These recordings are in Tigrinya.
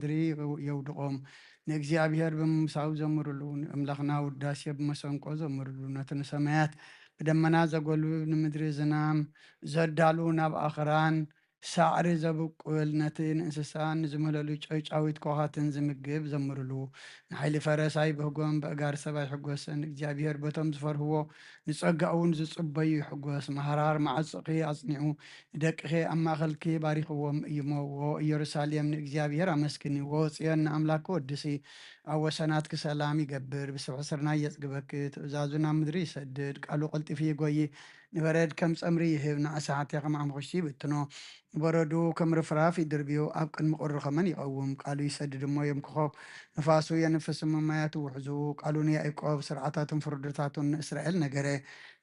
ምድሪ የውድቖም። ንእግዚኣብሔር ብምምሳው ዘምሩሉ፣ ንኣምላኽና ውዳሴ ብመሰንቆ ዘምሩሉ፣ ነቲ ንሰማያት ብደመና ዘጎልብብ፣ ንምድሪ ዝናም ዘዳሉ፣ ናብ ኣኽራን ሳዕሪ ዘብቁል፣ ነቲ ንእንስሳ ንዝምህለሉ ጨጫዊት ኮኻትን ዝምግብ ዘምሩሉ። ንሓይሊ ፈረስ ኣይብህጎን፣ በእጋር ሰብ ኣይሕጎስን። እግዚኣብሔር በቶም ዝፈርህዎ ንጸጋኡ እውን ዝጽበዩ ይሕጎስ። መሃራር ማዕጾኺ ኣጽኒዑ፣ ንደቅኺ ኣብ ማእከልኪ ባሪኽዎም እዩሞ። ዎ ኢየሩሳሌም፣ ንእግዚኣብሔር ኣመስግኒ። ዎ ጽዮን፣ ንኣምላክ ወድሲ። ኣብ ወሰናትኪ ሰላም ይገብር፣ ብስብሒ ስርናይ የጽግበኪ። ትእዛዙ ናብ ምድሪ ይሰድድ፣ ቃሉ ቀልጢፉ ይጎዪ። ንበረድ ከም ጸምሪ ይህብ፣ ንኣሳሕትያ ከም ሓሙኽሽቲ ይብትኖ። በረዱ ከም ርፍራፍ ይድርብዮ፣ ኣብ ቅድሚ ቁሪ ኸመን ይቐውም። ቃሉ ይሰድድ እሞ የምክኾ፣ ንፋሱ የንፍስ እሞ ማያቱ ውሕዙ። ቃሉ ንያዕቆብ፣ ስርዓታቱን ፍርድታቱን ንእስራኤል ነገረ።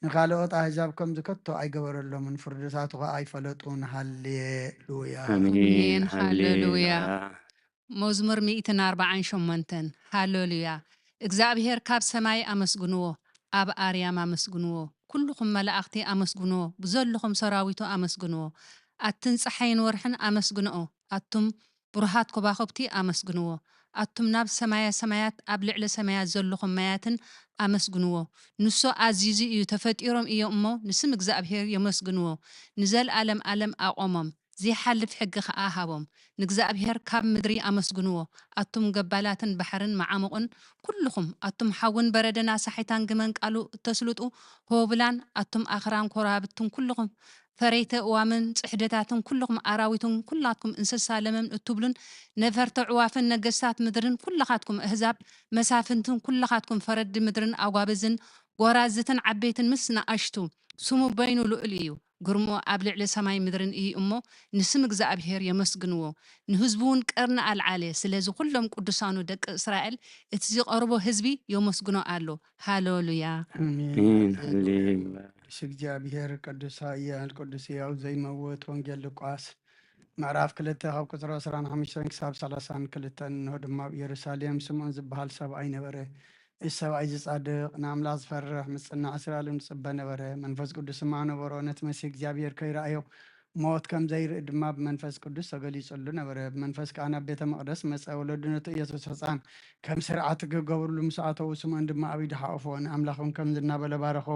ንኻልኦት ኣህዛብ ከምዚ ከቶ ኣይገበረሎምን፣ ፍርድታቱ ኸኣ ኣይፈለጡን። ሃሌሉያ። ኣሜን። ኣሜን። ሃሌሉያ። መዝሙር ሚእትን ኣርባዓን ሸሞንተን። ሃሌሉያ። እግዚኣብሔር ካብ ሰማይ ኣመስግንዎ፣ ኣብ ኣርያም ኣመስግንዎ፣ ኩልኹም መላእኽቲ ኣመስግንዎ፣ ብዘለኹም ሰራዊቱ ኣመስግንዎ። ኣትን ጸሓይን ወርሕን ኣመስግንኦ፣ ኣቱም ብሩሃት ኮባኹብቲ ኣመስግንዎ። ኣቱም ናብ ሰማያ ሰማያት ኣብ ልዕሊ ሰማያት ዘለኹም ማያትን ኣመስግንዎ። ንሱ ኣዚዙ እዩ፣ ተፈጢሮም እዮም እሞ ንስም እግዚኣብሔር የመስግንዎ። ንዘልኣለም ኣለም ኣቖሞም፣ ዘይሓልፍ ሕጊ ኸኣ ሃቦም። ንእግዚኣብሔር ካብ ምድሪ ኣመስግንዎ፣ ኣቱም ገባላትን ባሕርን መዓሙቕን ኩልኹም፣ ኣቱም ሓውን በረድን ኣሳሒታን ግመን ቃሉ እተስልጡ ሆብላን፣ ኣቱም ኣኽራን ኮራብትን ኩልኹም ፈረይቲ እዋምን ጽሕድታትን ኩልኹም ኣራዊትን ኩላትኩም እንስሳ ለመም እትብሉን ነፈርቲ ኣዕዋፍን ነገስታት ምድርን ኩልኻትኩም ኣህዛብ መሳፍንትን ኩልኻትኩም ፈረዲ ምድርን ኣጓብዝን ጎራዝትን ዓበይትን ምስ ንኣሽቱ ስሙ በይኑ ልዑል እዩ። ግርሞ ኣብ ልዕሊ ሰማይ ምድርን እዩ እሞ ንስም እግዚኣብሔር የመስግንዎ። ንህዝቡ እውን ቀርኒ ኣልዓለ። ስለዚ ኩሎም ቅዱሳኑ ደቂ እስራኤል እቲ ዝቐርቦ ህዝቢ የመስግኖ ኣሎ። ሃሌሉያ። ኣሜን። ኣሜን። ሃሌሉያ። ቅዱስ እግዚኣብሔር፣ ቅዱስ ኃያል፣ ቅዱስ ሕያው ዘይመውት። ወንጌል ሉቃስ ምዕራፍ ክልተ ካብ ቁጽሪ ዕስራን ሓሙሽተን ክሳብ ሰላሳን ክልተን። እንሆ ድማ ኣብ ኢየሩሳሌም ስምዖን ዝበሃል ሰብኣይ ነበረ። እዚ ሰብኣይ እዚ ጻድቕ፣ ንኣምላኽ ዝፈርሕ፣ ምጽናዕ እስራኤል እውን ዝጽበ ነበረ። መንፈስ ቅዱስ ድማ ነበሮ። ነቲ መሲህ እግዚኣብሔር ከይረኣዮ ሞት ከም ዘይርኢ ድማ ብመንፈስ ቅዱስ ተገሊጹሉ ነበረ። ብመንፈስ ከኣ ናብ ቤተ መቕደስ መጸ። ወለዱ ነቲ ኢየሱስ ሕጻን ከም ስርዓት ክገብሩሉ ምስ ኣተዉ፣ ስምዖን ድማ ኣብ ኢዱ ሓቖፎ፣ ንኣምላኽ እውን ከምዚ እናበለ ባረኾ፣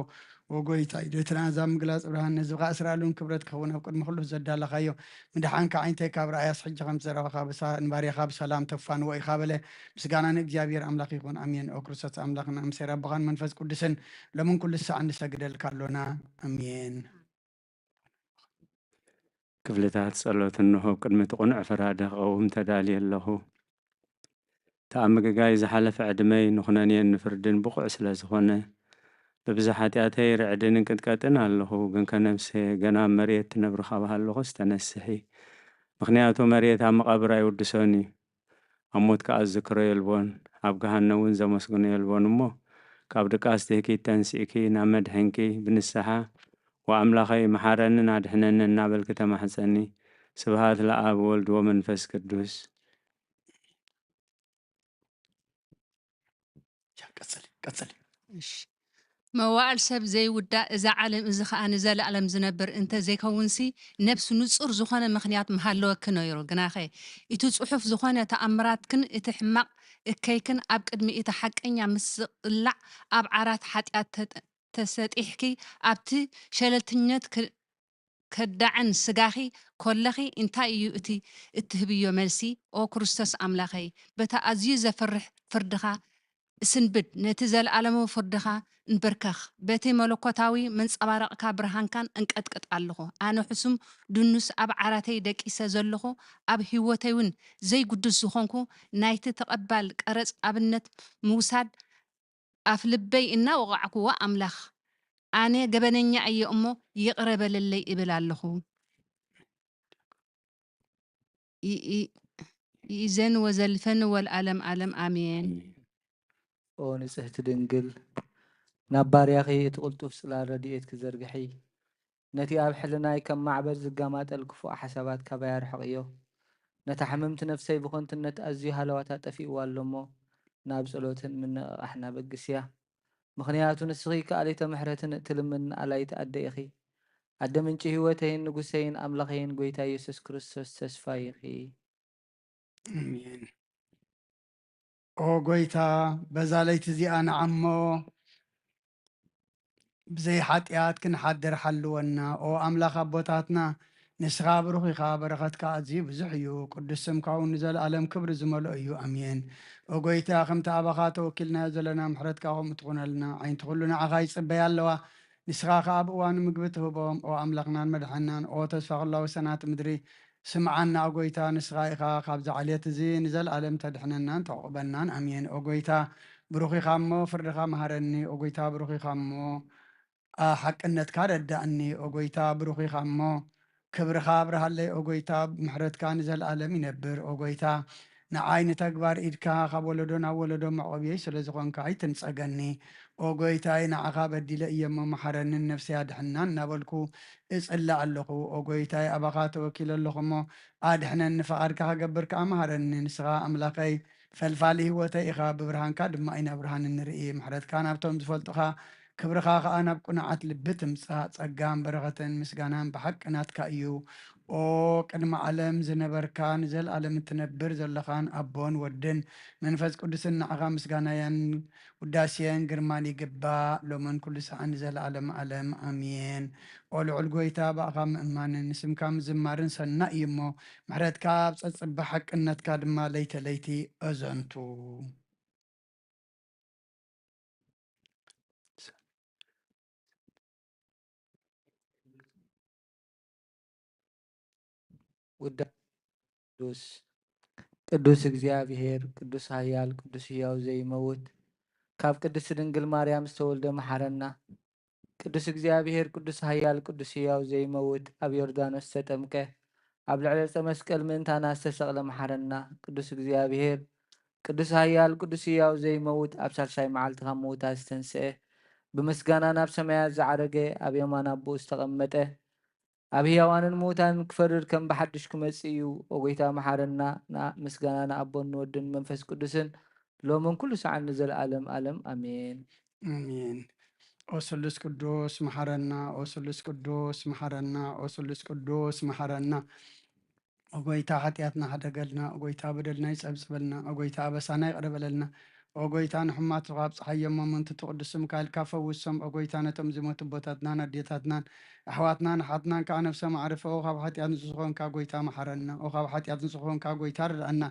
"ወጎይታይ፣ ነቲ ንኣሕዛብ ምግላጽ ብርሃን፣ ንህዝብኻ እስራኤል እውን ክብረት ክኸውን ኣብ ቅድሚ ኩሉ ዘዳለኻዮ ምድሓንካ ዓይነተይ ካብ ረኣያስ፣ ሕጂ ከምቲ ዘረባኻ ብሳ-፣ ንባርያኻ ብሰላም ተፋንዎ ኢኻ" በለ። ምስጋና ንእግዚኣብሔር ኣምላኽ ይኹን፣ ኣሜን። ኦ ክርስቶስ ኣምላኽና፣ ኣምሴር ኣቦኻን መንፈስ ቅዱስን ሎምን ኩሉ ሳዕ ንሰግደልካ ኣሎና፣ ኣሜን። ክፍልታት ጸሎት። እንሆ፣ ኣብ ቅድሚ እቲ ቅኑዕ ፈራዲ ክቐውም ተዳልየ ኣለኹ። እቲ ኣብ ምግጋይ ዝሓለፈ ዕድመይ ንኹነኔን ንፍርድን ብቑዕ ስለ ዝኾነ፣ ብብዝሒ ሓጢኣተይ ርዕድን እንቅጥቀጥን ኣለኹ። ግንከ ነፍሰየ ገና ኣብ መሬት ትነብሪ ካብ ሃለኹስ ተነስሒ። ምኽንያቱ መሬት ኣብ መቓብር ኣይውድሶን እዩ። ኣብ ሞት ከኣ ዝዝክሮ የልቦን፣ ኣብ ገሃነም እውን ዘመስግኖ የልቦን። እሞ ካብ ድቃስ ትህኪት ተንሲእኪ ናብ መድሕንኪ ብንስሓ "ወኣምላኸይ፣ መሓረንን ኣድሕነንን" እናበልኪ ተማሕጸኒ። ስብሃት ለኣብ ወልድ ወመንፈስ ቅዱስ። ያ፣ ቀጽሊ፣ ቀጽሊ። እሺ። መዋእል ሰብ ዘይውዳእ፣ እዛ ዓለም እዚ ኸኣ ንዘለኣለም ዝነብር እንተ ዘይከውንሲ፣ ነብሲ ንጹር ዝኾነ ምኽንያት ምሃለወኪ ነይሩ። ግናኸ፣ እቲ ጽሑፍ ዝኾነ ተኣምራትክን እቲ ሕማቕ እከይክን ኣብ ቅድሚ እቲ ሓቀኛ ምስ ዝቕላዕ፣ ኣብ ዓራት ሓጢኣት ተጠ-፣ ተሰጢሕኪ፣ ኣብቲ ሸለልትነት ክ-፣ ከዳዕን ስጋኺ ኮለኺ፣ እንታይ እዩ እቲ እትህብዮ መልሲ? ኦ ክርስቶስ ኣምላኸይ፣ በቲ ኣዝዩ ዘፍርሕ ፍርድኻ እስንብድ፣ ነቲ ዘለኣለማዊ ፍርድኻ እንብርከኽ፣ በቲ መለኮታዊ መንጸባረቕካ ብርሃንካን እንቀጥቅጥ ኣለኹ። ኣነ ሕሱም ድኑስ ኣብ ዓራተይ ደቂሰ ዘለኹ፣ ኣብ ህይወተይ እውን ዘይግዱስ ዝኾንኩ፣ ናይቲ ተቐባል ቀረጽ ኣብነት ምውሳድ ኣፍ ልበይ እናወቓዕክዎ፣ ኣምላኽ፣ ኣነ ገበነኛ እየ እሞ ይቕረ በለለይ እብል ኣለኹ። ይ-፣ ይ-፣ ይእዘን ወዘልፈን ወልዓለም ዓለም ኣሜን። ኦ ንጽህቲ ድንግል፣ ናብ ባርያኺ እቲ ቅልጡፍ ጽላል ረድኤትኪ ዘርግሒ። ነቲ ኣብ ሕልናይ ከም ማዕበል ዝጋማጠል ክፉእ ሓሳባት ካባይ ኣርሕቕዮ። ነታ ሕምምቲ ነፍሰይ ብኸንቱነት ኣዝዩ ሃለዋታ ጠፊእዋ ኣሎ እሞ፣ ናብ ጸሎትን ምንቕቓሕን ኣበግስያ። ምኽንያቱ ንስኺ ከኣሊተ ምሕረትን እትልምኒ ኣላይቲ ኣደ ኢኺ። ኣደ ምንጪ ህይወተይን ንጉሰይን ኣምላኸይን ጐይታ ኢየሱስ ክርስቶስ ተስፋይ ኢኺ። ኣሜን። ኦ ጎይታ፣ በዛ ለይቲ እዚኣ ንዓሞ ብዘይ ሓጢኣት ክንሓድር ሓልወና። ኦ ኣምላኽ ኣቦታትና፣ ንስኻ ብሩኽ ኢኻ፣ በረኸትካ ኣዝዩ ብዙሕ እዩ። ቅዱስ ስምካ እውን ንዘለኣለም ክብሪ ዝመልኦ እዩ። ኣሜን። ኦ ጎይታ፣ ከምቲ ኣባኻ ተወኪልናዮ ዘለና ምሕረትካ ከምኡ ትኹነልና። ዓይንቲ ኩሉ ንዓኻ ይጽበያ ኣለዋ። ንስኻ ከኣ ኣብ እዋኑ ምግቢ ትህቦም። ኦ ኣምላኽናን መድሓናን፣ ኦ ተስፋ ኩላ ወሰናት ምድሪ፣ ስምዓና ኦ ጎይታ፣ ንስኻ ኢኻ ካብዚ ዓሌት እዚ ንዘለኣለም ተድሕነናን ተዕቑበናን። ኣሜን። ኦ ጎይታ፣ ብሩኽ ኢኻ እሞ ፍርድኻ መሃረኒ። ኦ ጎይታ፣ ብሩኽ ኢኻ እሞ፣ ኣ፣ ሓቅነትካ ረዳእኒ። ኦ ጎይታ፣ ብሩኽ ኢኻ እሞ ክብርኻ ኣብርሃለይ። ኦ ጎይታ፣ ምሕረትካ ንዘለኣለም ይነብር። ኦ ጎይታ፣ ንዓይ ንተግባር ኢድካ ካብ ወለዶ ናብ ወለዶ መዕቆብየይ ስለ ዝኾንካ ኣይትንጸገኒ። ኦ ጎይታይ፣ ንዓኻ በዲለ እየ እሞ መሓረኒ፣ ንነፍሰይ ኣድሕና እናበልኩ እጽሊ ኣለኹ። ኦ ጎይታይ፣ ኣባኻ ተወኪለ ኣለኹ እሞ ኣድሕነኒ፣ ፍቓድካ ክገብር ከኣ መሃረኒ። ንስኻ ኣምላኸይ ፈልፋሊ ህይወተይ ኢኻ፣ ብብርሃንካ ድማ ኢና ብርሃን እንርኢ። ምሕረትካ ናብቶም ዝፈልጡኻ፣ ክብርኻ ከኣ ናብ ቅኑዓት ልቢ ትምጻእ። ጸጋን በረኸትን ምስጋናን ብሓቂ ናትካ እዩ። ኦ ቅድሚ ዓለም ዝነበርካ፣ ንዘለኣለም እትነብር ዘለኻን ኣቦን ወድን መንፈስ ቅዱስን ንዓኻ ምስጋናያን ውዳሴን ግርማን ይግባእ፣ ሎምን ኩሉ ሰዓን ንዘለኣለም ዓለም። ኣሜን። ኦ ልዑል ጎይታ፣ ብኣኻ ምእማንን ንስምካ ምዝማርን ሰናይ እዩ እሞ፣ ምሕረትካ ኣብ ጸጽቢ ሓቅነትካ ድማ ለይተ ለይቲ ኣዘንቱ። ውዳ-፣ ቅዱስ፣ ቅዱስ እግዚኣብሔር፣ ቅዱስ ኃያል፣ ቅዱስ ሕያው ዘይመውት፣ ካብ ቅድስት ድንግል ማርያም ዝተወልደ መሓረና። ቅዱስ እግዚኣብሔር፣ ቅዱስ ኃያል፣ ቅዱስ ሕያው ዘይመውት፣ ኣብ ዮርዳኖስ ዝተጠምቀ፣ ኣብ ልዕሊ ዕፀ መስቀል ምእንታና ዝተሰቕለ መሓረና። ቅዱስ እግዚኣብሔር፣ ቅዱስ ኃያል፣ ቅዱስ ሕያው ዘይመውት፣ ኣብ ሳልሳይ መዓልቲ ካብ ምውታት ዝተንስአ፣ ብምስጋና ናብ ሰማያት ዝዓረገ፣ ኣብ የማን ኣቦኡ ዝተቐመጠ፣ ኣብ ሕያዋንን ምዉታንን ክፈርድ ከም ብሓድሽ ክመጽእ እዩ። ኦ ጐይታ መሓረና። ና-፣ ምስጋና ንኣቦን ንወድን መንፈስ ቅዱስን ሎምን ኩሉ ሰዓን ንዘለኣለም ኣለም ኣሜን። ኣሜን። ኦ ስሉስ ቅዱስ መሓረና፣ ኦ ስሉስ ቅዱስ መሓረና፣ ኦ ስሉስ ቅዱስ መሓረና። ኦ ጐይታ ሓጢኣትና ሕደገልና፣ ኦ ጐይታ በደልና ይጸብጽበልና፣ ኦ ጐይታ ኣበሳና ይቕረ በለልና። ኦ ጐይታ ንሕሙማትኻ ኣብጽሓዮም፣ እሞ ምእንቲ እቲ ቅዱስ ስምካ ኢልካ ፈውሶም። ኦ ጐይታ ነቶም ዝሞቱ ኣቦታትናን ኣዴታትናን ኣሕዋትናን ኣሓትናን ከኣ ነፍሶም ኣዕርፎ። ኦ ካብ ሓጢኣት ንጹህ ዝኾንካ ጐይታ መሓረና። ኦ ካብ ሓጢኣት ንጹህ ዝኾንካ ጐይታ ርድኣና።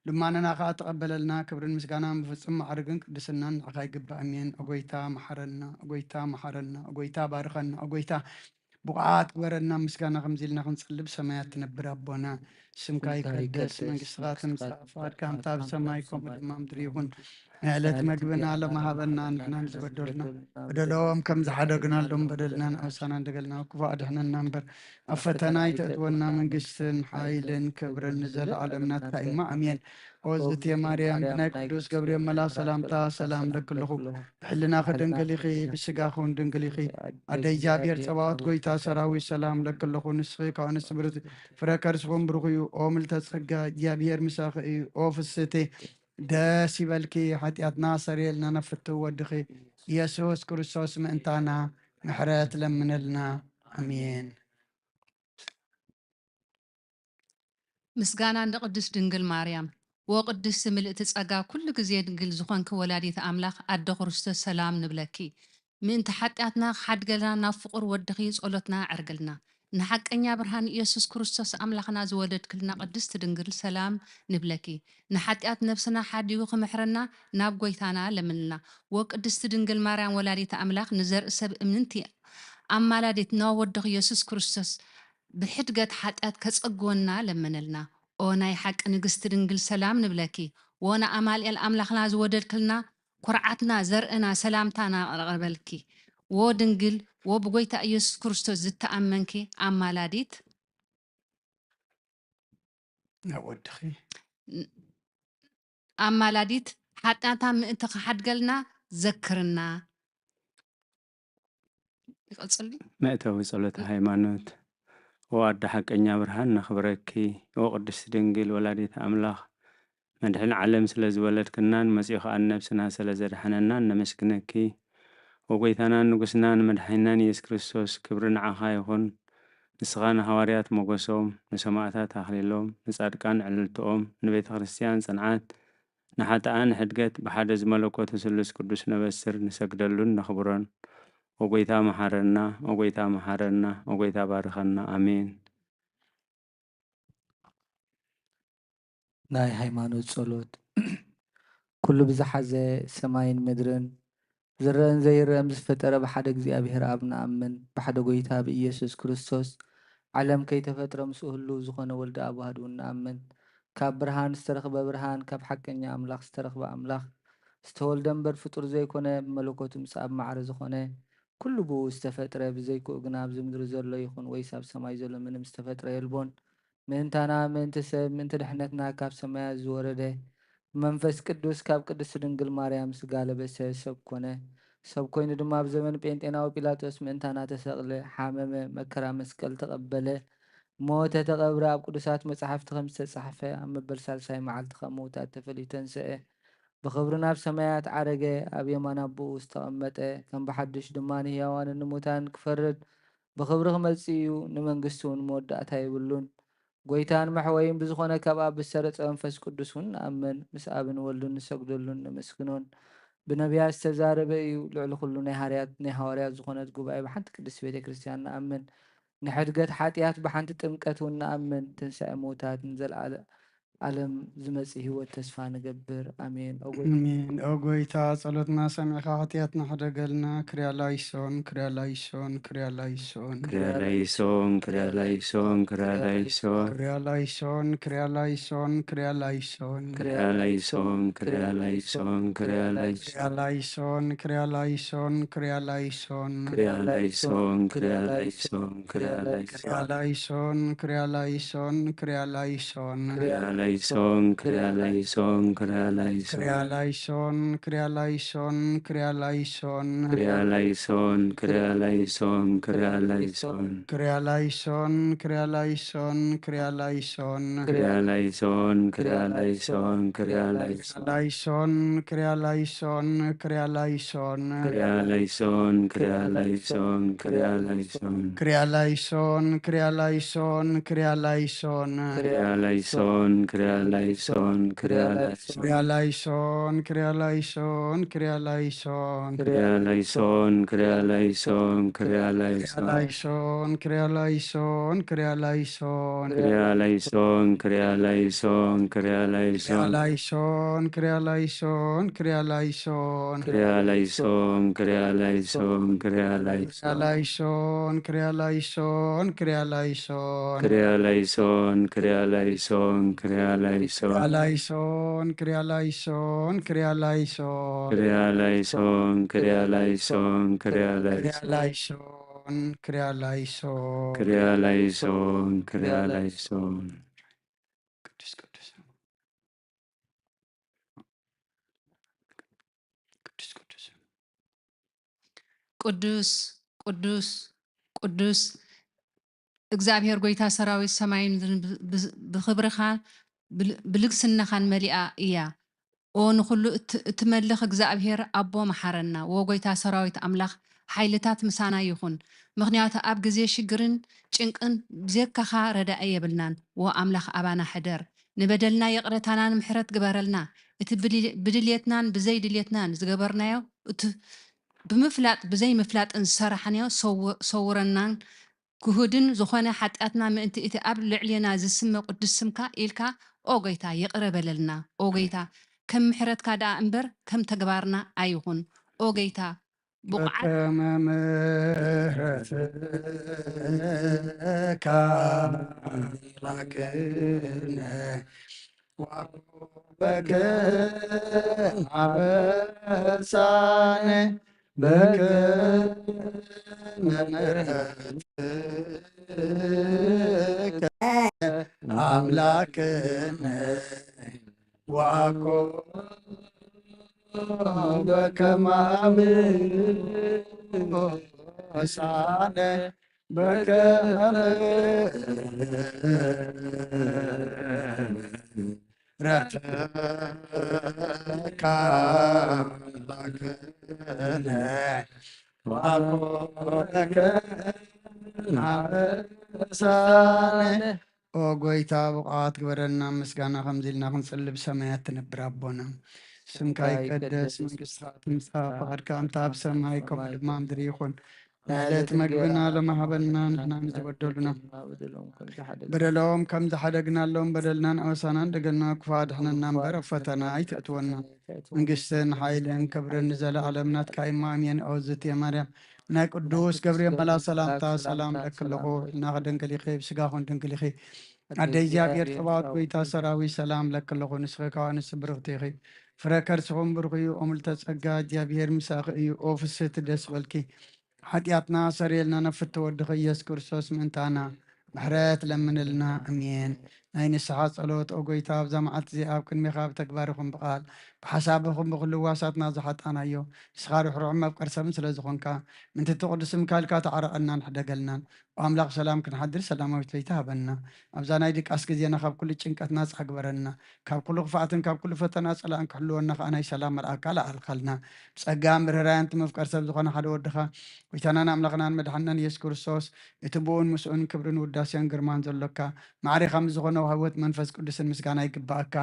ልማንና ከኣ ተቐበለልና። ክብርን ምስጋናን ብፍጹም ማዕርግን ቅድስናን ንዓኻ ይግባእ። ኣሜን። ኦ ጐይታ መሓረና፣ ኦ ጐይታ መሓረና፣ ኦ ጐይታ ባርኸና፣ ኦ ጐይታ ብቑዓት ግበረና። ምስጋና ከምዚ ኢልና ክንጸልብ ሰማያት ትነብር ኣቦና፣ ስምካ ይቀደስ፣ መንግስትኻ ትምጻእ፣ ፍቓድካ ከምታ ኣብ ሰማይ ከምኡ ድማ ምድሪ ይኹን። ንዕለት መግብና ሎሚ ሃበና፣ ንሕና ንዝበደሉና በደሎም ከም ዝሓደግናሎም በደልናን ኣበሳናን ደገልና ክፉእ ኣድሕነና እምበር፣ ኣብ ፈተና ኣይተእትወና። መንግስትን ሓይልን ክብርን ንዘለኣለም ናትካ እዩ። ኣሜን። ኦ ዝእቲ ማርያም፣ ብናይ ቅዱስ ገብርኤል መልኣኽ ሰላምታ ሰላም እለኪ ኣለኹ። ብሕልናኺ ድንግል ኢኺ፣ ብስጋኺ እውን ድንግል ኢኺ። ኣደ እግዚኣብሔር ጸባኦት፣ ጐይታ ሰራዊት፣ ሰላም እለኪ ኣለኹ። ንስኺ ካብ ኣንስቲ ብርኽቲ፣ ፍረ ከርስኺ እውን ብሩኽ እዩ። ኦ ምልዕተ ጸጋ፣ እግዚኣብሔር ምሳኺ እዩ። ኦ ፍስህቲ፣ ደስ ይበልኪ፣ ሓጢኣትና ኣስተሰርየልና፣ ናብ ፍትው ወድኺ ኢየሱስ ክርስቶስ ምእንታና ምሕረት ለምነልና። ኣሜን። ምስጋና ንቅድስት ድንግል ማርያም። ወቅድስቲ ምልእቲ ጸጋ፣ ኩሉ ግዜ ድንግል ዝኾንኪ ወላዲት ኣምላኽ ኣደ ክርስቶስ፣ ሰላም ንብለኪ። ምእንቲ ሓጢኣትና ክሓድገልና ናብ ፍቁር ወድኺ ጸሎትና ኣዕርግልና። ንሓቀኛ ብርሃን ኢየሱስ ክርስቶስ ኣምላኽና ዝወለድክልና ቅድስቲ ድንግል፣ ሰላም ንብለኪ። ንሓጢኣት ነብስና ሓዲጉ ክምሕረና ናብ ጐይታና ለምንልና። ወቅድስቲ ድንግል ማርያም ወላዲት ኣምላኽ፣ ንዘርኢ ሰብ እምንቲ ኣማላዲት ናብ ወድኺ ኢየሱስ ክርስቶስ ብሕድገት ሓጢኣት ከጸግወና ለምንልና። ኦ ናይ ሓቂ ንግስቲ ድንግል፣ ሰላም ንብለኪ። ኦ ንኣማልኤል ኣምላኽና ዝወደድክልና፣ ኩርዓትና፣ ዘርእና፣ ሰላምታና ነቕርበልኪ። ዎ ድንግል፣ ዎ ብጎይታ ኢየሱስ ክርስቶስ ዝተኣመንኪ ኣማላዲት፣ ናብ ወድኺ ኣማላዲት፣ ሓጢኣትና ምእንቲ ክሓድገልና ዘክርና። ይቐጽል ድዩ? መእተዊ ጸሎተ ሃይማኖት። ኦ ኣደ ሓቀኛ ብርሃን፣ ነኽብረኪ። ኦ ቅድስቲ ድንግል ወላዲት ኣምላኽ፣ መድሕን ዓለም ስለ ዝወለድክናን መጺኡ ኸኣ ንነብስና ስለ ዘድሓነናን ነመስግነኪ። ኦ ጐይታናን ንጉስናን መድሓኒናን ኢየሱስ ክርስቶስ፣ ክብሪ ንዓኻ ይኹን። ንስኻ ንሃዋርያት ሞገሶም፣ ንሰማዕታት ኣኽሊሎም፣ ንጻድቃን ዕልልትኦም፣ ንቤተ ክርስቲያን ጽንዓት፣ ንሓጥኣን ሕድገት ብሓደ ዝመለኮቱ ስሉስ ቅዱስ ነበስር ንሰግደሉን ነኽብሮን። ኦ ጎይታ መሓረና፣ ኦ ጎይታ መሓረና፣ ኦ ጎይታ ባርኸና። ኣሜን። ናይ ሃይማኖት ጸሎት። ኩሉ ብዝሓዘ ሰማይን ምድርን ዝረአን ዘይረአን ዝፈጠረ ብሓደ እግዚኣብሔር ኣብ ንኣምን፣ ብሓደ ጎይታ ብኢየሱስ ክርስቶስ ዓለም ከይተፈጥረ ምስኡ ህልው ዝኾነ ወልዲ ኣብ ዋህድ እውን ንኣምን። ካብ ብርሃን ዝተረኽበ ብርሃን፣ ካብ ሓቀኛ ኣምላኽ ዝተረኽበ ኣምላኽ፣ ዝተወልደ እምበር ፍጡር ዘይኮነ፣ ብመለኮቱ ምስ ኣብ ማዕረ ዝኾነ፣ ኩሉ ብኡ ዝተፈጥረ፣ ብዘይክኡ ግና ኣብዚ ምድሪ ዘሎ ይኹን ወይስ ኣብ ሰማይ ዘሎ ምንም ዝተፈጥረ የልቦን። ምእንታና፣ ምእንቲ ሰብ፣ ምእንቲ ድሕነትና ካብ ሰማያት ዝወረደ፣ ብመንፈስ ቅዱስ ካብ ቅድስቲ ድንግል ማርያም ስጋ ለበሰ፣ ሰብ ኮነ። ሰብ ኮይኑ ድማ ኣብ ዘመን ጴንጤናዊ ጲላጦስ ምእንታና ተሰቕለ፣ ሓመመ፣ መከራ መስቀል ተቐበለ፣ ሞተ፣ ተቐብረ፣ ኣብ ቅዱሳት መጻሕፍቲ ከም ዝተጻሕፈ ኣብ መበል ሳልሳይ መዓልቲ ካብ ምውታት ተፈልዩ ተንስአ። ብኽብሪ ናብ ሰማያት ዓረገ፣ ኣብ የማን ኣቦኡ ዝተቐመጠ፣ ከም ብሓድሽ ድማ ንህያዋንን ንሙታን ክፈርድ ብኽብሪ ክመጽእ እዩ፣ ንመንግስቱ እውን መወዳእታ የብሉን። ጎይታን መሕወይን ብዝኾነ ካብ ኣብ ዝተረጸ መንፈስ ቅዱስ እውን ንኣምን፣ ምስ ኣብን ወልድን ንሰግደሉን ነመስግኖን። ብነቢያት ዝተዛረበ እዩ፣ ልዕሊ ኩሉ ናይ ሃርያት ናይ ሃዋርያት ዝኾነት ጉባኤ ብሓንቲ ቅድስቲ ቤተ ክርስቲያን ንኣምን። ንሕድገት ሓጢኣት ብሓንቲ ጥምቀት እውን ንኣምን፣ ትንሳኤ ምውታት ንዘለኣለ ዓለም ዝመጽእ ህይወት ተስፋ ንገብር። ኣሜን። ኦ ጎይታ ኣሜን። ኦ ጎይታ፣ ጸሎትና ሰሚዕካ ሓጢኣትና ሕደገልና። ክርያ ላይሶን፣ ክርያ ላይሶን፣ ክርያ ላይሶን። ክርያ ላይሶን፣ ክርያ ላይሶን፣ ክርያ ላይሶን። ክርያ ላይሶን፣ ክርያ ላይሶን፣ ክርያ ላይሶን። ክርያ ላይሶን፣ ክርያ ላይሶን፣ ክርያ ላይሶን። ክርያ ላይሶን፣ ክርያ ላይሶን፣ ክርያ ላይሶን። ክርያ ላይሶን፣ ክርያ ላይሶን፣ ክርያ ላይሶን። ክርያ ላይሶን፣ ክርያ ላይሶን፣ ክርያ ላይሶን። ክርያ ላይሶን፣ ክርያ ላይሶን፣ ክርያ ላይሶን። ክርያ ላይሶን፣ ክርያ ላይሶን፣ ክርያ ላይሶን። ክርያ ላይሶን፣ ክርያ ላይሶን፣ ክርያ ላይሶን። ክርያ ላይሶን፣ ክርያ ላይሶን፣ ክርያ ላይሶን። ክርያ ላይሶን፣ ክርያ ላይሶን፣ ክርያ ላይሶን። ላይሶን፣ ክርያ ላይሶን፣ ክርያ ላይሶን። ክርያ ላይሶን፣ ክርያ ላይሶን፣ ክርያ ላይሶን። ክርያ ላይሶን፣ ክርያ ላይሶን፣ ክርያ ላይሶን። ክርያ ላይሶን፣ ክርያ ላይሶን፣ ክርያ ላይሶን። ክርያ ላይሶን፣ ክርያ ላይሶን፣ ክርያ ላይሶን። ክርያ ላይሶን፣ ክርያ ላይሶን፣ ክርያ ላይሶን። ላይሶን፣ ክርያ ላይሶን፣ ክርያ ላይሶን። ክርያ ላይሶን፣ ክርያ ላይሶን፣ ክርያ ላይሶን። ላይሶን፣ ክርያ ላይሶን፣ ክርያ ላይሶን። ክርያ ላይሶን፣ ክርያ ላይሶን፣ ክርያ ላይሶን። ላይሶን፣ ክርያ ላይሶን፣ ክርያ ላይሶን። ክርያ ላይሶን፣ ክርያ ላይሶን፣ ክርያ ላይሶን። ላይሶን፣ ክርያ ላይሶን፣ ክርያ ላይሶን። ክርያ ላይሶን፣ ክርያ ላይሶን፣ ክርያ ላይሶን። ላይሶን፣ ክርያ ላይሶን። ክርያ ላይሶን፣ ክርያ ላይሶን። ቅዱስ ቅዱስ ቅዱስ ቅዱስ። ቅዱስ ቅዱስ ቅዱስ እግዚኣብሔር ጎይታ ሰራዊት ሰማይን ምድርን ብ-፣ ብ-፣ ብኽብርኻ ብል-፣ ብልግስናኻን መሊኣ እያ። ኦ ንኹሉ እት-፣ እትመልኽ እግዚኣብሔር ኣቦ መሓረና። ዎ ጎይታ ሰራዊት ኣምላኽ ሓይልታት ምሳና ይኹን። ምኽንያቱ ኣብ ግዜ ሽግርን ጭንቅን ብዘካኻ ረዳኢ የብልናን። ዎ ኣምላኽ ኣባና ሕደር። ንበደልና ይቕረታናን ምሕረት ግበረልና። እቲ ብድል-፣ ብድልየትናን ብዘይድልየትናን ዝገበርናዮ እቲ ብምፍላጥ ብዘይምፍላጥን ዝሰራሕናዮ ሰው-፣ ሰውረናን ግሁድን ዝኾነ ሓጢኣትና ምእንቲ እቲ ኣብ ልዕሌና ዝስመ ቅዱስ ስምካ ኢልካ ኦ ጎይታ ይቕረ በለልና። ኦ ጎይታ ከም ምሕረትካ ደኣ እምበር ከም ተግባርና ኣይኹን። ኦ ጎይታ ብቑዓት በከመ ምሕረትካ ኣምላክነ ወኩበከ አበሳነ በከመ ምሕረትከ አምላክነ ወአኮ በከመ አበሳነ በከመ ምሕረትከ አምላክነ ወአኮ በከመ ኣበሳነ። ኦ ጎይታ፣ ብቑዓት ግበረና። ምስጋና ከምዚ ኢልና ክንጽሊ ብሰማያት ትነብር ኣቦና፣ ስምካ ይቀደስ፣ መንግስትኻ ትምጻእ፣ ፍቓድካ እንተ ኣብ ሰማይ ከምኡ ድማ ምድሪ ይኹን። ንዕለት መግብና ሎሚ ሃበና፣ ንሕና ንዝበደሉና በደሎም ከም ዝሓደግናሎም በደልናን ኣበሳናን ደገልና፣ ክፉእ ኣድሕነና እምበር ኣብ ፈተና ኣይተእትወና። መንግስትን ሓይልን ክብርን ንዘለኣለም ናትካ እሞ ኣሜን። ኦ ዝትየ ማርያም፣ ናይ ቅዱስ ገብርኤል መልኣክ ሰላምታ ሰላም ለኪ ኣለኹ። ሕልናኺ ድንግል ኢኺ፣ ብስጋኹን ድንግል ኢኺ። ኣደ እግዚኣብሔር ጸባኦት ጎይታ ሰራዊት ሰላም ለኪ ኣለኹ። ንስኺ ካብ ኣንስቲ ብርኽቲ ኢኺ፣ ፍረ ከርስኹም ብሩኽ እዩ። ኦ ምልዕተ ጸጋ እግዚኣብሔር ምሳኺ እዩ። ኦ ፍስህቲ ደስ በልኪ፣ ሓጢኣትና ሰሪየልና ነፍቲ ወድኺ ኢየሱስ ክርስቶስ ምእንታና ምሕረት ለምንልና። ኣሜን። ናይ ንስሓ ጸሎት። ኦ ጎይታ፣ ኣብዛ መዓልቲ እዚኣ ኣብ ቅድሜኻ ብተግባር ይኹን ብቓል ብሓሳብ ይኹን ብኹሉ ህዋሳትና ዝሓጣናዮ፣ ንስኻ ርሕሩሕን መፍቀር ሰብን ስለ ዝኾንካ፣ ምንትቲ ቅዱስ ስምካ ኢልካ ተዓረቐናን ሕደገልናን። ኦ ኣምላኽ ሰላም ክንሓድር ሰላማዊት ለይቲ ሃበና። ኣብዛ ናይ ድቃስ ግዜና ካብ ኩሉ ጭንቀት ናጻ ግበረና። ካብ ኩሉ ክፍኣትን ካብ ኩሉ ፈተና ጸላእን ክሕልወና ከኣ ናይ ሰላም መልኣካ ለኣልካልና። ብጸጋን ብርህራያን እቲ መፍቀር ሰብ ዝኾነ ሓደ ወድኻ፣ ጎይታናን ኣምላኽናን መድሓንናን ኢየሱስ ክርስቶስ፣ እቲ ብኡን ምስኡን ክብርን ውዳሴን ግርማን ዘሎካ፣ ማዕሬኻ ምስ ዝኾነ ህይወት መንፈስ ቅዱስን ምስጋና ይግባኣካ፣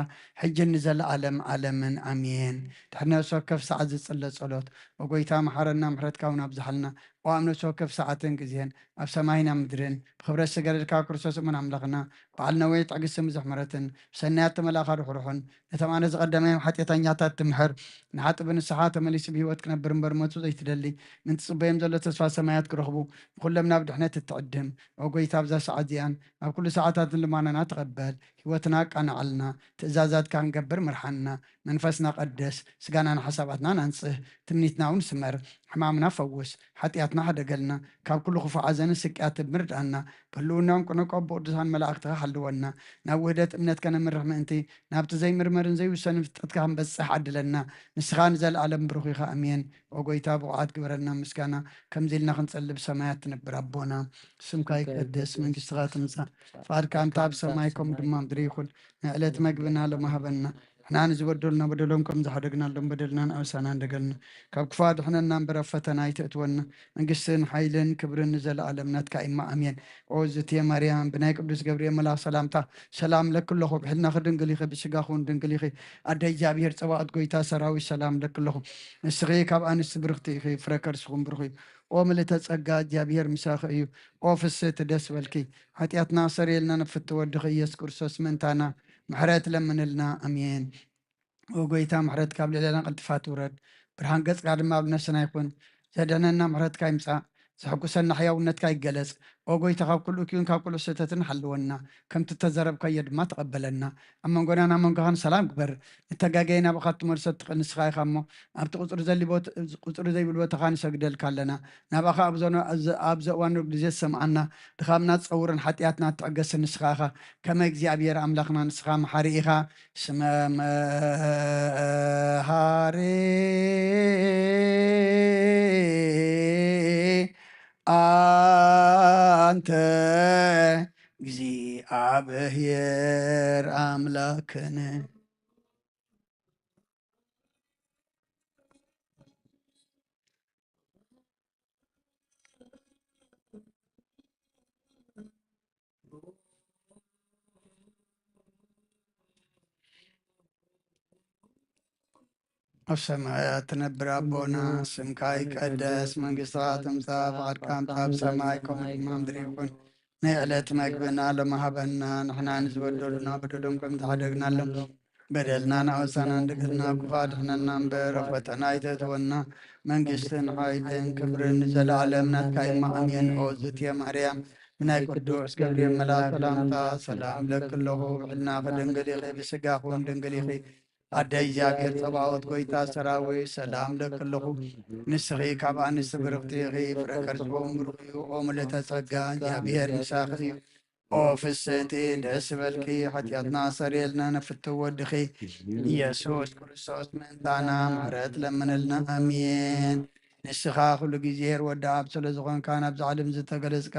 ሕጅን ንዘለኣለም ዓለምን ኣሜን። ድሕሪ ነፍሲ ወከፍ ሰዓት ዝጽለ ጸሎት። ኦ ጎይታ፣ መሓረና፣ ምሕረትካ እውን ኣብዝሓልና። ኦ ኣብ ነፍሲ ወከፍ ሰዓትን ግዜን ኣብ ሰማይና ምድርን ብኽብረት ዝተገለጽካ ክርስቶስ እሙን ኣምላኽና፣ በዓል ነዊሕ ትዕግስትን ብዙሕ ምሕረትን፣ ብሰናያት ተመላእካ ርሑሩሕን፣ ነቶም ኣነ ዝቐደመዮም ሓጢኣተኛታት ትምሕር፣ ንሓጥእ ብንስሓ ተመሊሱ ብህይወት ክነብር እምበር ሞቱ ዘይትደሊ፣ ምእንቲ ጽበዮም ዘሎ ተስፋ ሰማያት ክረኽቡ፣ ንኹሎም ናብ ድሕነት እትዕድም። ኦ ጎይታ፣ ኣብዛ ሰዓት እዚኣን ኣብ ኩሉ ሰዓታትን ልማናና ተቐበል፣ ህይወትና ኣቃንዓልና፣ ትእዛዛትካ ክንገብር ምርሓና፣ መንፈስና ቀድስ፣ ስጋናን ሓሳባትናን ኣንጽህ፣ ትምኒትና እውን ስመር፣ ሕማምና ፈውስ፣ ሓጢኣትና ሕደገልና፣ ካብ ኩሉ ክፉእ ሓዘንን ስቅያትን ምርድኣና፣ ብህልውናኦም ቅኑዕ ቀቡእ ቅዱሳን መላእክትኻ ሓልወና፣ ናብ ውህደት እምነት ከነምርሕ ምእንቲ፣ ናብቲ ዘይምርመርን ዘይውሰንን ፍልጠትካ ክንበጽሕ ዓድለና። ንስኻ ንዘለኣለም ብሩኽ ኢኻ። ኣሜን። ኦ ጎይታ፣ ብቑዓት ግበረና ምስጋና፣ ከምዚ ኢልና ክንጸሊ ብሰማያት ትነብር ኣቦና፣ ስምካ ይቀደስ፣ መንግስትኻ ትምጻእ፣ ፍቓድካ እንተ ኣብ ሰማይ ከምኡ ድማ ምድሪ ይኹን። ንዕለት መግብና ሎሚ ሃበና፣ ንሕና ንዝበደሉና በደሎም ከም ዝሓደግናሎም በደልናን ኣበሳናን ደገልና፣ ካብ ክፉእ ኣድሕነና እምበር ኣብ ፈተና ኣይተእትወና። መንግስትን ሓይልን ክብርን ንዘለኣለም ናትካ እማ ኣሜን። ኦ ዝትየ ማርያም፣ ብናይ ቅዱስ ገብርኤል መልኣኽ ሰላምታ ሰላም ለኪ ኣለኹ። ብሕልናኺ ድንግል ኢኺ፣ ብስጋኺ እውን ድንግል ኢኺ። ኣደ እግዚኣብሔር ጸባኦት ጎይታ ሰራዊት ሰላም ለኪ ኣለኹ። ንስኺ ካብ ኣንስቲ ብርኽቲ ኢኺ፣ ፍረ ከርስኹም ብሩኽ እዩ። ኦ ምልእተ ጸጋ፣ እግዚኣብሔር ምሳኺ እዩ። ኦ ፍስህቲ ደስ በልኪ፣ ሓጢኣትና ሰሪየልና ነፍቲ ወድኺ ኢየሱስ ክርስቶስ ምእንታና ምሕረት ለምንልና። ኣሜን። ኦ ጎይታ፣ ምሕረትካ ኣብ ልዕሌና ቀልጢፋ ትውረድ፣ ብርሃን ገጽካ ድማ ኣብ ነፍስና ይኹን። ዘድሕነና ምሕረትካ ይምጻእ፣ ዘሐጉሰና ሕያውነትካ ይገለጽ። ኦ ጎይታ፣ ካብ ኩሉ እኪዩን ካብ ኩሉ ስህተትን ሓልወና፣ ከምቲ እተዘረብካዮ ድማ ተቐበለና። ኣብ መንጎናን ኣብ መንጎኻን ሰላም ግበር። ንተጋገየ ናባኻ እትመልሶ እትኽእል ንስኻ ኢኻ እሞ፣ ኣብቲ ቁጽሪ ዘሊ ቦት-፣ ቁጽሪ ዘይብሉ ቦታኻ ንሰግደልካ ኣለና። ናባኻ ኣብ ዘኖ-፣ ኣብ ዘ-፣ ኣብ ዘእዋኑ ግዜ ዝሰምዓና፣ ድኻምና ትጸውርን ሓጢኣትና እትዕገስን ንስኻ ኢኻ። ከመ እግዚኣብሔር ኣምላኽና ንስኻ መሓሪ ኢኻ። ስመ መሃሪ ኣንተ እግዚኣብሔር ኣምላክነ። ኣብ ሰማያት ትነብር ኣቦና፣ ስምካ ይቀደስ፣ መንግስትኻ ትምጻእ፣ ፍቓድካ እንተ ኣብ ሰማይ ከምኡ ድማ ምድሪ ይኹን። ናይ ዕለት መግብና ሎሚ ሃበና፣ ንሕና ንዝበደሉና በደሎም ከም ዝሓደግናሎም በደልና ናወሳና እንድግልና፣ ክፉእ ኣድሕነና እምበር፣ ኣብ ፈተና ኣይተእትወና። መንግስትን ሓይልን ክብርን ንዘለኣለም ናትካ እማ ኣሜን። ኦ ዝትየ ማርያም፣ ብናይ ቅዱስ ገብርኤል መልኣክ ሰላምታ ሰላም እብለኪ ኣለኹ። ብሕልናኺ ድንግል ኢኺ፣ ብስጋኺ እውን ድንግል ኢኺ። ኣደ እግዚኣብሔር ጸባኦት፣ ጎይታ ሰራዊት፣ ሰላም እብለኪ ኣለኹ። ንስኺ ካብ ኣንስቲ ብርኽቲ ኢኺ፣ ፍረ ከርስኺ እውን ብሩኽ እዩ። ኦ ምልእተ ጸጋ፣ እግዚኣብሔር ምሳኺ እዩ። ኦ ፍስህቲ፣ ደስ ይበልኪ፣ ሓጢኣትና ሰሪየልና፣ ነፍቲ ወድኺ ኢየሱስ ክርስቶስ ምእንታና ምሕረት ለምንልና። ኣሜን። ንስኻ ኩሉ ግዜ ኄር ወዲ ኣብ ስለ ዝኾንካ፣ ናብዚ ዓለም ዝተገለጽካ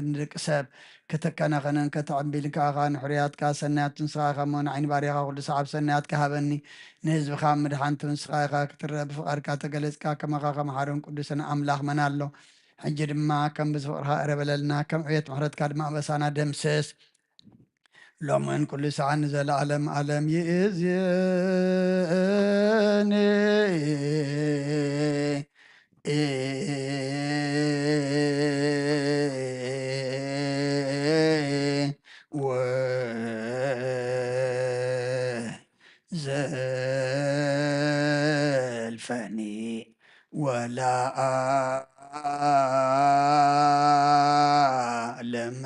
ንደቂ ሰብ ከተከናኸነን ከተዕቢልን ከኣኻ ንሕሩያትካ ሰናያት ንስኻ ኢኻ እሞ፣ ንዓይኒ ባርያኻ ኩሉ ሰዓብ ሰናያትካ ሃበኒ። ንህዝብኻ ምድሓንቱ ንስኻ ኢኻ ክትረአ ብፍቓድካ ተገለጽካ። ከማኻ ከመሓርን ቅዱስን ኣምላኽ መን ኣሎ? ሕጂ ድማ ከም ብፍቕርኻ እረበለልና፣ ከም ዕቤት ምሕረትካ ድማ ኣበሳና ደምስስ። ሎምን ኩሉ ሰዓት ንዘለዓለም ዓለም ይእዝን። ወዘልፈኒ ወለዓለመ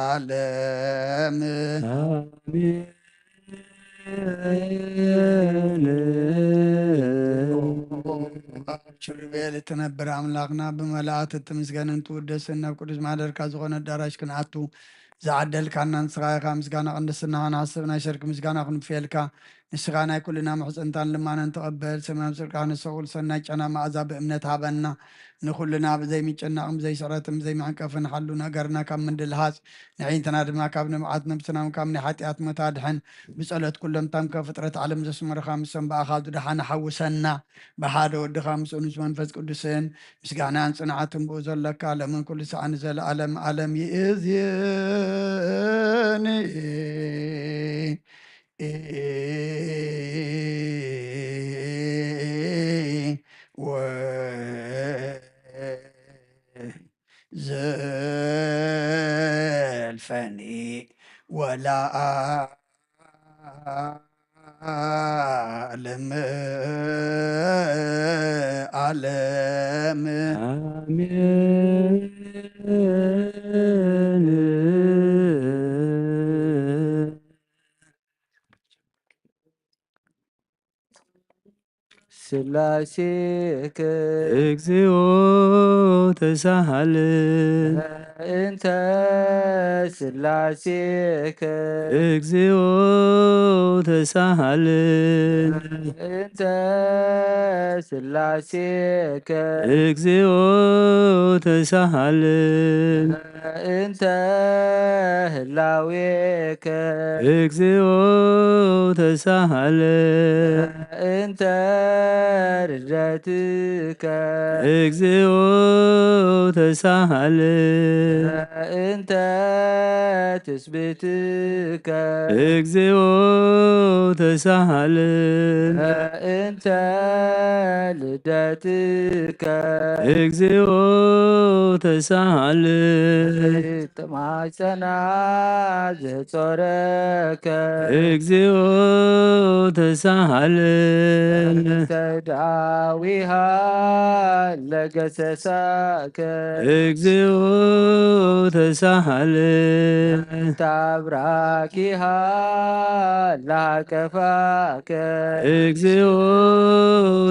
ዓለም። ኪሩቤል እትነብር ኣምላኽና፣ ብመላእክት እትምስገንን ትውደስን፣ ናብ ቅዱስ ማሕደርካ ዝኾነ ኣዳራሽ ክንኣቱ ዝዓደልካና ንስኻ ኢኻ። ምስጋና ቅድስናኻ ንሓስብ፣ ናይ ሰርክ ምስጋና ክንፍየልካ። ንስኻ ናይ ኩልና ምሕጽንታን ልማነን ተቐበል። ሰማያዊ ጽድቅኻ ንሰውል፣ ሰናይ ጨና መኣዛ ብእምነት ሃበና። ንኹልና ብዘይ ምጭናቕን ብዘይ ስዕረትን ብዘይ መዕንቀፍን ሓሉ፣ ነገርና ካብ ምድልሃጽ፣ ንዕይንትና ድማ ካብ ንብዓት፣ ነብስና እውን ካብ ናይ ሓጢኣት ሞት ኣድሕን። ብጸሎት ኩሎም ታምከ ፍጥረት ዓለም ዘስመሩኻ፣ ምስቶም ብኣኻ ዝደሓነ ሓውሰና። ብሓደ ወድኻ ምስኡ ምስ መንፈስ ቅዱስን ምስጋናን ጽንዓትን ብኡ ዘለካ፣ ሎምን ኩሉ ሰዓት ንዘለዓለም ዓለም ይእዝን። ወዘልፈኒ ወለዓለመ ዓለም። ኣሜን። ስላሴከ እግዚኦ ተሳሃለ። እንተ ስላሴከ እግዚኦ ተሳሃለ። እንተ ስላሴከ እግዚኦ ተሳሃለ። እንተ ህላዌከ እግዚኦ ተሳሃለ። እንተ ርደትከ እግዚኦ ተሳሃለ። እንተ ትስብእትከ እግዚኦ ተሳሃለ። እንተ ልደትከ እግዚኦ ተሳሃለ። ተማጸና ዘጾረከ እግዚኦ ተሳሃለ። ተዳዊሃ ለገሰሳከ እግዚኦ ተሳሃለ። ታብራኪሃ ላቀፋከ እግዚኦ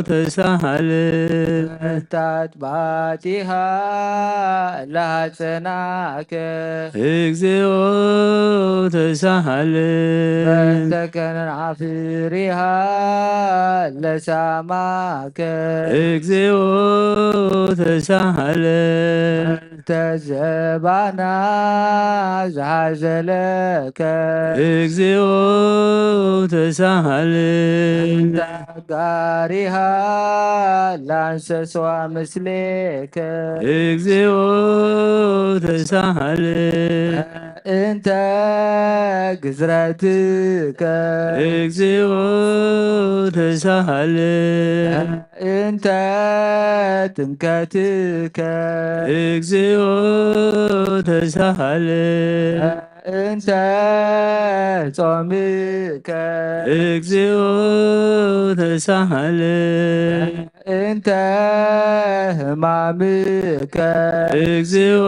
ተሳሃለ። ታጥባቲሃ ላጸናከ እግዚኦ ተሳሃለ። በተከናፍሪሃ ለሳማከ እግዚኦ ተሳሃለ። ተዘባና ዝሃዘለከ እግዚኦ ተሳሃለ። ጋሪሃ ላንሰስዋ ምስሌከ እግዚኦ ተሳሃለ። እንተ ግዝረትከ እግዚኦ ተሳሃለ። እንተ ጥምቀትከ እግዚኦ ተሳሃለ። እንተ ጾምከ እግዚኦ ተሳሃለ። እንተ ሕማምከ እግዚኦ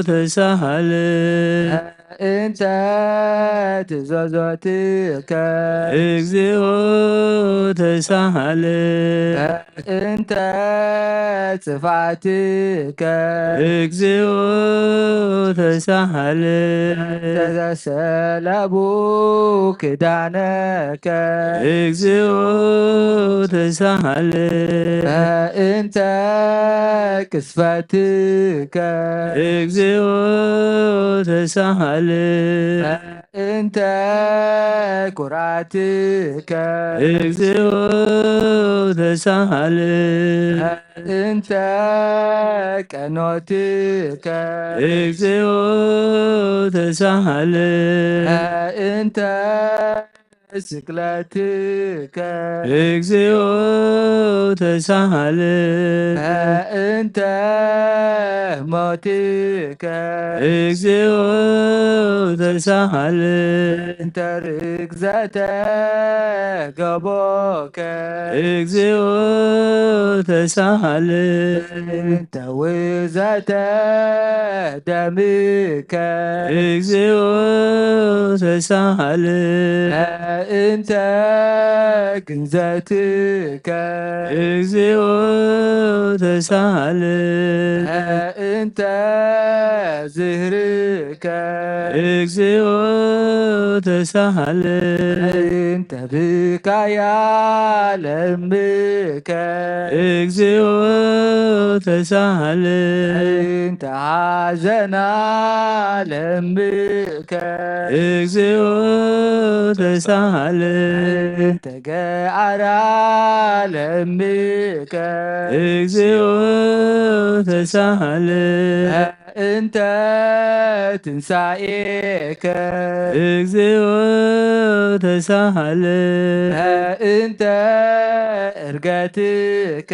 ተሳሃለ። እንተ ትእዛዛትከ እግዚኦ ተሳሃለ። እንተ ጽፋትከ እግዚኦ ተሳሃለ። ተዘሰለቡ ክዳነከ እግዚኦ ተሳሃለ። እንተ ቅስፈትከ እግዚኦ ተሳሃለ። እንተ ኩራትከ እግዚኦ ተሳሃለ። እንተ ቀኖትከ እግዚኦ ተሳሃለ። እንተ ስቅለትከ እግዚኦ ተሳሃለ። እንተ ሞትከ እግዚኦ ተሳሃለ። እንተ ርግዘተ ገቦከ እግዚኦ ተሳሃለ። እንተ ውዘተ ደምከ እግዚኦ ተሳሃለ። እንተ ግንዘትከ እግዚኦ ተሳሃለ። እንተ ዝህርከ እግዚኦ ተሳሃለ። እንተ ብካያ ለምከ እግዚኦ ተሳሃለ። እንተ ሓዘና ለምከ እግዚኦ ተሳሃለ። እንተ ገዓራ ለምከ እግዚኦ ተሳሃለ። እንተ ትንሳኤከ እግዚኦ ተሳሃለ። እንተ እርገትከ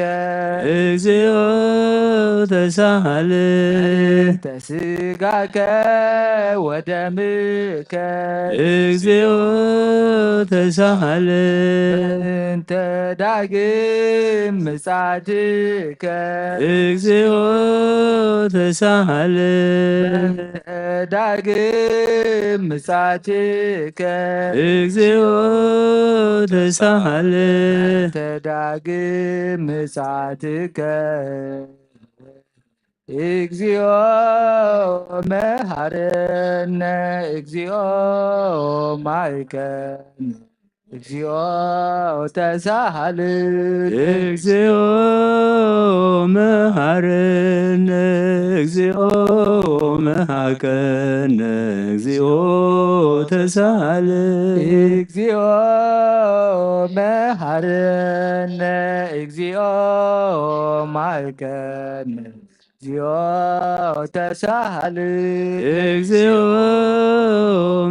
እግዚኦ ተሳሃለ። እንተ ስጋከ ወደምከ እግዚኦ ተሳሃለ። እንተ ዳግም ምጻትከ እግዚኦ ተሳሃለ። ዳግም ምጻትከ እግዚኦ ተሳሃለ። ተዳግም ምጻትከ እግዚኦ መሃረነ እግዚኦ ማይከን እግዚኦ ተሳሃልን። እግዚኦ መሃረነ እግዚኦ መሃከነ እግዚኦ ተሳሃልን። እግዚኦ መሃረነ እግዚኦ ማይከነ እግዚኦ ተሳሃልን። እግዚኦ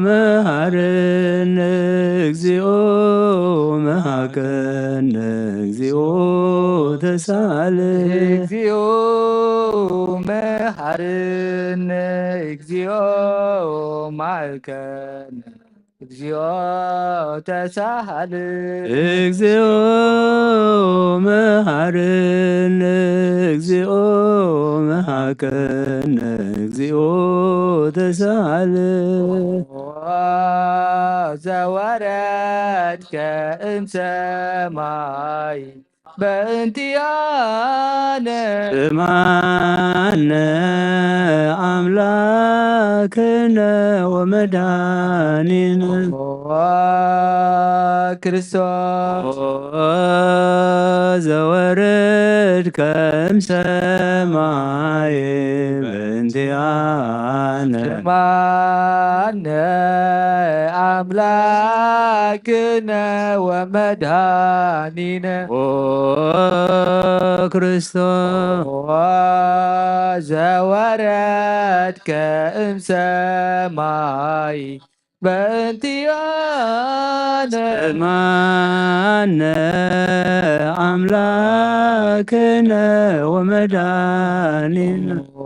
መሃረነ እግዚኦ መሃከነ እግዚኦ ተሳሃልን። እግዚኦ መሃረነ እግዚኦ ማይከነ እግዚኦ ተሳሃልን። እግዚኦ መሃረነ እግዚኦ መሃከነ እግዚኦ ተሳሃልን። ዘወረድከ እምሰማይ በእንቲኣነ እማነ ኣምላክነ ወመድኃኒነ ክርስቶስ ዘወረድከ እምሰማይ በእንቲኣነ እማነ ኣምላክነ ወመድኃኒነ ኦ ክርስቶስ ዘወረድከ እምሰማይ በእንቲኣነ እማነ ኣምላክነ ወመድኃኒነ ኦ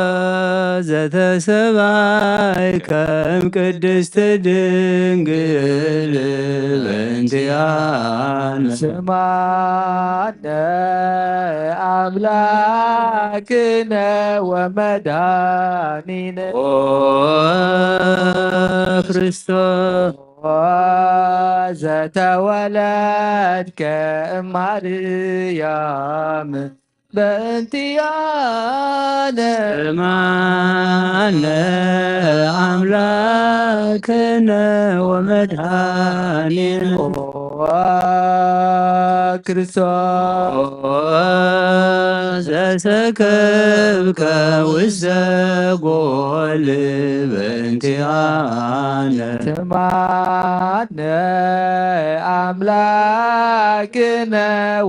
ክርስቶስ ዘተሰባይ ከም ቅድስት ድንግል በእንቲኣነ ስማነ ኣምላክነ ወመድኃኒነ ኦ ክርስቶስ ዘተወለድከ እማርያም በእንቲኣነ እማነ ኣምላክነ ወመድኃኒነ ኦ ክርስቶስ ዘሰከብከ ውስተ ጎል በእንቲአነ። ስማነ አምላክነ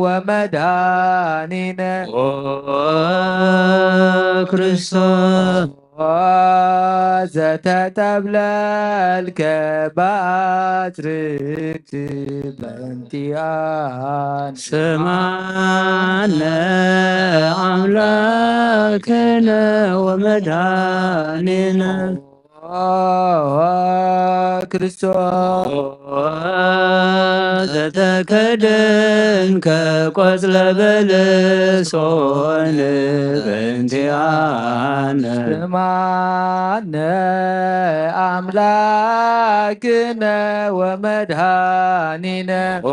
ወመድኃኒነ። ኦ ክርስቶስ ዘተጠብለልከ በአጽርቅት በእንቲአነ። ስማነ አምላክነ ወመድኃኒነ። ኦ ክርስቶስ ዘተከደንከ ቆጽለ በለሶን በእንቲአነ። ስማነ አምላክነ ወመድኃኒነ። ኦ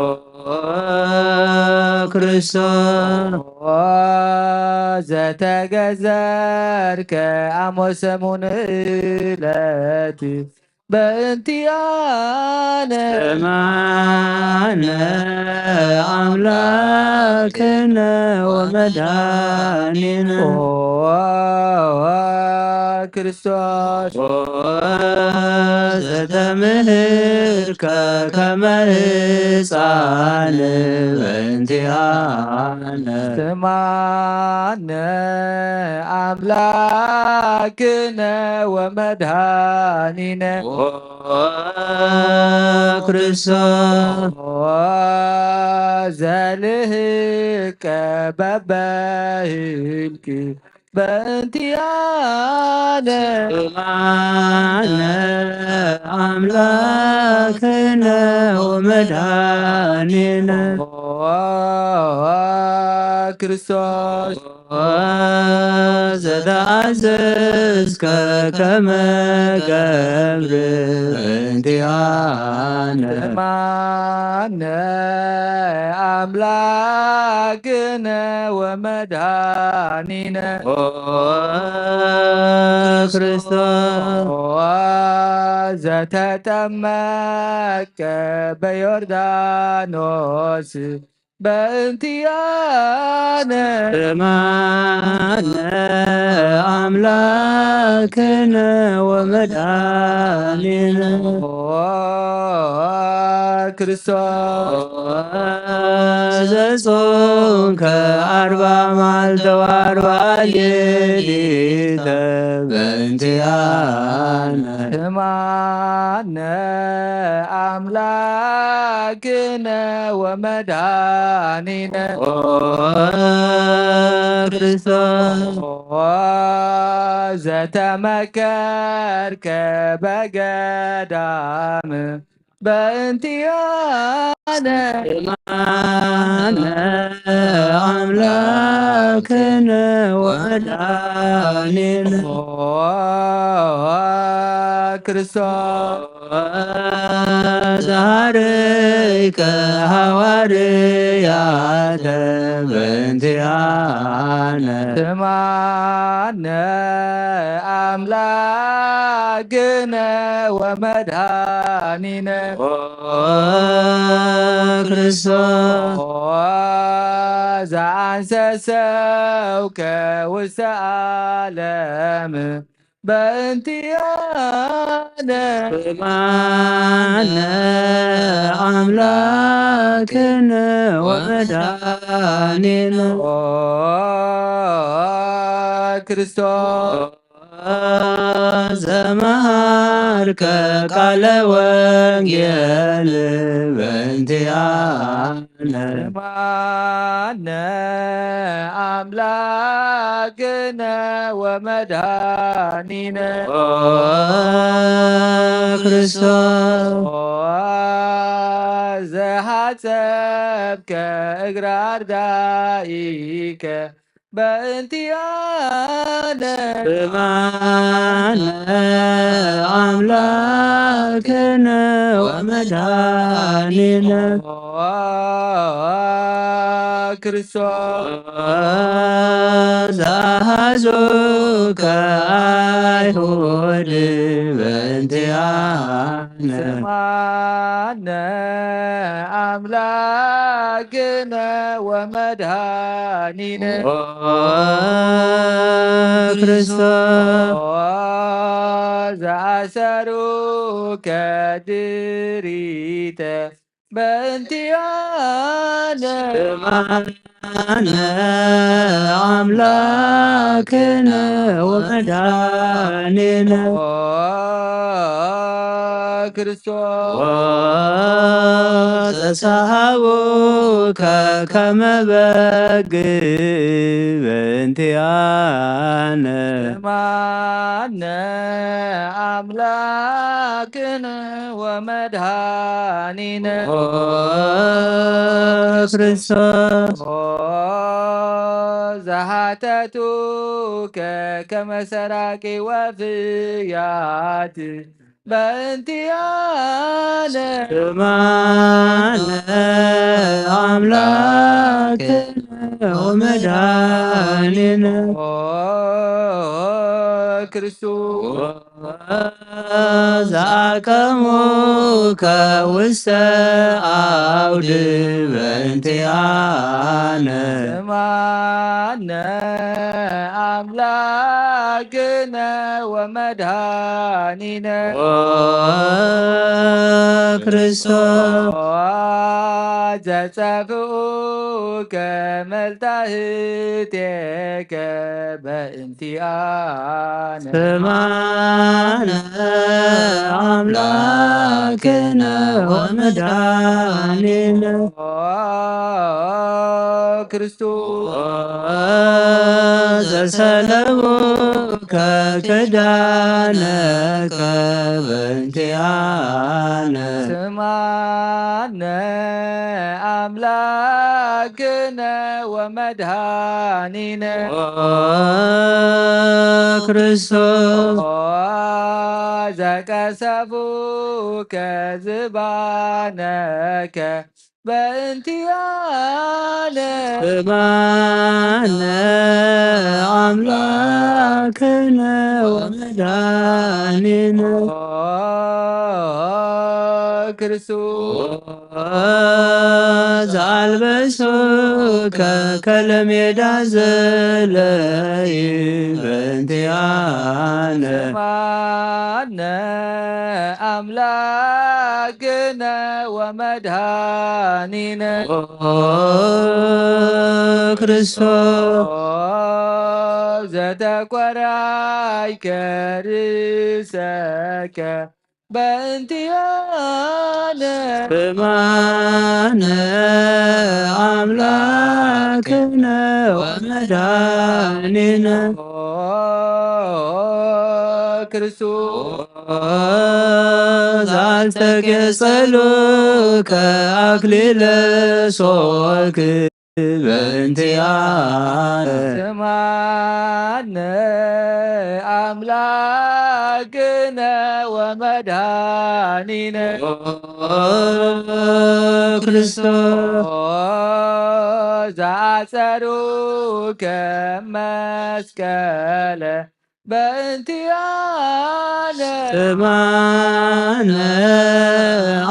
ክርስቶስ ዘተገዘርከ አሞሰሙን ዕለት በእንቲአነ። ስማነ አምላክነ ወመድኃኒነ። ኦ ክርስቶስ ዘተምህርከ ከመ ሕፃን በእንቲአነ። ስማነ አምላክነ ወመድኃኒነ። ኦ ክርስቶስ ዘልህቀ በበህልቂ በእንቲአነ። ስማነ አምላክነ ወመድኃኒነ። ኦ ክርስቶስ ዘተአዘዝከ ከመ ገብር በእንቲአነ። ስማነ አምላክነ ወመድኃኒነ። ኦ ክርስቶስ ዘተጠመቀ በዮርዳኖስ በእንቲአነ። ስማነ አምላክነ ወመድኃኒነ። ኦ ክርስቶስ ዘጾምከ አርባ መዓልተ ወአርባ ሌሊተ በእንቲአነ። ስማነ አምላክነ ወመድኃኒነ። ኦ ክርስቶስ ዘተመከርከ በገዳም በእንቲአነ። ስማነ አምላክነ ወመድኃኒነ። ኦ ክርስቶስ ዘሐረይከ ሐዋርያተ በእንቲአነ። ስማነ አምላክነ ወመድኃኒነ። ኦ ክርስቶስ ዘአንሰሰውከ ውስተ ዓለም በእንቲአነ። ስማነ አምላክነ ወመድኃኒነ። ኦ ክርስቶስ ዘመሃርከ ቃለ ወንጌል በእንቲአነ። ስማነ አምላክነ ወመድኃኒነ። ኦ ክርስቶስ ዘሐጸብከ እግረ አርዳኢከ በእንቲአነ። ስማነ አምላክነ ወመድኃኒነ። ኦ ክርስቶስ ዘሐዙከ አይሁድ በእንቲአነ። ስማነ አምላክ ኣምላክነ ወመድኃኒነ ኦ ክርስቶስ ኦ ዘአሰሩከ ድሪተ በእንቲአነ ስማነ አምላክነ ወመድኃኒነ ኦ ክርስቶስ ኦ ዘሰሃቡከ ከመ በግ በእንቲአነ ስማነ አምላክነ ወመድኃኒነ ኦ ክርስቶስ ኦ ዘሓተቱከ ከመ ሰራቂ ወፍያት በእንቲአነ ስማነ አምላክነ ወመድኃኒነ ኦ ክርስቶስ ዘአቀሙከ ውስተ አውድ በእንቲአነ ስማነ አምላክነ ወመድኃኒነ ኦ ክርስቶስ ኦ ዘጸፍኡከ መልታህቴከ በእንቲአነ ስማነ አምላክነ ወመድኃኒነ ኦ ክርስቶስ ኦ ዘሰለቡከ ክዳነከ በእንቲአነ ስማነ አምላክነ ወመድኃኒነ ኦ ክርስቶስ ኦ ዘቀሰፉከ ዝባነከ በእንቲአነ ስማነ አምላክነ ወመድኃኒነ ኦ ክርስቶስ ዘአልበሱከ ከለሜዳ ዘለይ በእንቲአነ ስማነ አምላክነ ወመድኃኒነ ኦ ክርስቶስ ኦ ዘተቆራይከ ርእሰከ በእንቲአነ ስማነ አምላክነ ወመድኃኒነ ኦ ክርስቶስ ኦ ዘአስተቄጸሉከ አክሊለ ሶክ በእንቲአነ ስማነ አምላክነ ወመድኃኒነ ኦ ክርስቶስ ኦ ዘአጸሩከ መስቀለ በእንቲአነ ስማነ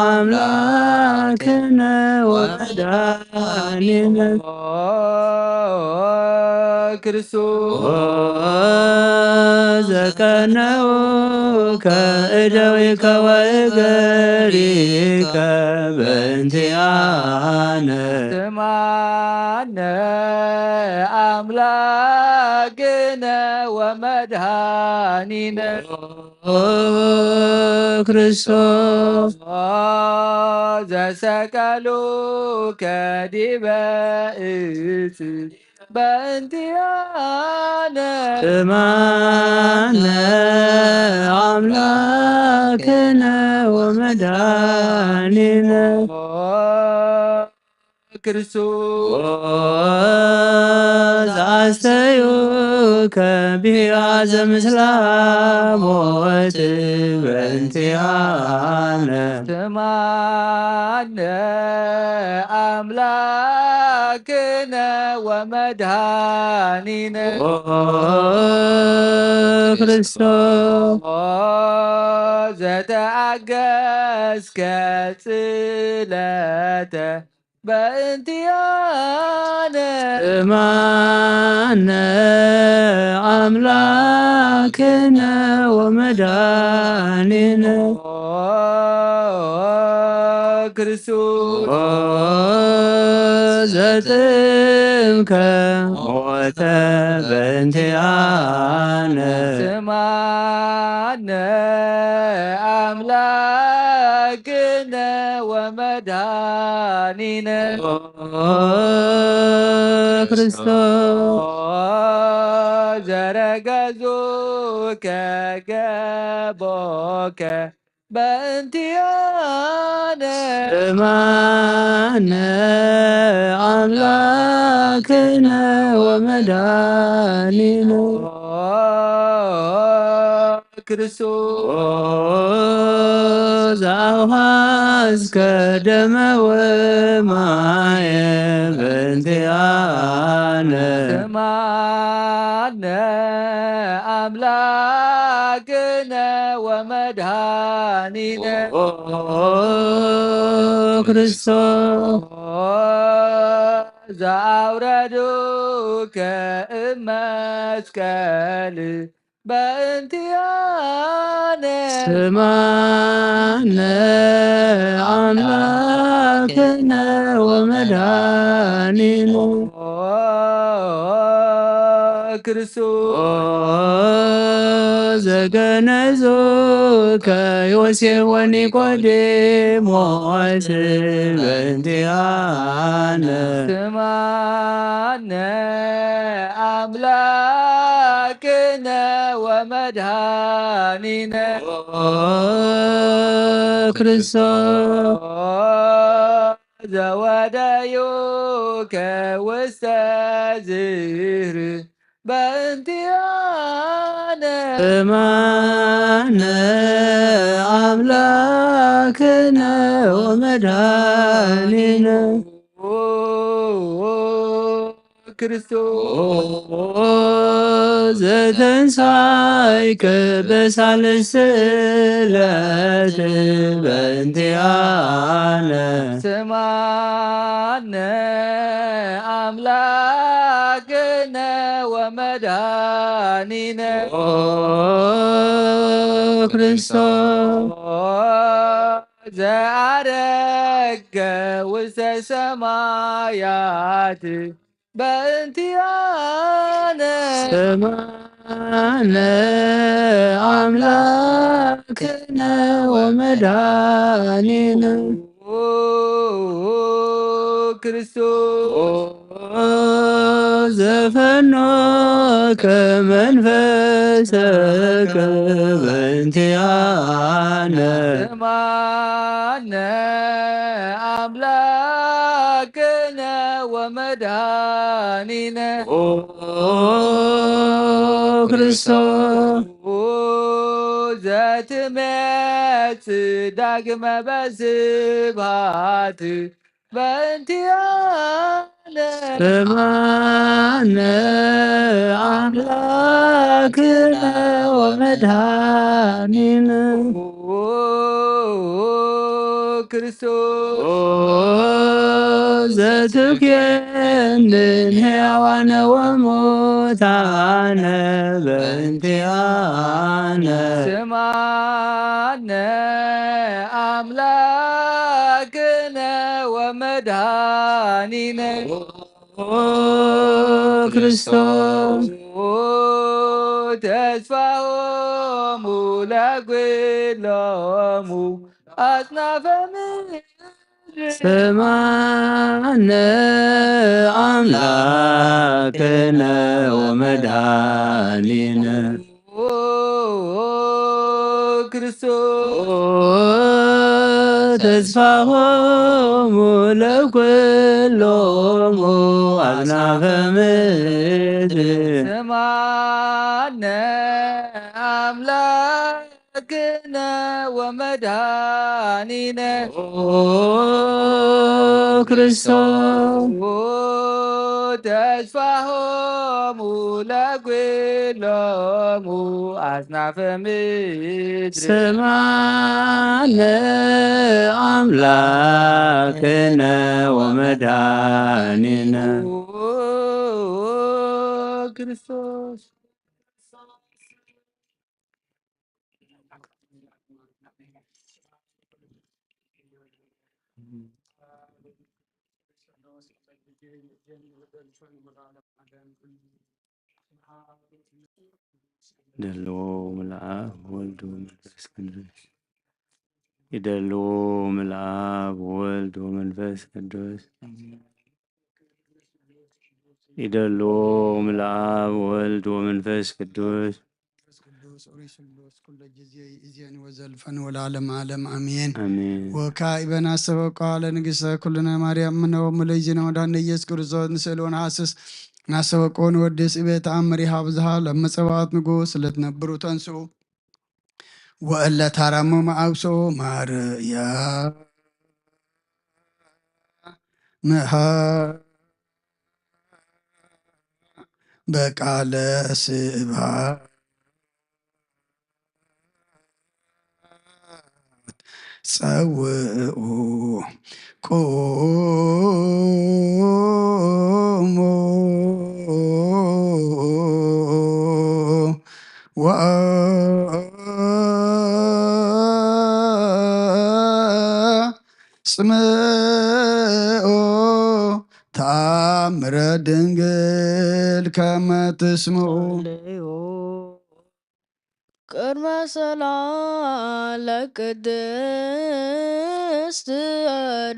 አምላክነ ወመድኃኒነ ኦ ክርስቶስ ዘቀነውከ እደዊከ ወእገሪከ በእንቲአነ ስማነ አምላክነ ወመድኃኒነ ኦ ክርስቶስ ኦ ዘሰቀሉከ ዲበ እጽ በእንቲአነ ስማነ አምላክነ ወመድኃኒነ ኦ ክርስቶስ ኦ ዘአስተዩከ ቢአዘ ምስለ ሞት በእንቲአነ ስማነ አምላክነ ወመድኃኒነ ኦ ክርስቶስ ኦ ዘተአገስከ ጽለተ በእንቲኣነ። ስማነ ኣምላክነ ወመድኃኒነ። ኦ ክርስቶስ። ኦ ዘጥምከ ሞተ በእንቲኣነ። ስማነ ኣምላክነ ወመድኃኒነ። ኦ ክርስቶስ። ኦ ዘረገዙከ ገቦከ በእንቲኣነ። ስማነ ኣምላክነ ወመድኃኒነ። ኦ ክርስቶስ። ኦ ዘአውሃዝከ ደመ ወማየ በእንቲኣነ። ስማነ ኣምላክነ ወመድኃኒነ። ኦ ክርስቶስ። ኦ ዘአውረዱከ እም መስቀል በእንቲኣነ። ስማነ ኣምላክነ ወመድኃኒነ። ኦ ክርስቶስ። ኦ ዘገነዙከ ዮሴፍ ወኒቆዲሞስ በእንቲኣነ። ስማነ ኣምላክነ ወመድኃኒነ። ኦ ክርስቶስ። ኦ ዘወደዩከ ውስተ ዝህር በእንቲኣነ። ስማነ ኣምላክነ ወመድኃኒነ። ኦ ክርስቶስ። ኦ ዘተንሳይከ በሳልስት ዕለት በእንቲኣነ። ስማነ ኣምላክነ ወመድኃኒነ። ኦ ክርስቶስ። ኦ ዘዐረገ ውስተ ሰማያት በእንቲኣነ። ስማነ ኣምላክነ ወመድኃኒነ። ኦ ክርስቶስ። ኦ ዘፈኖከ መንፈሰከ በእንቲኣነ። ስማነ ኣምላክነ ወመድኃኒነ። ኦ ክርስቶስ። ኦ ዘትመጽእ ዳግመ በስብሐት በእንቲኣነ። ስማነ ኣምላክነ ወመድኃኒነ። ኦ ክርስቶስ። ኦ ዘትኩየንን ሕያዋነ ወሙታነ በእንቲኣነ። ስማነ ኣምላክነ ወመድኃኒነ። ኦ ክርስቶስ። ኦ ተስፋሆሙ ለኩሎሙ አጽናፈ ምድር። ስማነ አምላክነ ወመድኃኒነ። ኦ ክርስቶስ። ኦ ተስፋሆሙ ለኩሎሙ አጽናፈ ምድር። ስማነ አምላክነ ወመድኃኒነ። ኦ ክርስቶስ። ኦ ተስፋሆሙ ለኩሎሙ ኣጽናፈ ምድሪ። ስማነ ኣምላክነ ወመድኃኒነ። ክርስቶስ። ይደልዎ ምልኣብ ወልድ ወመንፈስ ቅዱስ። ይደልዎ ምልኣብ ወልድ ወመንፈስ ቅዱስ። ይደልዎ ምልኣብ ወልድ ወመንፈስ ቅዱስ። ቅዱስ ኦሪት ስሉስ ኩሎ ጊዜ ይእዜኒ ወዘልፈኒ ወለዓለመ ዓለም ኣሜን። ኣሜን። ወካዕበ ናስተበቋ ለንግሥተ ኩልነ ማርያም እምነ ወሙለ ይዜነ ወዳነ ኢየሱስ ክርስቶስ ንስእል ወነሐስስ ናስተበቆ ንወድስ እቤ ተኣምር ይሃብ ዝሃ ለመጸባኦት ንጉሥ ለትነብሩ ተንስኡ ወእለ ታራሙ መዓብሶ ማርያ ምሃ በቃለ ስብሐት ጸውዑ ቁሙ ወአጽምዑ ተአምረ ድንግል ከመ ትስምዑ። ቅድመ ሰላም ለቅድስት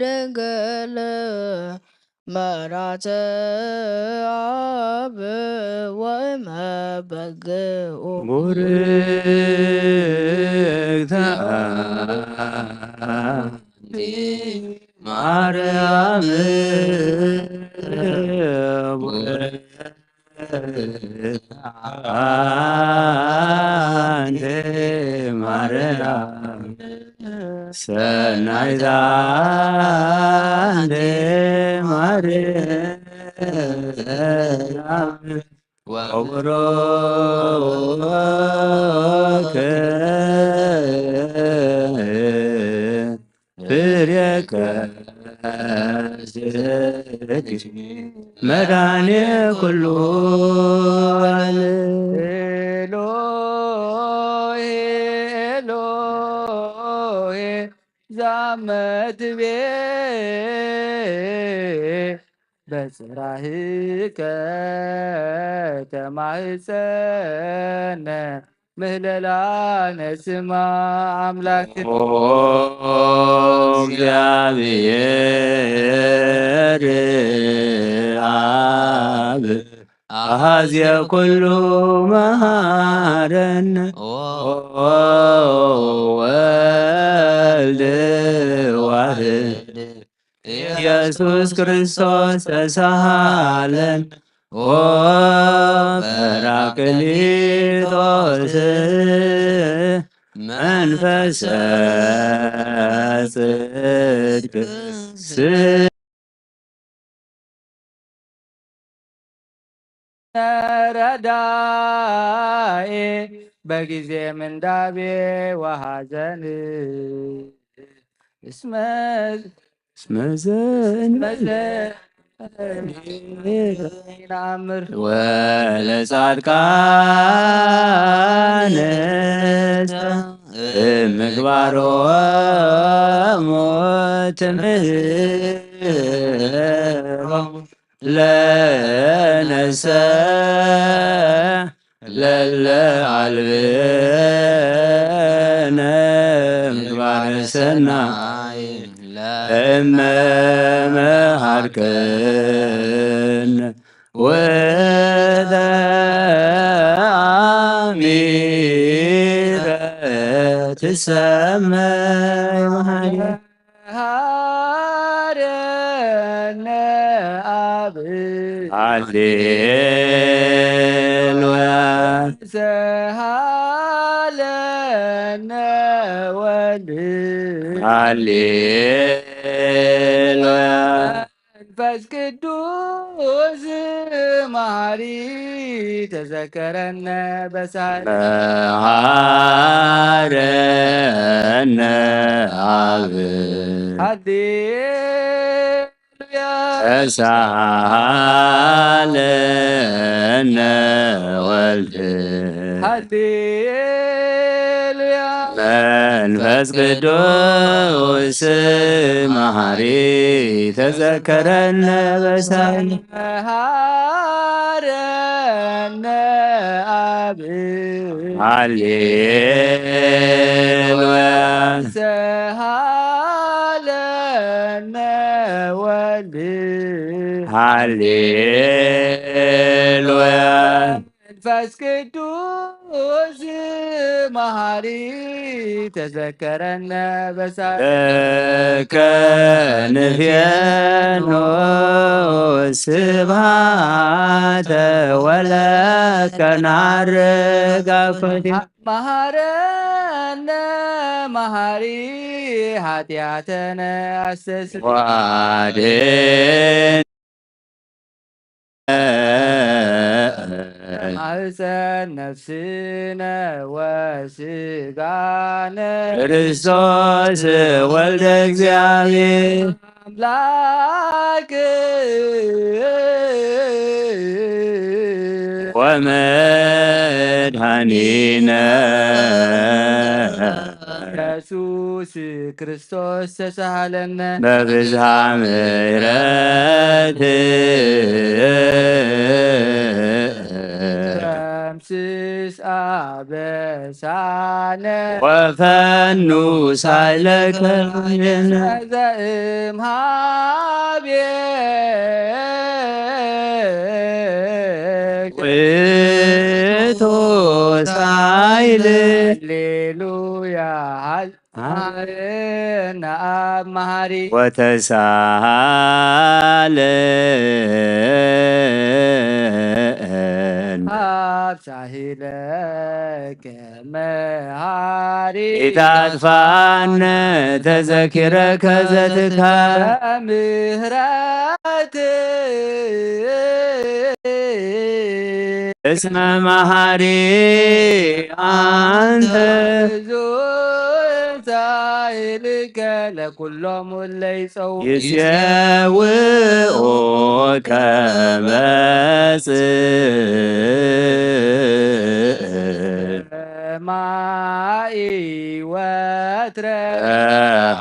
ድንግል መራተ አብ ወመበግኡ። ቡርክተ አንቲ ማርያም አንቲ ማርያም ሰናይታ አንቲ ማርያም ወቡሩክ ፍሬ ከርሥኪ መድኃኔ ኩሉ ዓለም። ኤሎሄ ኤሎሄ ዛመትቤ በጽራህከ ተማህፀነ ምህለላነ ስማ ኣምላክ። ኦ እግዚአብሔር አብ አሐዜ ኩሉ መሐረነ። ኦ ወልድ ዋህድ ኢየሱስ ክርስቶስ ተሳሃለን። ኦ ጰራቅሊጦስ መንፈሰ ጽድቅ ስ- ረዳኤ በጊዜ ምንዳቤ ወሐዘን እስመ እስመ ዘእንበለ ነአምር ወለጻድቃን እምግባሮሙ ትምህሮሙ ለነሰ ለለ አልብነ ምግባረ ሰናይ ለእመ መሃርከን ወተአሚረ ትሰመ ሃረነ አብ ሃሌሉያ። ሰሃለነ ወልድ ሃሌሉያ። መንፈስ ቅዱስ መሐሪ ተዘከረነ በሳል መሐረነ ኣብ ሃሌሉያ ተሳሃለነ ወልድ ሃሌሉያ መንፈስ ቅዱስ መሐሪ ተዘከረነ በሳል መሐረነ ኣብ ሃሌሉያ ሰሃለነ ወልድ ሃሌሉያ መንፈስ ቅዱስ መሐሪ ተዘከረነ በሳል ለከ ንፌኖ ስብሐተ ወለከ ናርግ አኮቴ መሐረነ መሐሪ ኃጢአተነ አስተስርይ ዋዴን ማህፀን ነፍስነ ወስጋነ ክርስቶስ ወልደ እግዚአብሔር አምላክ ወመድኃኒነ ኢየሱስ ክርስቶስ ተሳሃለነ በብዝሃ ምሕረት ደምስስ አበሳነ ወፈኑ ሳይለከ ዘእምሃቤ ውእቱ ሳይል ሃሌሉያ መሐረነ አብ መሐሪ ወተሳሃለን አብ ሳሂለከ መሐሪ ኢታጥፋነ ተዘኪረከ ዘትካል በምህረት እስመ መሐሪ አንተ ብዙ ሳይልከ ለኩሎም እለ ይጸው ይሴውኡ ከመጽእ ማይ ወትረ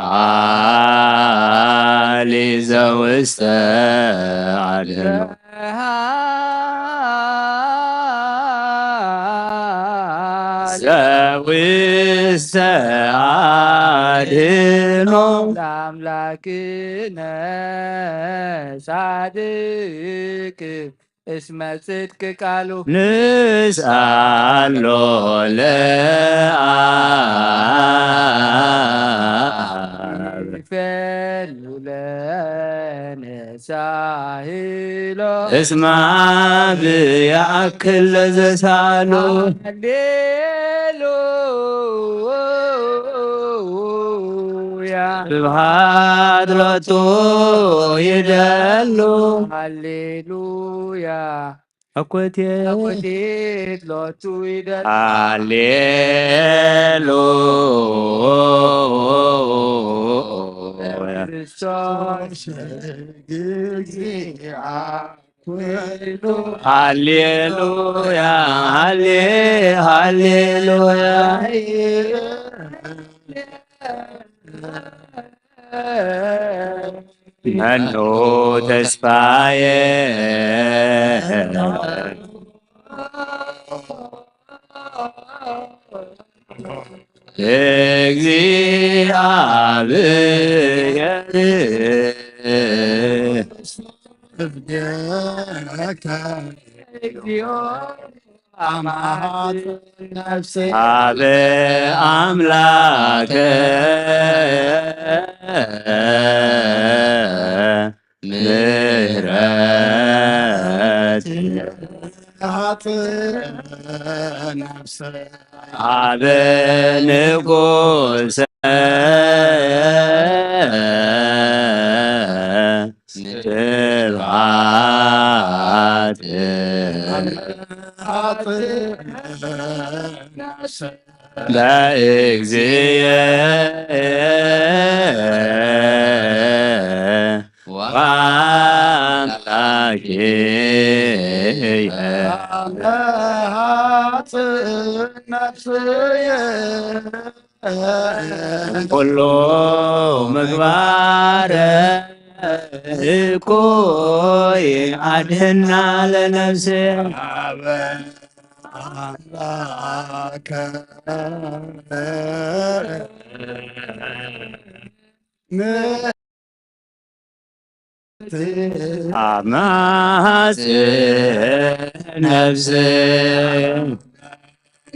ሃሊ ዘውስተ አድኖ ዘውስተ አድኖ ለአምላክነ ጻድቅ እስመ ጽድቅ ቃሉ ንስአሎ ለአብ ይፈኑ ለነ ሳሂሎ እስማ ብያአክል ለዘሳሎ ሃሌሉያ ስብሃት ሎቱ ይደሉ ሃሌሉያ አኮቴ አኮቴት ሎቱ ይደሉ ሃሌሉያ ክርስቶስ ሃሌሉያ ሃሌ ሃሌሉያ መኑ ተስፋዬ እግዚአብሔር አብ አምላከ ምህረት አብ ንጉሰ ለእግዚእየ ወአምላክየ። አመሃጽእ ነፍስየ ኩሉ ምግባረ እኩይ አድህና ለነፍስየ። አበ አምላከ አማጽእ ነፍስየ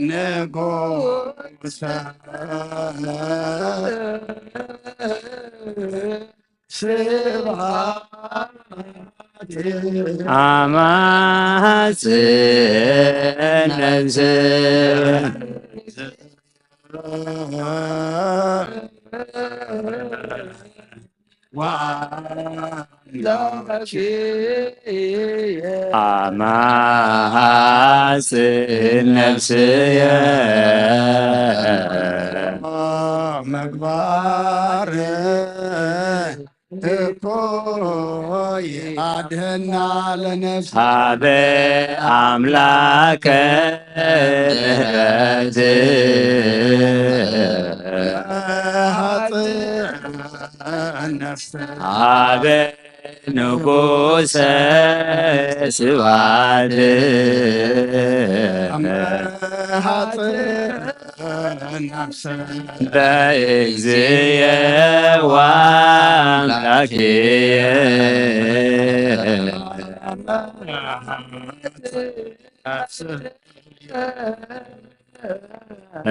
ንጉሰ ስብሐት አማጽእ ነፍስየ ወአምላክየ አማጽእ ነፍስየ ምግባር እኩይ አድህና ለነፍስ ሀበ አምላከ ምህረት ሀበ ንጉሰ ስብሐት በእግዚእየ ወአምላክየ።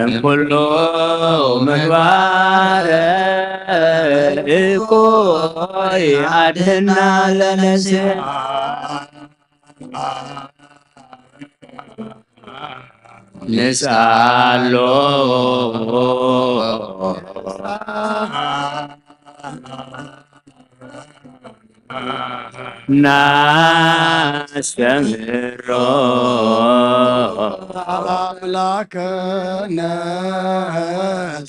እምኩሉ ምግባረ እኩይ አድህና ለነፍስየ። ንስአሎ ናስተምህሮ አምላክነ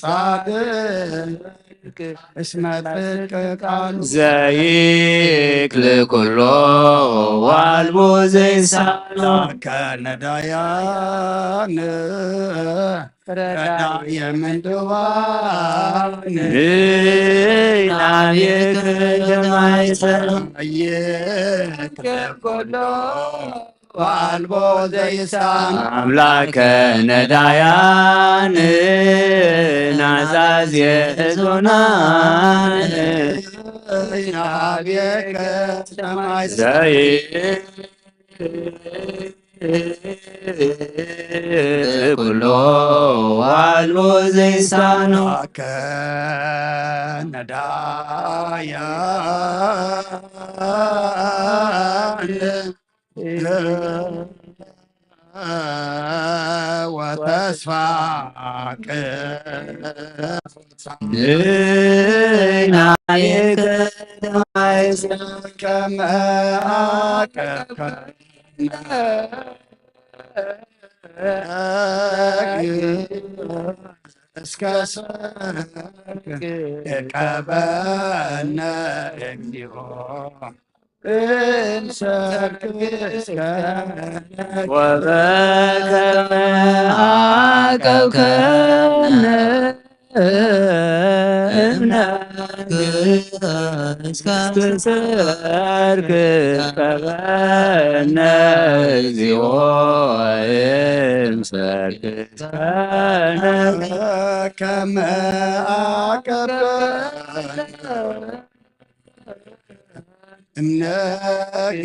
ጻድቅ እስመ ጽድቅ ቃሉ ዘይክል ኩሎ ዋልቦ ዘይሳኖ ከነዳያን ረዳየ ምንድዋን ናብየክ ደማይሰ ይክል ኩሎ ዋልቦ ዘይሳን አምላከ ነዳያን ናዛዝ የእዞናን ናብየከ ሰማይ ዘይ ኩሎ ዋልቦ ዘይሳኖ አምላከ ነዳያን ወተስፋ ናይከ ከመ አቀብከነ እስከ ሰርክ እቀበነ እግዚኦ። እምሰርክ እስከ ወበከመ አቀብከነ እምነክ እስከ ሰርክ ቀበነ እግዚኦ እምሰርክ እስከ ከመ አቀበነ እምነክ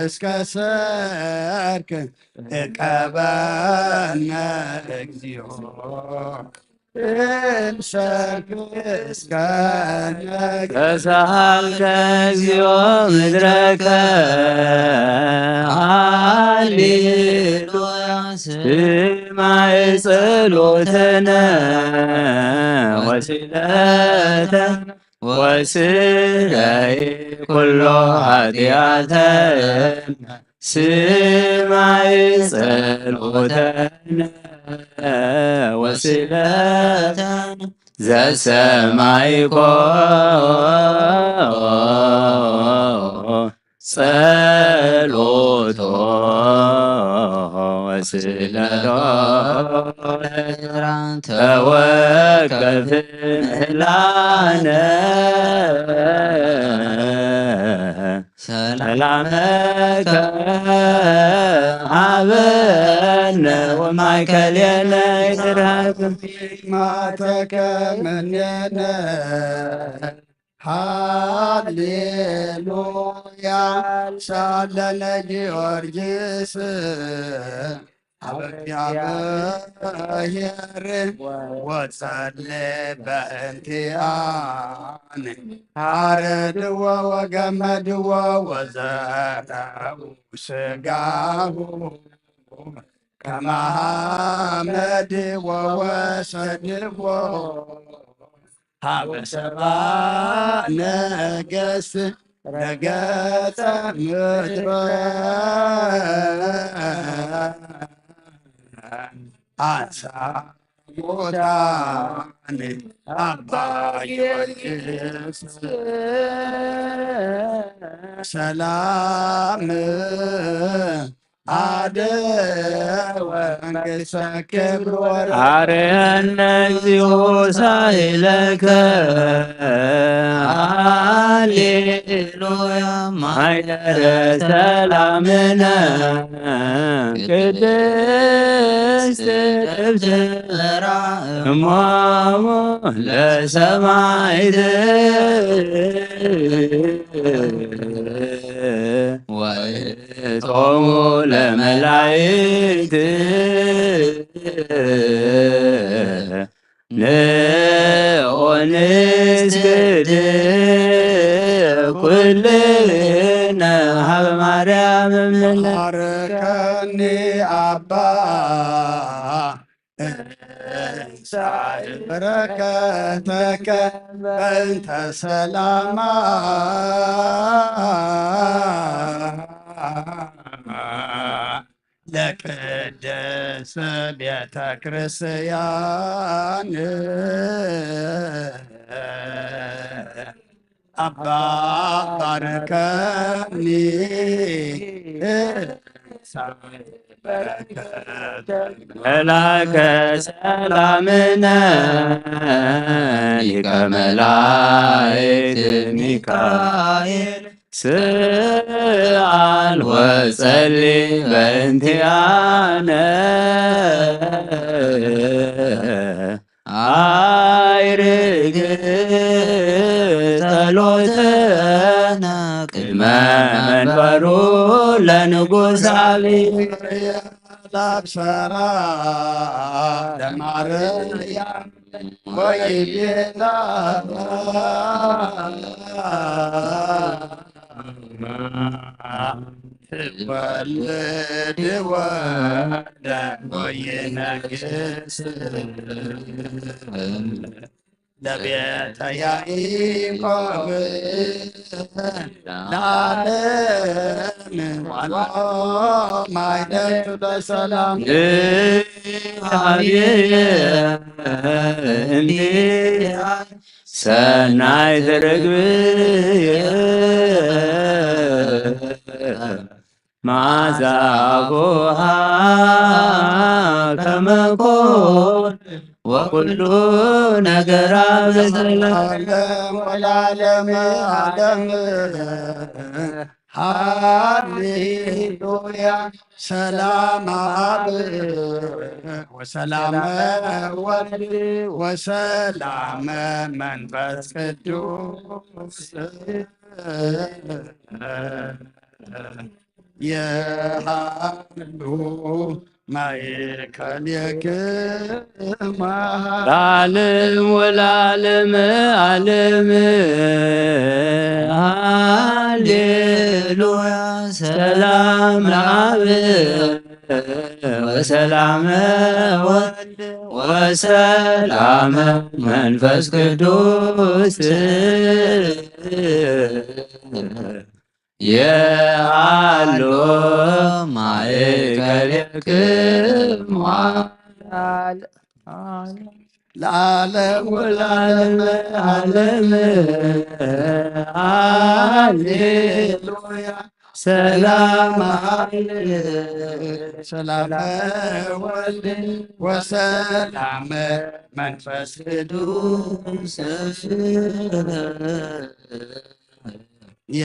እስከ ሰርክ እቀበነ እግዚኦ እምሰርክ እስከ ተሳሃልከ እግዚኦ ምድረከ ሃሌሉያ ስማይ ጸሎተነ ወስለተ ወስረይ ኩሎ ኃጢአተነ ስማይ ጸሎተነ ወስለተ ዘሰማይኮ ጸሎቶ ወስለቶ ተወከፍ ምህላነ ሰላመከ ሀበነ ወማእከሌነ ይትረከብ ማተከ ምኔነ። ሃሌሉያ ሳለነ ጊዮርጊስ ሀበ እግዚአብሔር ወጸልእ በእንቲአነ። አረድዎ ወገመድዎ ወዘረኡ ስጋሁ ከመ ሐመድ ወወሰድዎ ሀበ ሰባ ነገስ ረገጸ ምድረ አንሳ ሙታን አባ ጊዮርጊስ ሰላም አደወ መንግስተ ክብር ወረ አርያነ እግዚኦ ሳይለከ ሃሌሉያ ማይደረ ሰላምነ ቅድስት ደብተራ እሞሙ ለሰማይት ወእቶሙ ለመላይት ንኦንስክድ ኩልነ ሀበ ማርያም እምነ ባርከኒ አባ እንሳይ በረከተከ በእንተ ሰላማ ለቅድስት ቤተ ክርስቲያን አባ ባርከኒ መላከ ሰላምነ ሊቀ መላእክት ሚካኤል ስአል ወጸሊ በእንቲአነ አይርግ ጸሎተነ ቅድመ መንበሩ ለንጉሳዊ ላብሰራ ለማርያም ወይቤላ ትወልድ ወልደ ወይነግስ ለቤተ ያዕቆብ ለዓለም ዋሎ ማይደቱ ለሰላም አብየ እንዲህ ሰናይት ርግብየ መዓዛ አፉሃ ከመ ኮን ወኩሉ ነገራ በሰላም ዓለም ወለዓለመ ዓለም። ሃሌሉያ። ሰላም አብ ወሰላም ወልድ ወሰላም መንፈስ ቅዱስ የሃሉ ማእከሌክማ ለዓለም ወለዓለመ ዓለም። ሃሌሉያ። ሰላም ለአብ ወሰላመ ወልድ ወሰላመ መንፈስ ቅዱስ የሃሎ ማእከሌክሙ። ለዓለም ወለዓለመ ዓለም። ሃሌሉያ። ሰላም አለ። ሰላም ወልድ ወሰላም መንፈስ ቅዱስ የ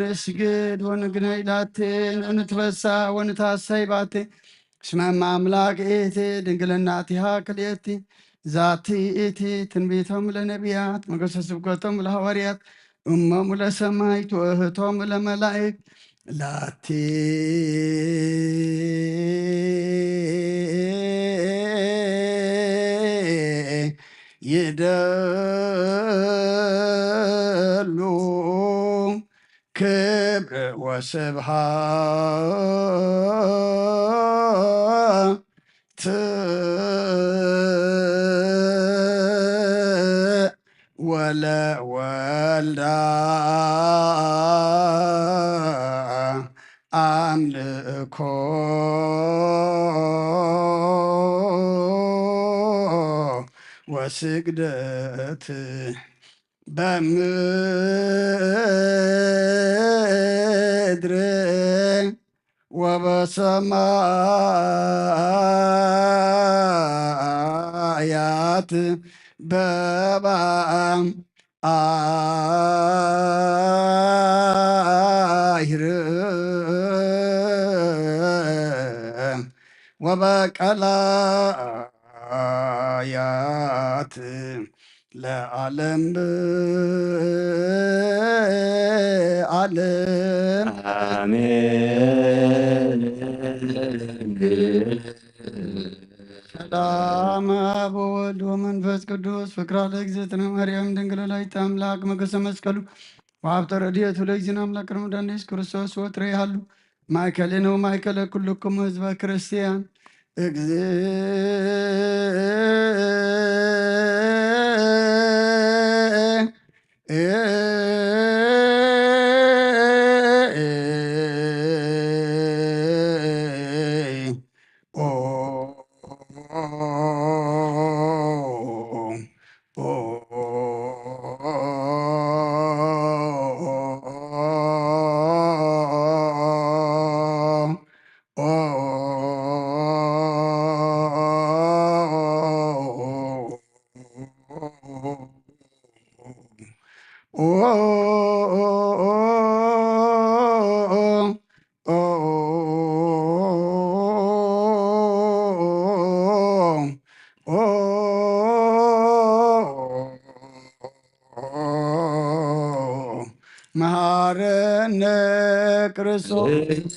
ንስግድ ወንግነይ ላቴ፣ ንትበሳ ወንታሰይ ባቴ። እስመ እመ አምላክ ኢቲ ድንግልናቲሃ ክልኤቲ። ዛቲ ኢቲ ትንቢቶም ለነቢያት፣ መገሰ ስብከቶም ለሐዋርያት፣ እሞሙ ለሰማይት ወእህቶም ለመላእክት። ላቲ ይደሉ ክብር ወስብሐት ወለወልዳ አምልኮ ወስግደት በምድር ወበሰማያት በባሕር ወበቀላያት ለዓለም ዓለም። አሜን። ሰላም አብ ወወልድ ወመንፈስ ቅዱስ ፍቅራ ለእግዝእትነ ማርያም ድንግል ወላዲተ አምላክ መገሰ መስቀሉ ወሀብተ ረድኤቱ ለእግዚእነ አምላክ ረመዳን ኢየሱስ ክርስቶስ ወትረ ይሃሉ ማእከሌነ ወማእከለ ኩልክሙ ህዝበ ክርስቲያን። መሐረነ ክርስቶስ።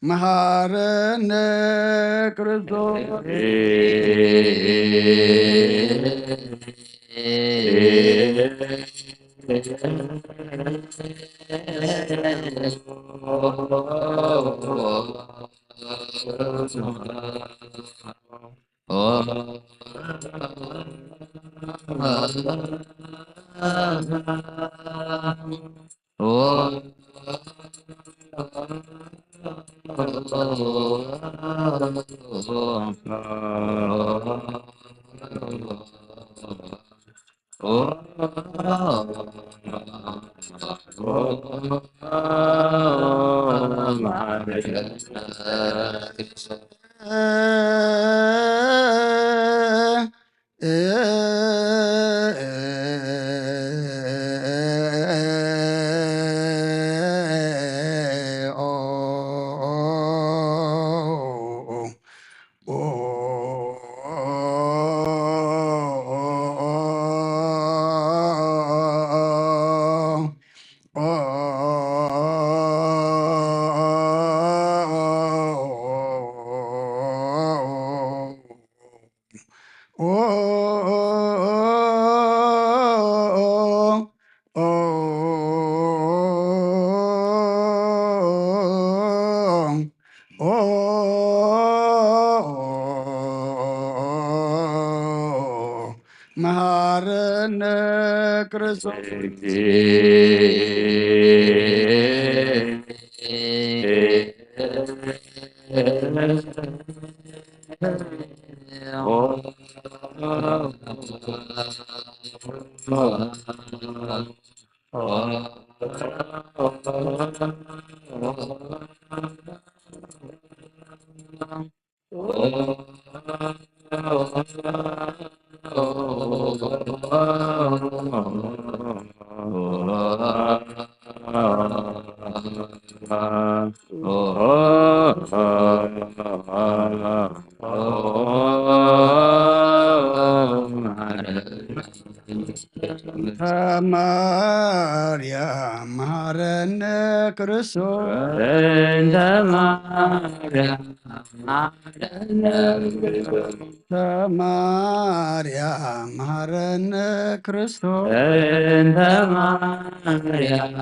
መሃረነ ክርስቶስ። መሃረነ ክርስቶስ። እንተ ማርያም መሃረነ ክርስቶስ። እንተ ማርያም መሃረነ ክርስቶስ። እንተ ማርያም መሃረነ ክርስቶስ። እንተ ማርያም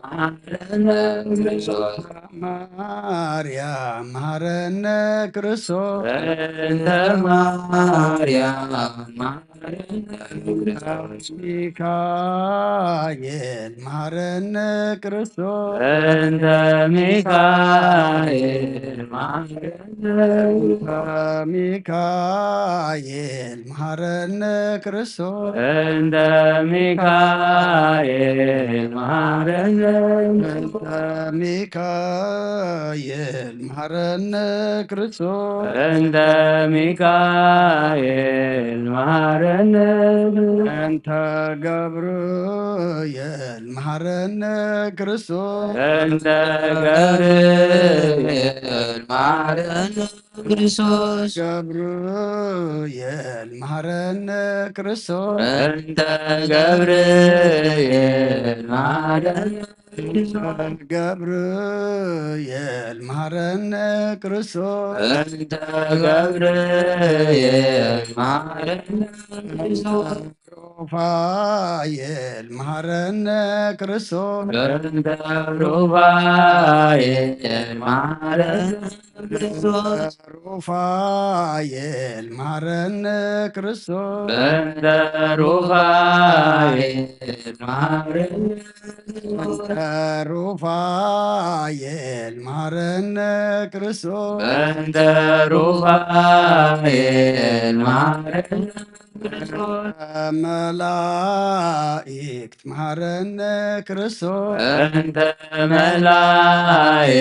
መሃረነ ክርስቶስ። ማርያም መሃረነ ክርስቶስ። እንተ ማርያም መሃረነ ክርስቶስ። ሚካኤል መሃረነ ክርስቶስ። እንተ ሚካኤል መሃረነ ሚካኤል መሃረነ ክርስቶስ። እንተ ሚካኤል መሃረነ እንተ ሚካኤል መሃረነ ክርስቶስ። እንተ ሚካኤል መሃረነ እንተ ገብርኤል መሃረነ ክርስቶስ። እንተ ገብርኤል መሃረነ ክርስቶስ። ገብርኤል መሃረነ ክርስቶስ። እንተ ገብርኤል መሃረነ ክርስቶስ። ገብርኤል መሃረነ ክርስቶስ። እንተ ገብርኤል መሃረነ ክርስቶስ። ሩፋኤል መሃረነ ክርስቶስ። እንተ ሩፋኤል መሃረነ ክርስቶስ። ሩፋኤል መሃረነ ክርስቶስ። እንተ ሩፋኤል መሃረነ ክርስቶስ። እንተ ሩፋኤል መሃረነ ክርስቶስ። እንተ ሩፋኤል መሃረነ ክርስቶስ። መላእክት መሃረነ ክርስቶስ። እንተ መላእክት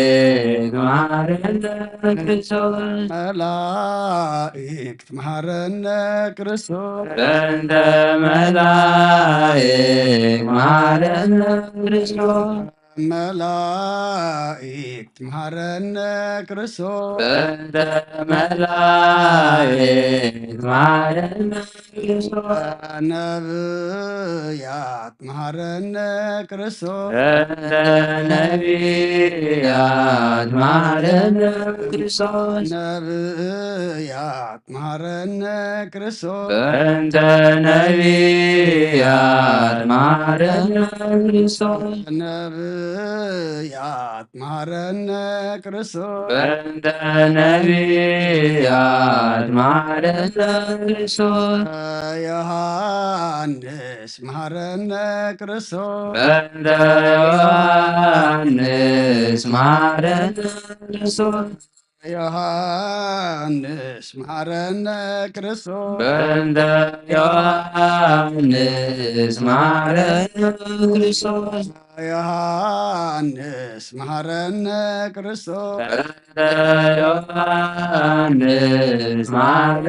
መሃረነ ክርስቶስ። መላእክት መሃረነ ክርስቶስ። እንተ መላእክት መሃረነ ክርስቶስ። መላእክት መሃረነ ክርስቶስ። በእንተ መላእክት መሃረነ ክርስቶስ። ነብያት መሃረነ ክርስቶስ። በእንተ ነቢያት መሃረነ ክርስቶስ። ነብያት መሃረነ ክርስቶስ። በእንተ ነቢያት መሃረነ ክርስቶስ። ነብያት መሃረነ ክርስቶስ። በእንተ ነቢያት መሃረነ ክርስቶስ። ዮሐንስ መሃረነ ክርስቶስ። በእንተ ዮሐንስ መሃረነ ክርስቶስ። ዮሐንስ መሃረነ ክርስቶስ። በእንተ ዮሐንስ መሃረነ ክርስቶስ። ዮሐንስ መሃረነ ክርስቶስ። በእንተ ዮሐንስ መሃረነ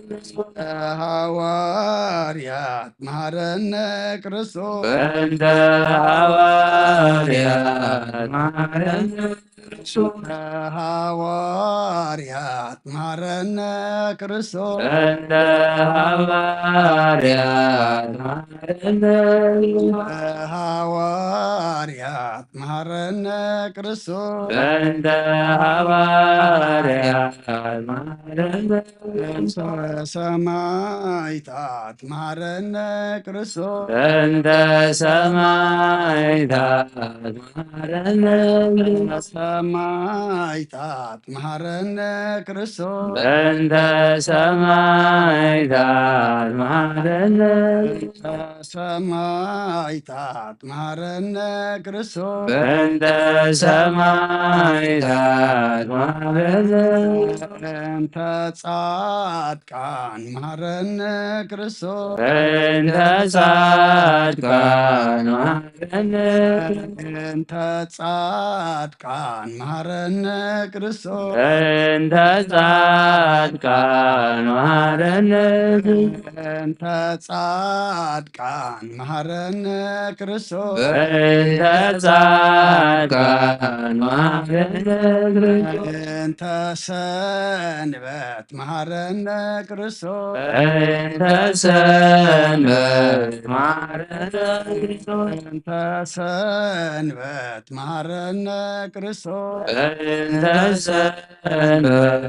ክርስቶስ። ሐዋርያት መሃረነ ክርስቶስ። በእንተ ሐዋርያት መሃረነ ክርስቶስ። ሐዋርያት መሃረነ ክርስቶስ። በእንተ ሐዋርያት መሃረነ ክርስቶስ። ሐዋርያት መሃረነ ክርስቶስ። በእንተ ሐዋርያት መሃረነ ክርስቶስ። ሰማዕታት መሃረነ ክርስቶስ። በእንተ ሰማዕታት መሃረነ። ሰማዕታት መሃረነ ክርስቶስ። በእንተ ሰማዕታት መሃረነ። ሰማዕታት መሃረነ ክርስቶስ። በእንተ ሰማዕታት መሃረነ። በእንተ ጻድቃን መሃረነ ክርስቶስ። በእንተ ጻድቃን መሃረነ። በእንተ ጻድቃን መሃረነ ክርስቶስ። በእንተ ጻድቃን መሃረነ። በእንተ ጻድቃን መሃረነ ክርስቶስ። በእንተ ጻድቃን መሃረነ። በእንተ ሰንበት መሃረነ ክርስቶስ። በእንተ ሰንበት መሃረነ ክርስቶስ። በእንተ ሰንበት መሃረነ ክርስቶስ። በእንተ ሰንበት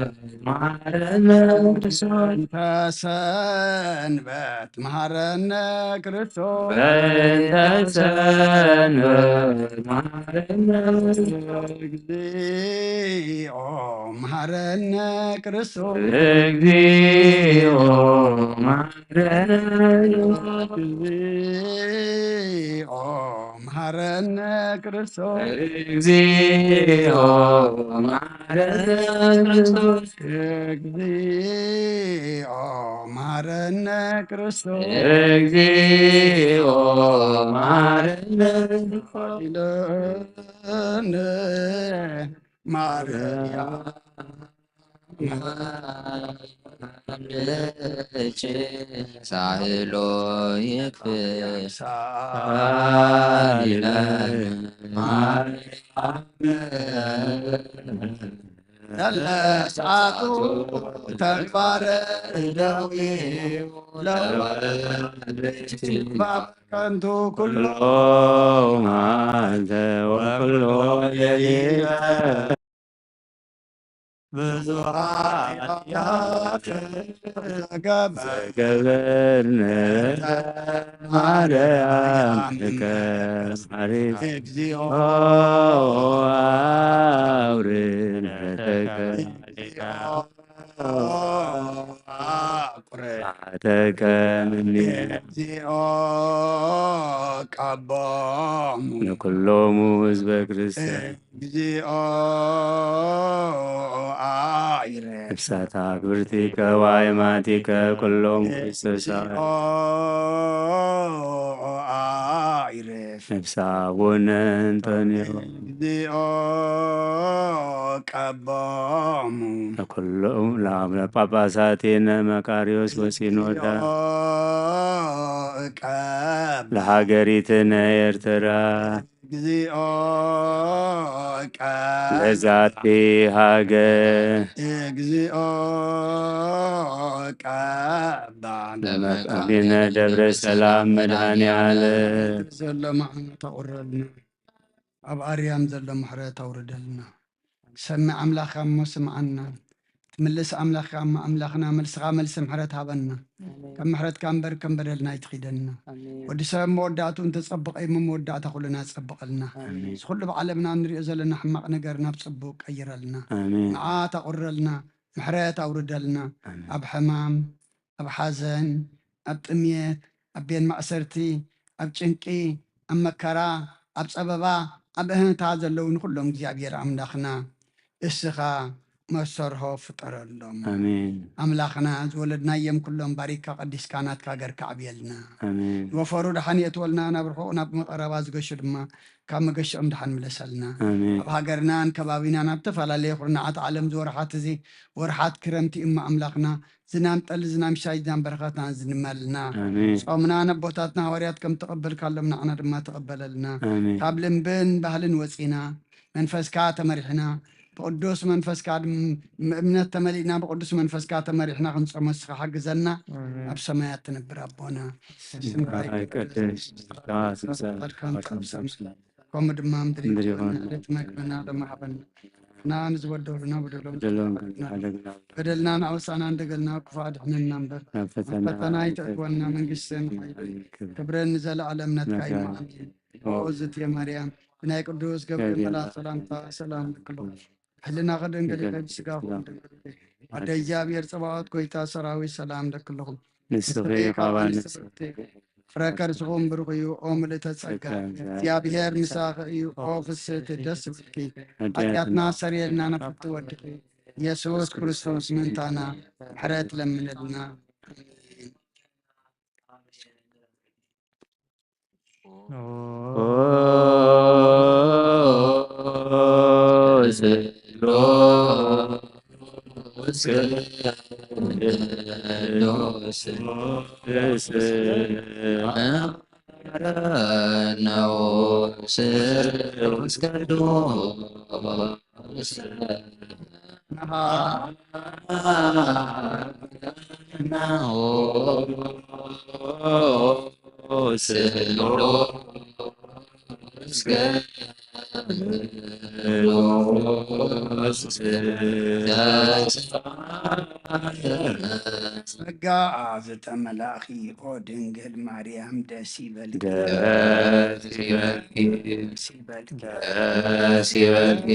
መሃረነ ክርስቶስ። በእንተ ሰንበት መሃረነ ክርስቶስ። በእንተ ሰንበት መሃረነ። እግዚኦ መሃረነ ክርስቶስ። እግዚኦ መሃረነ። እግዚኦ መሃረነ ክርስቶስ። እግዚኦ መሃረነ ክርስቶስ። እግዚኦ መሃረነ ክርስቶስ። እግዚኦ መሃረነ። ኢለነ ማርያም። ሳህሎ ይክፍል ሳህለ ማርያም። ለለሰዓቱ ተግባረ እደዊሁ ለወልድ ከንቱ ኩሎ መዓልተ ወኩሎ ሌሊተ። ብዙኃ ኃጢአት ዘገብርነ ማርያም ከማሪ እግዚኦ አውርድ ምሕረተከ። አቁረ ተቀምኒ እግዚኦ ቀቦሙ ንኩሎሙ ህዝበ ክርስቲያን። እግዚኦ አኢረ ነፍሳት አክብርቲከ ዋይማቲከ ኩሎም ክርስቶሳውያን። አኢረ ነፍሳ አቡነ እንጦንዮ። እግዚኦ ቀቦሙ ለኩሎም ለአቡነ ጳጳሳቲነ መቃሪዎስ ወሲኖዳ። ቀብ ለሀገሪትነ ኤርትራ። እግዚኦ ለዛቲ ሃገር እግዚኦ ቀባ ዲነ ደብረ ሰላም መድኃኔ ዓለም ዘሎ መዓና ተቑረልና፣ ኣብ ኣርያም ዘሎ ምሕረት ኣውርደልና። ሰምዕ ኣምላኽ እሞ ስምዓና፣ ትምልስ ኣምላኽ እሞ ኣምላኽና፣ መልስኻ መልሲ ምሕረት ሃበና። ካብ ምሕረትካ እምበር ከም በደልና ኣይትኺደና። ወዲ ሰብ መወዳእቱ እንተጸብቐ እሞ መወዳእታ ኩልና ጸብቐልና። እዚ ኩሉ ብዓለምና እንሪኦ ዘለና ሕማቕ ነገር ናብ ጽቡቕ ቀይረልና። ኣሜን መዓት ኣቑረልና፣ ምሕረት ኣውርደልና። ኣሜን ኣብ ሕማም፣ ኣብ ሓዘን፣ ኣብ ጥምየት፣ ኣብ ቤት ማእሰርቲ፣ ኣብ ጭንቂ፣ ኣብ መከራ፣ ኣብ ጸበባ፣ ኣብ እህንታ ዘለዉ ንኹሎም እግዚኣብሔር ኣምላኽና እስኻ መሰርሆ ፍጠረሎም። ኣሜን ኣምላኽና ዝወለድናዮም ኩሎም ባሪካ ቀዲስካ ናትካ ገርካ ዕብየልና። ኣሜን ዝወፈሩ ደሓን የእትወልና፣ ናብ ርሑቕ ናብ መቐረባ ዝገሹ ድማ ካብ መገሽኦም ደሓን ምለሰልና። ኣሜን ኣብ ሃገርናን ከባቢናን ኣብ ዝተፈላለዩ ኩርናዓት ዓለም ዝወርሓት እዚ ወርሓት ክረምቲ እማ ኣምላኽና ዝናም ጠሊ ዝናም ሻይ ዝናም በረኸትና ዝንመልና። ኣሜን ጾምና ነቦታትና ሃዋርያት ከም ተቐበልካሎም ንዓና ድማ ተቐበለልና። ኣሜን ካብ ልምብን ባህልን ወፂና መንፈስካ ተመሪሕና ብቅዱስ መንፈስካ ድም- እምነት ተመሊእና ብቅዱስ መንፈስካ ተመሪሕና ክንጾም እስኻ ሓግዘና። ኣብ ሰማያት ትነብር ኣቦና ስምካ ይትቀደስ፣ ይትቀደስ፣ ትምጻእ ፍቃድካ ትምጻእ፣ ከምኡ ድማ ምድሪ ምድሪ ይኹን። ይኹን። ዕለት መግብና ሎሚ ሃበና። እና ንዝበደሉና በደሎም በደሎም ከም ዝሓደግና በደልና ንኣውሳና እንደገልና ክፉእ ኣድሕነና እምበር ናብ ፈተና ኣይተእትወና። መንግስትን ሓይልን ክብርን ንዘለኣለም ናትካ እዩ። ኣሜን። ኦ ዝትየ ማርያም ብናይ ቅዱስ ገብርኤል መልኣክ ሰላምታ ሰላም ንክሎ ሕልና ከደንገሊከ ብስጋኹም ኣደ እግዚኣብሔር ጸባዖት ጎይታ ሰራዊት ሰላም ለክልኹም። ንስኺ ካብ ኣንስቲ ፍረ ከርስኹም ብሩኽ እዩ። ኦ ምልእተ ጸጋ እግዚኣብሔር ምሳኺ እዩ። ኦ ፍስሕቲ ደስ ይበልኪ። ሓጢኣትና ሰርየልና ነፍቲ ወድኺ ኢየሱስ ክርስቶስ ምእንታና ምሕረት ለምንልና። ጸጋ ዝተመላእኺ ኦ ድንግል ማርያም ደስ ይበልኪ። ደስ ይበልኪ፣ ደስ ይበልኪ። ደስ ይበልኪ።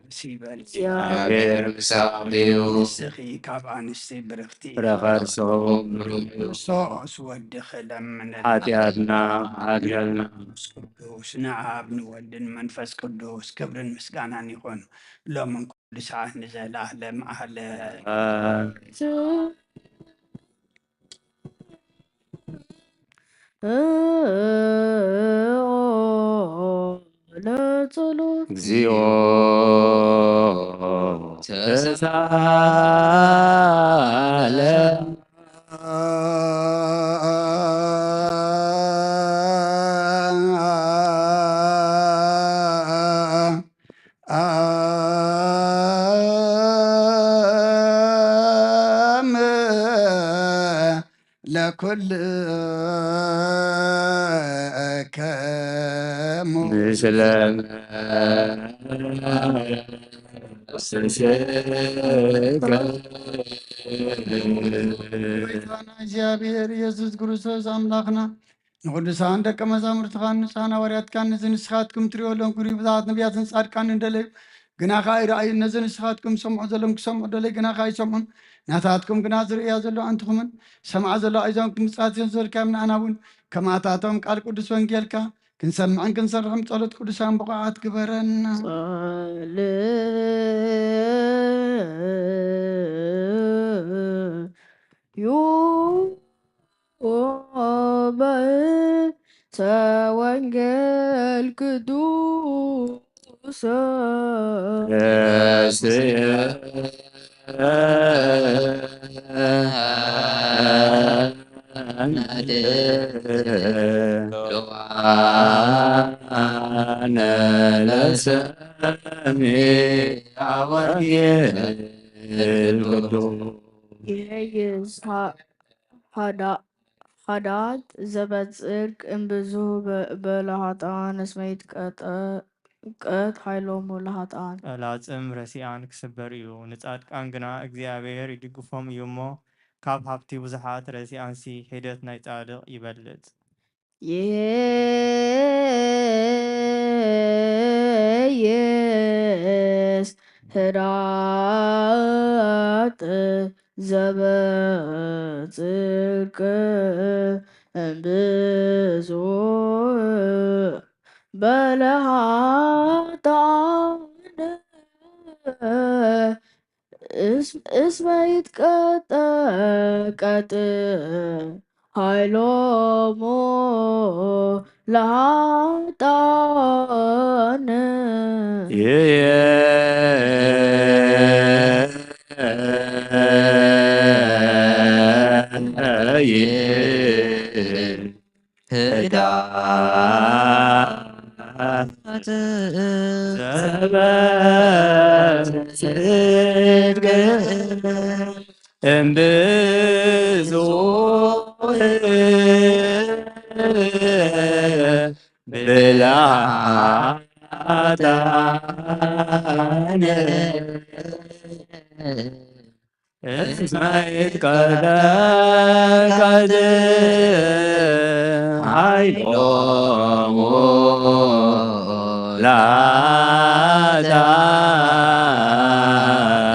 ደስ ይበልኪ። እግዚኣብሔር ምሳኺ እዩ። ንስኺ ካብ ኣንስቲ ብርኽቲ ፍረ ከርስኹም ብሩኽ እዩ። ክርስቶስ ወድኺ ለምንልና። ሓጢኣትና ሓድገልና። ቅዱስ ንኣብ ንወልድን መንፈስ ቅዱስ ክብርን ምስጋናን ይኹን ሎምን ኩሉ ሰዓት ንዘለኣለም ዓለም። ለጸሎት እግዚኦ ተሳለ ለኩልከሙ ምስለ ጎይታና እግዚኣብሔር ኢየሱስ ክርስቶስ ኣምላኽና ንቅዱሳን ደቀ መዛሙርትኻን ንጹሓን ሃዋርያትካን ነዚ ንስኻትኩም ትሪኦ ሎም ክሪኡ ብዙሓት ነቢያትን ጻድቃንን ደለዩ ግና ኸኣ ይረኣዩ። ነዚ ንስኻትኩም ሰምዑ ዘሎም ክሰምዑ ደለዩ ግና ኸኣ ይሰምዑን ናታትኩም ግና ዝርእያ ዘሎ ኣንትኹምን ዝሰምዓ ዘሎ ኣይዞንኩም ብጻት እዮም ዝበልካዮም ንኣና እውን ከማታቶም ቃል ቅዱስ ወንጌልካ ክንሰምዕን ክንሰርሕም ጸሎት ቅዱሳን ብቑዓት ግበረና። ጸልዩ በእንተ ወንጌል ቅዱስ ረስየ ነድልዋነ ለሰሚዐ ወንጌል ቅዱስ። ይሄይስ ሀ-፣ ሀዳ-፣ ሀዳት ዘበጽድቅ እምብዙ በ-፣ በለ ኃጥኣን እስመ ይትቀጠቀጥ ኃይሎሙ ለኃጥኣን። ቀላጽም ረሲኣን ክስበር እዩ፣ ንጻድቃን ግና እግዚኣብሔር ይድግፎም እዩ እሞ፣ ካብ ሃብቲ ብዙኃት ረሲኣንሲ ሒደት ናይ ጻድቕ ይበልጽ። ይሄይስ ህዳጥ ዘበጽድቅ እምብዙ በለ ኃጥኣን እስ-፣ እስመ ይትቀጠቀጥ ኃይሎሙ ለኃጥኣን። ይሄይስ ህዳት ዘበጽድቅ እምብዙ በለ ኃጥኣን እስመ ይትቀጠቀጥ ኃይሎሙ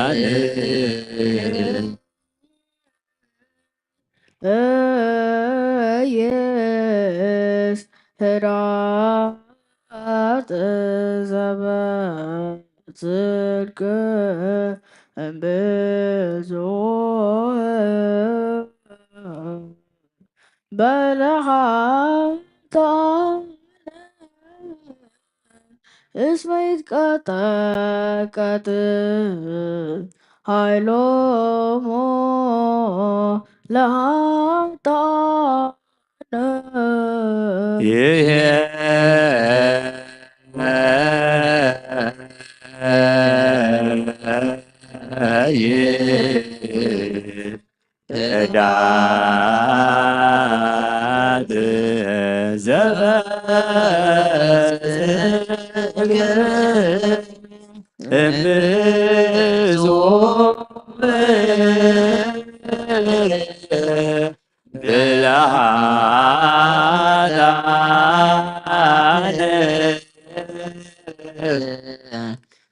ለኃጥኣን። ይሄይስ ህዳጥ ዘበጽድቅ እምብዙ በለ ኃጥኣን እስመ ይትቀጠቀጥ ኃይሎሙ ለኃጥኣን። ይሄይስ ህዳጥ ዘበጽድቅ እምብዙ በለ ኃጥኣን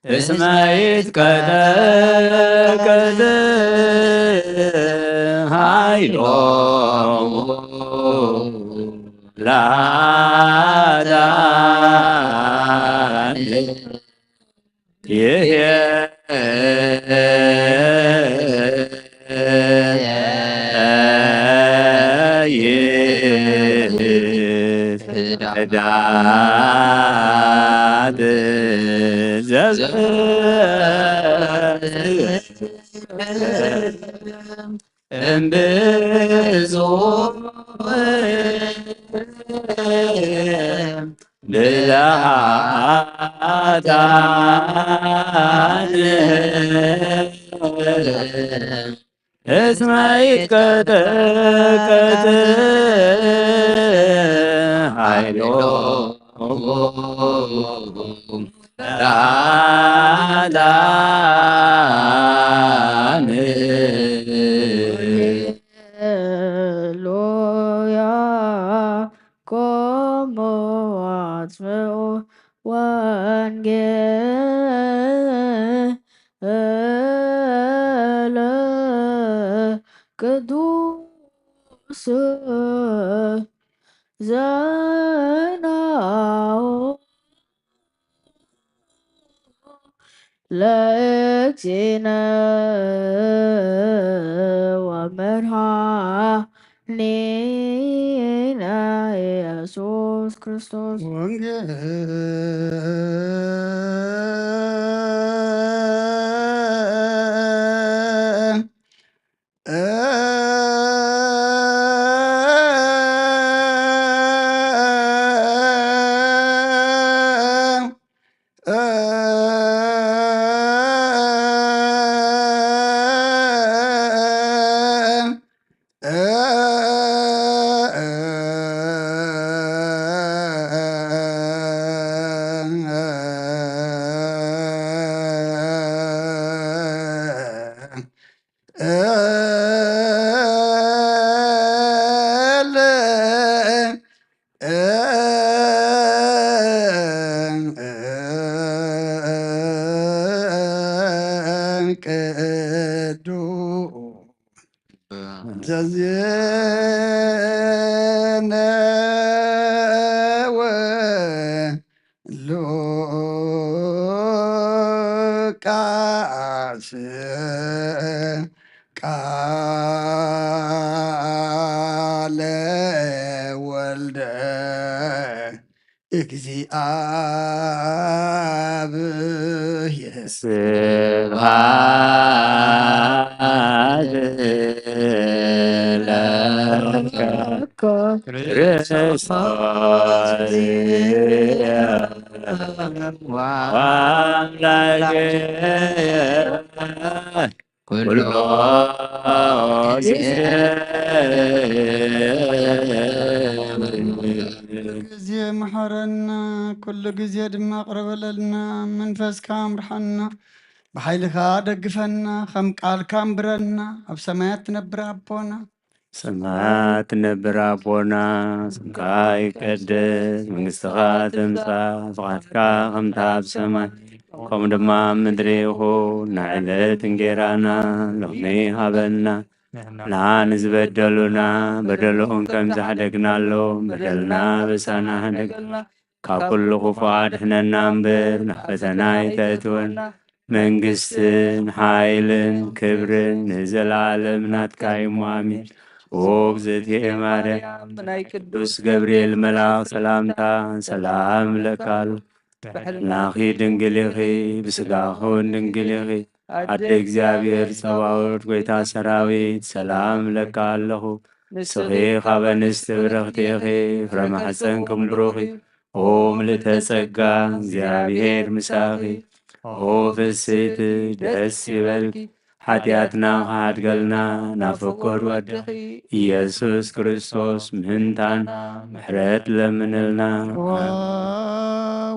እስመ ይትቀጠቀጥ ኃይሎሙ ለኃጥኣን። ይሄይስ ህዳጥ ዘበጽድቅ እምብዙ በለ ኃጥኣን እስመ ይትቀጠቀጥ ኃይሎሙ ለኃጥኣን። ሃሌሉያ። ኮሙ አጽምዑ ወንጌለ ቅዱስ ዘናሁ ለእግዚእነ ወመድኃኒነ ኢየሱስ ክርስቶስ። ወንጌል ዘዜነወ ሉቃስ ቃለ ወልደ እግዚኣብሔር። ስብሐት ለከ ክርስቶስ ወአምላክ ኩሎ ጊዜ። ግዜ መሐረና፣ ኩሉ ግዜ ድማ ቅረበለልና። መንፈስካ ኣምርሓና፣ ብሓይልኻ ደግፈና፣ ከም ቃልካ ኣንብረና። ኣብ ሰማያት ትነብር ኣቦና፣ ሰማያት ትነብር ኣቦና፣ ስምካ ይቀደስ፣ መንግስትኻ ትምጻእ፣ ፍቓድካ ከምታ ኣብ ሰማይ ከምኡ ድማ ኣብ ምድሪ ይኹን። ናይ ዕለት እንጌራና ሎሚ ሃበና፣ ንሕና ንዝበደሉና በደሎም ከም ዝሓደግናሎም በደልና በሳና ሓደግና፣ ካብ ኩሉ ክፉእ ኣድሕነና እምበር ናብ ፈተና ኣይተእትወና። መንግስትን ሓይልን ክብርን ንዘለኣለም ናትካ እዩ እሞ ኣሜን። ኦ እግዝእትየ ማርያም፣ ናይ ቅዱስ ገብርኤል መልኣኽ ሰላምታ ሰላም እለካ ኣለኹ። ብሕልናኺ ድንግል ኢኺ፣ ብስጋኺ እውን ድንግል ኢኺ። ኣደ እግዚኣብሔር ጸባኦት፣ ጎይታ ሰራዊት፣ ሰላም እለካ ኣለኹ። ንስኺ ካብ ኣንስቲ ብርኽቲ ኢኺ፣ ፍረ ማሕፀንኪ ብሩኽ እዩ። ኦ ምልእተ ጸጋ፣ እግዚኣብሔር ምሳኺ። ኦ ፍስሕቲ፣ ደስ ይበልኪ፣ ሓጢኣትና ክሓድገልና ናብ ፍቁር ወድኺ ኢየሱስ ክርስቶስ ምእንታና ምሕረት ለምንልና። ዋ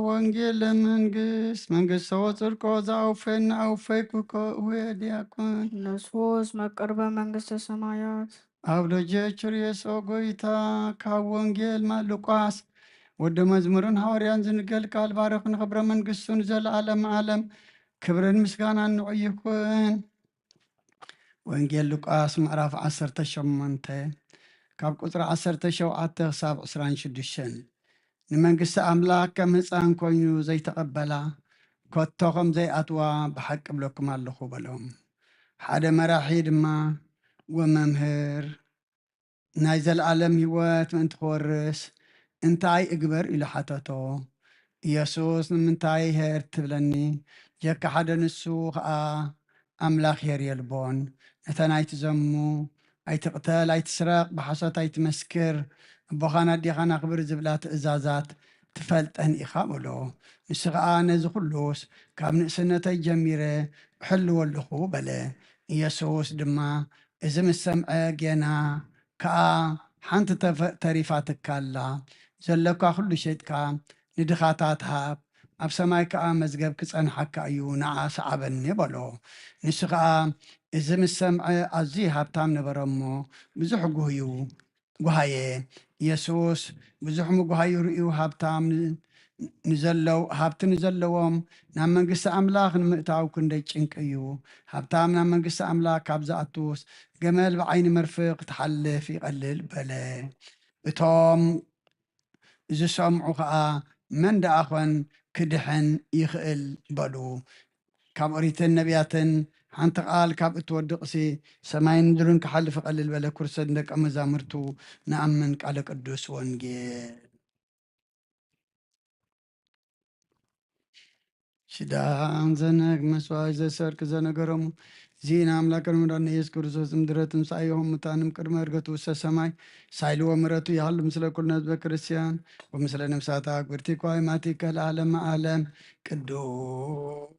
ወንጌል ለመንግስት፣ መንግስቶ ወጽድቆ ዘኣውፈና ኣውፈይኩኮ እወ ዲያቆን። ንሱስ መቀርበ መንግስተ ሰማያት። ኣብ ደጀ ችርየሶ ጎይታ፣ ካብ ወንጌል ማ-፣ ሉቃስ ወዲ መዝሙርን ሃዋርያን ዝንገል ቃል ባርኽ ንኽብረ መንግስቱ ንዘለዓለም ዓለም ክብርን ምስጋናን ንዑ ይኹን። ወንጌል ሉቃስ ምዕራፍ ዓሰርተ ሸሞንተ ካብ ቁጽሪ ዓሰርተ ሸውዓተ ክሳብ ዕስራን ሽዱሽተን። ንመንግስቲ ኣምላኽ ከም ህጻን ኮይኑ ዘይተቐበላ፣ ከቶ ከም ዘይኣትዋ ብሓቂ እብለኩም ኣለኹ በሎም። ሓደ መራሒ ድማ፣ ወመምህር፣ ናይ ዘለኣለም ህይወት ምእንቲ ክወርስ እንታይ እግበር? ኢሉ ሓተቶ። ኢየሱስ፣ ንምንታይ ሄር ትብለኒ? ጀካ ሓደ ንሱ ኸኣ ኣምላኽ ሄር የልቦን። ነታ ናይ ትዘሙ፣ ኣይትቕተል፣ ኣይትስረቕ፣ ብሓሶት ኣይትመስክር፣ ኣቦኻን ኣዴኻን ኣኽብር ዝብላ ትእዛዛት ትፈልጠን ኢኻ በሎ። ንሱ ኸኣ፣ ነዚ ኹሉስ ካብ ንእስነተይ ጀሚረ እሕልዎ ኣለኹ በለ። ኢየሱስ ድማ እዚ ምስ ሰምዐ፣ ጌና ከኣ ሓንቲ ተፈ-፣ ተሪፋትካ ኣላ፣ ዘለካ ኹሉ ሸይጥካ ንድኻታት ሃብ፣ ኣብ ሰማይ ከኣ መዝገብ ክጸንሓካ እዩ፣ ንዓ ሰዓበኒ በሎ። ንሱ ከኣ እዚ ምስ ሰምዐ ኣዝዩ ሃብታም ነበረ እሞ ብዙሕ ጉህዩ፣ ጓሃየ። ኢየሱስ ብዙሕ ምጉሃዩ ርእዩ፣ ሃብታም ን-፣ ንዘለው-፣ ሃብቲ ንዘለዎም ናብ መንግስቲ ኣምላኽ ንምእታው ክንደይ ጭንቂ እዩ። ሃብታም ናብ መንግስቲ ኣምላኽ ካብ ዝኣቱስ፣ ገመል ብዓይኒ መርፍእ ክትሓልፍ ይቐልል በለ። እቶም ዝሰምዑ ኸኣ፣ መን ደኣ ኾን ክድሕን ይኽእል በሉ። ካብ ኦሪትን ነቢያትን ሓንቲ ቃል ካብ እትወድቕሲ፣ ሰማይን ምድርን ክሓልፍ ይቐልል በለ። ክርስቶስ ንደቀ መዛሙርቱ ንኣምን ቃለ ቅዱስ ወንጌል። ሽዳን ዘነግ መስዋዕት ዘሰርክ ዘነገሮሙ፣ እዚ ንኣምላክ መድኃኒነ ኢየሱስ ክርስቶስ ምድረ ትንሳኤ ይኹን ሙታንም ቅድመ ዕርገቱ ውስተ ሰማይ ሳይልዎ ምሕረቱ ይሃሉ ምስለ ኩልነ ህዝበ ክርስቲያን ወምስለ ነፍሳታ ግብርቲ ኳይ ማቲከ ለዓለመ ዓለም። ቅዱስ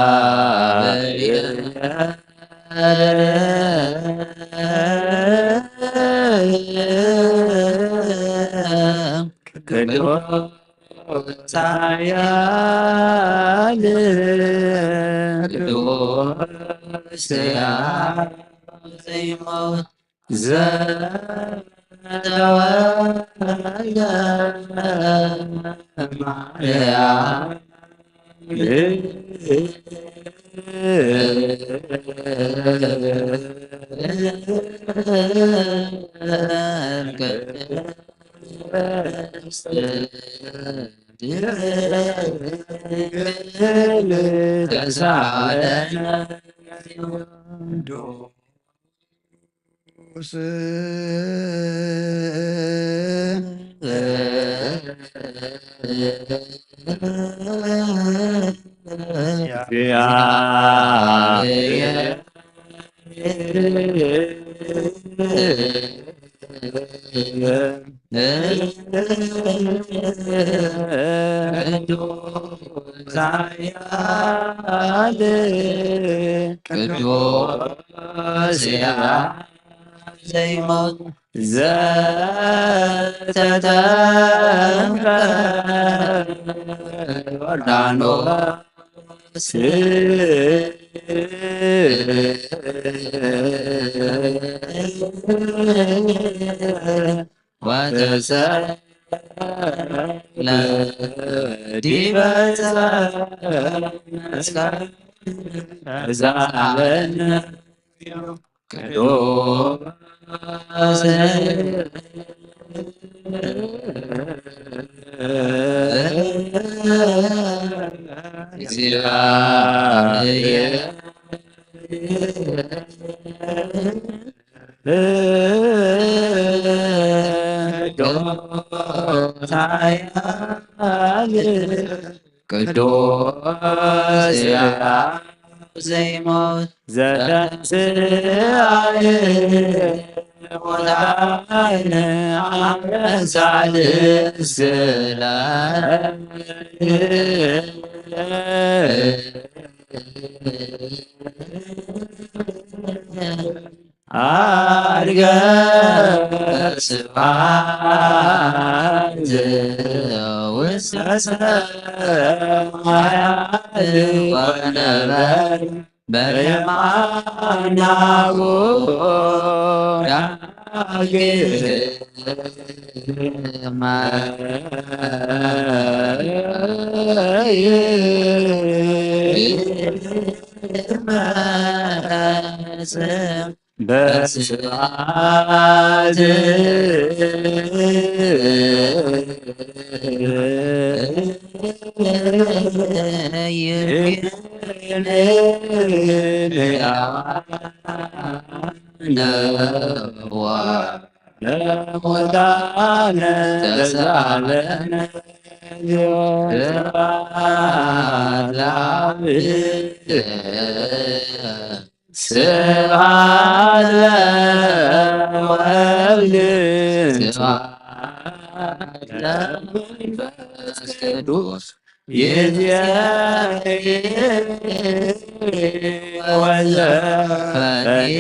እግዚአብሔር ቅዱስ ኃያል ቅዱስ ያዜማው ዘተወልደ ማርያም ቅዱስ ያዜማው ዘይሞት ዘተጠምቀ ዮርዳኖስ ወተሰቅለ ዲበ ዕፀ መስቀል ተሳለነ ቅዱስ እግዚአብሔር ቅዱስ ኃያል ቅዱስ ሕያው ዘይሞት ዘተንሥአ ሙታን አበ ሣልስት ዐርገ ስብሐት ውስተ ሰማያት ወነበረ በየማነ አቡሁ ዳግመ ይመጽእ በስብሐት ይቤን ሕያዋነ ወለሙታነ ተሳለነ ስብሐት ለአብ ስብሐት ለወልድ ስብሐት ለመንፈስ ቅዱስ ይእዜሰ ወዘልፈኒ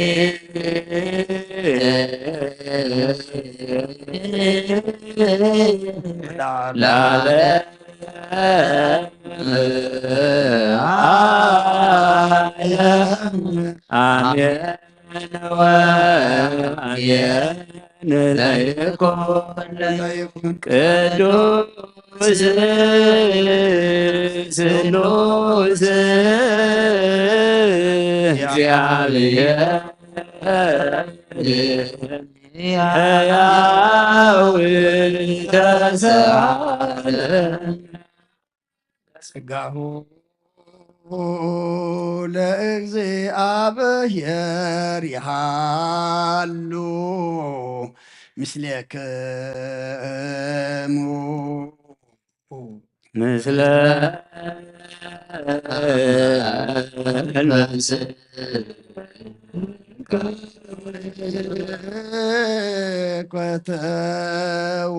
ለዓለመ ዓለም አሜን ወአሜን። ለይኩን ለይኩን ቅዱስ ስሉስ እግዚአብሔር ሕያው ተሳለ ጸጋሁ ለእግዚአብሔር ይሃሉ ምስሌክሙ። ምስለ መንፈስከ ኮተዎ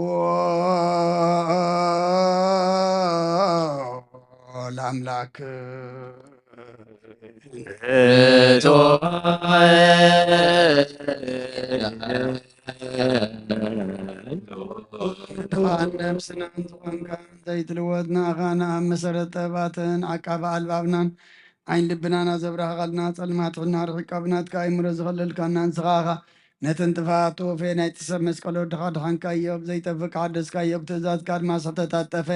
ለአምላክ ድኻን ነፍስናን ዝኾንካ ዘይትልወጥ ንኣኻ ንኣብ መሰረት ጥበባትን ዓቃቢ ኣልባብናን ዓይን ልብናና ዘብራህቐልና ጸልማት ሕልና ርሒቃ ብናትካ ኣይምሮ ዝኸለልካና ንስኻ ኢኻ። ነተን ጥፋኣት ተወፌ ናይቲ ሰብ መስቀል ወድኻ ድሓንካዮ፣ ብዘይጠፍእ ሓደስካዮ፣ ብትእዛዝካ ድማ ዝተታጠፈ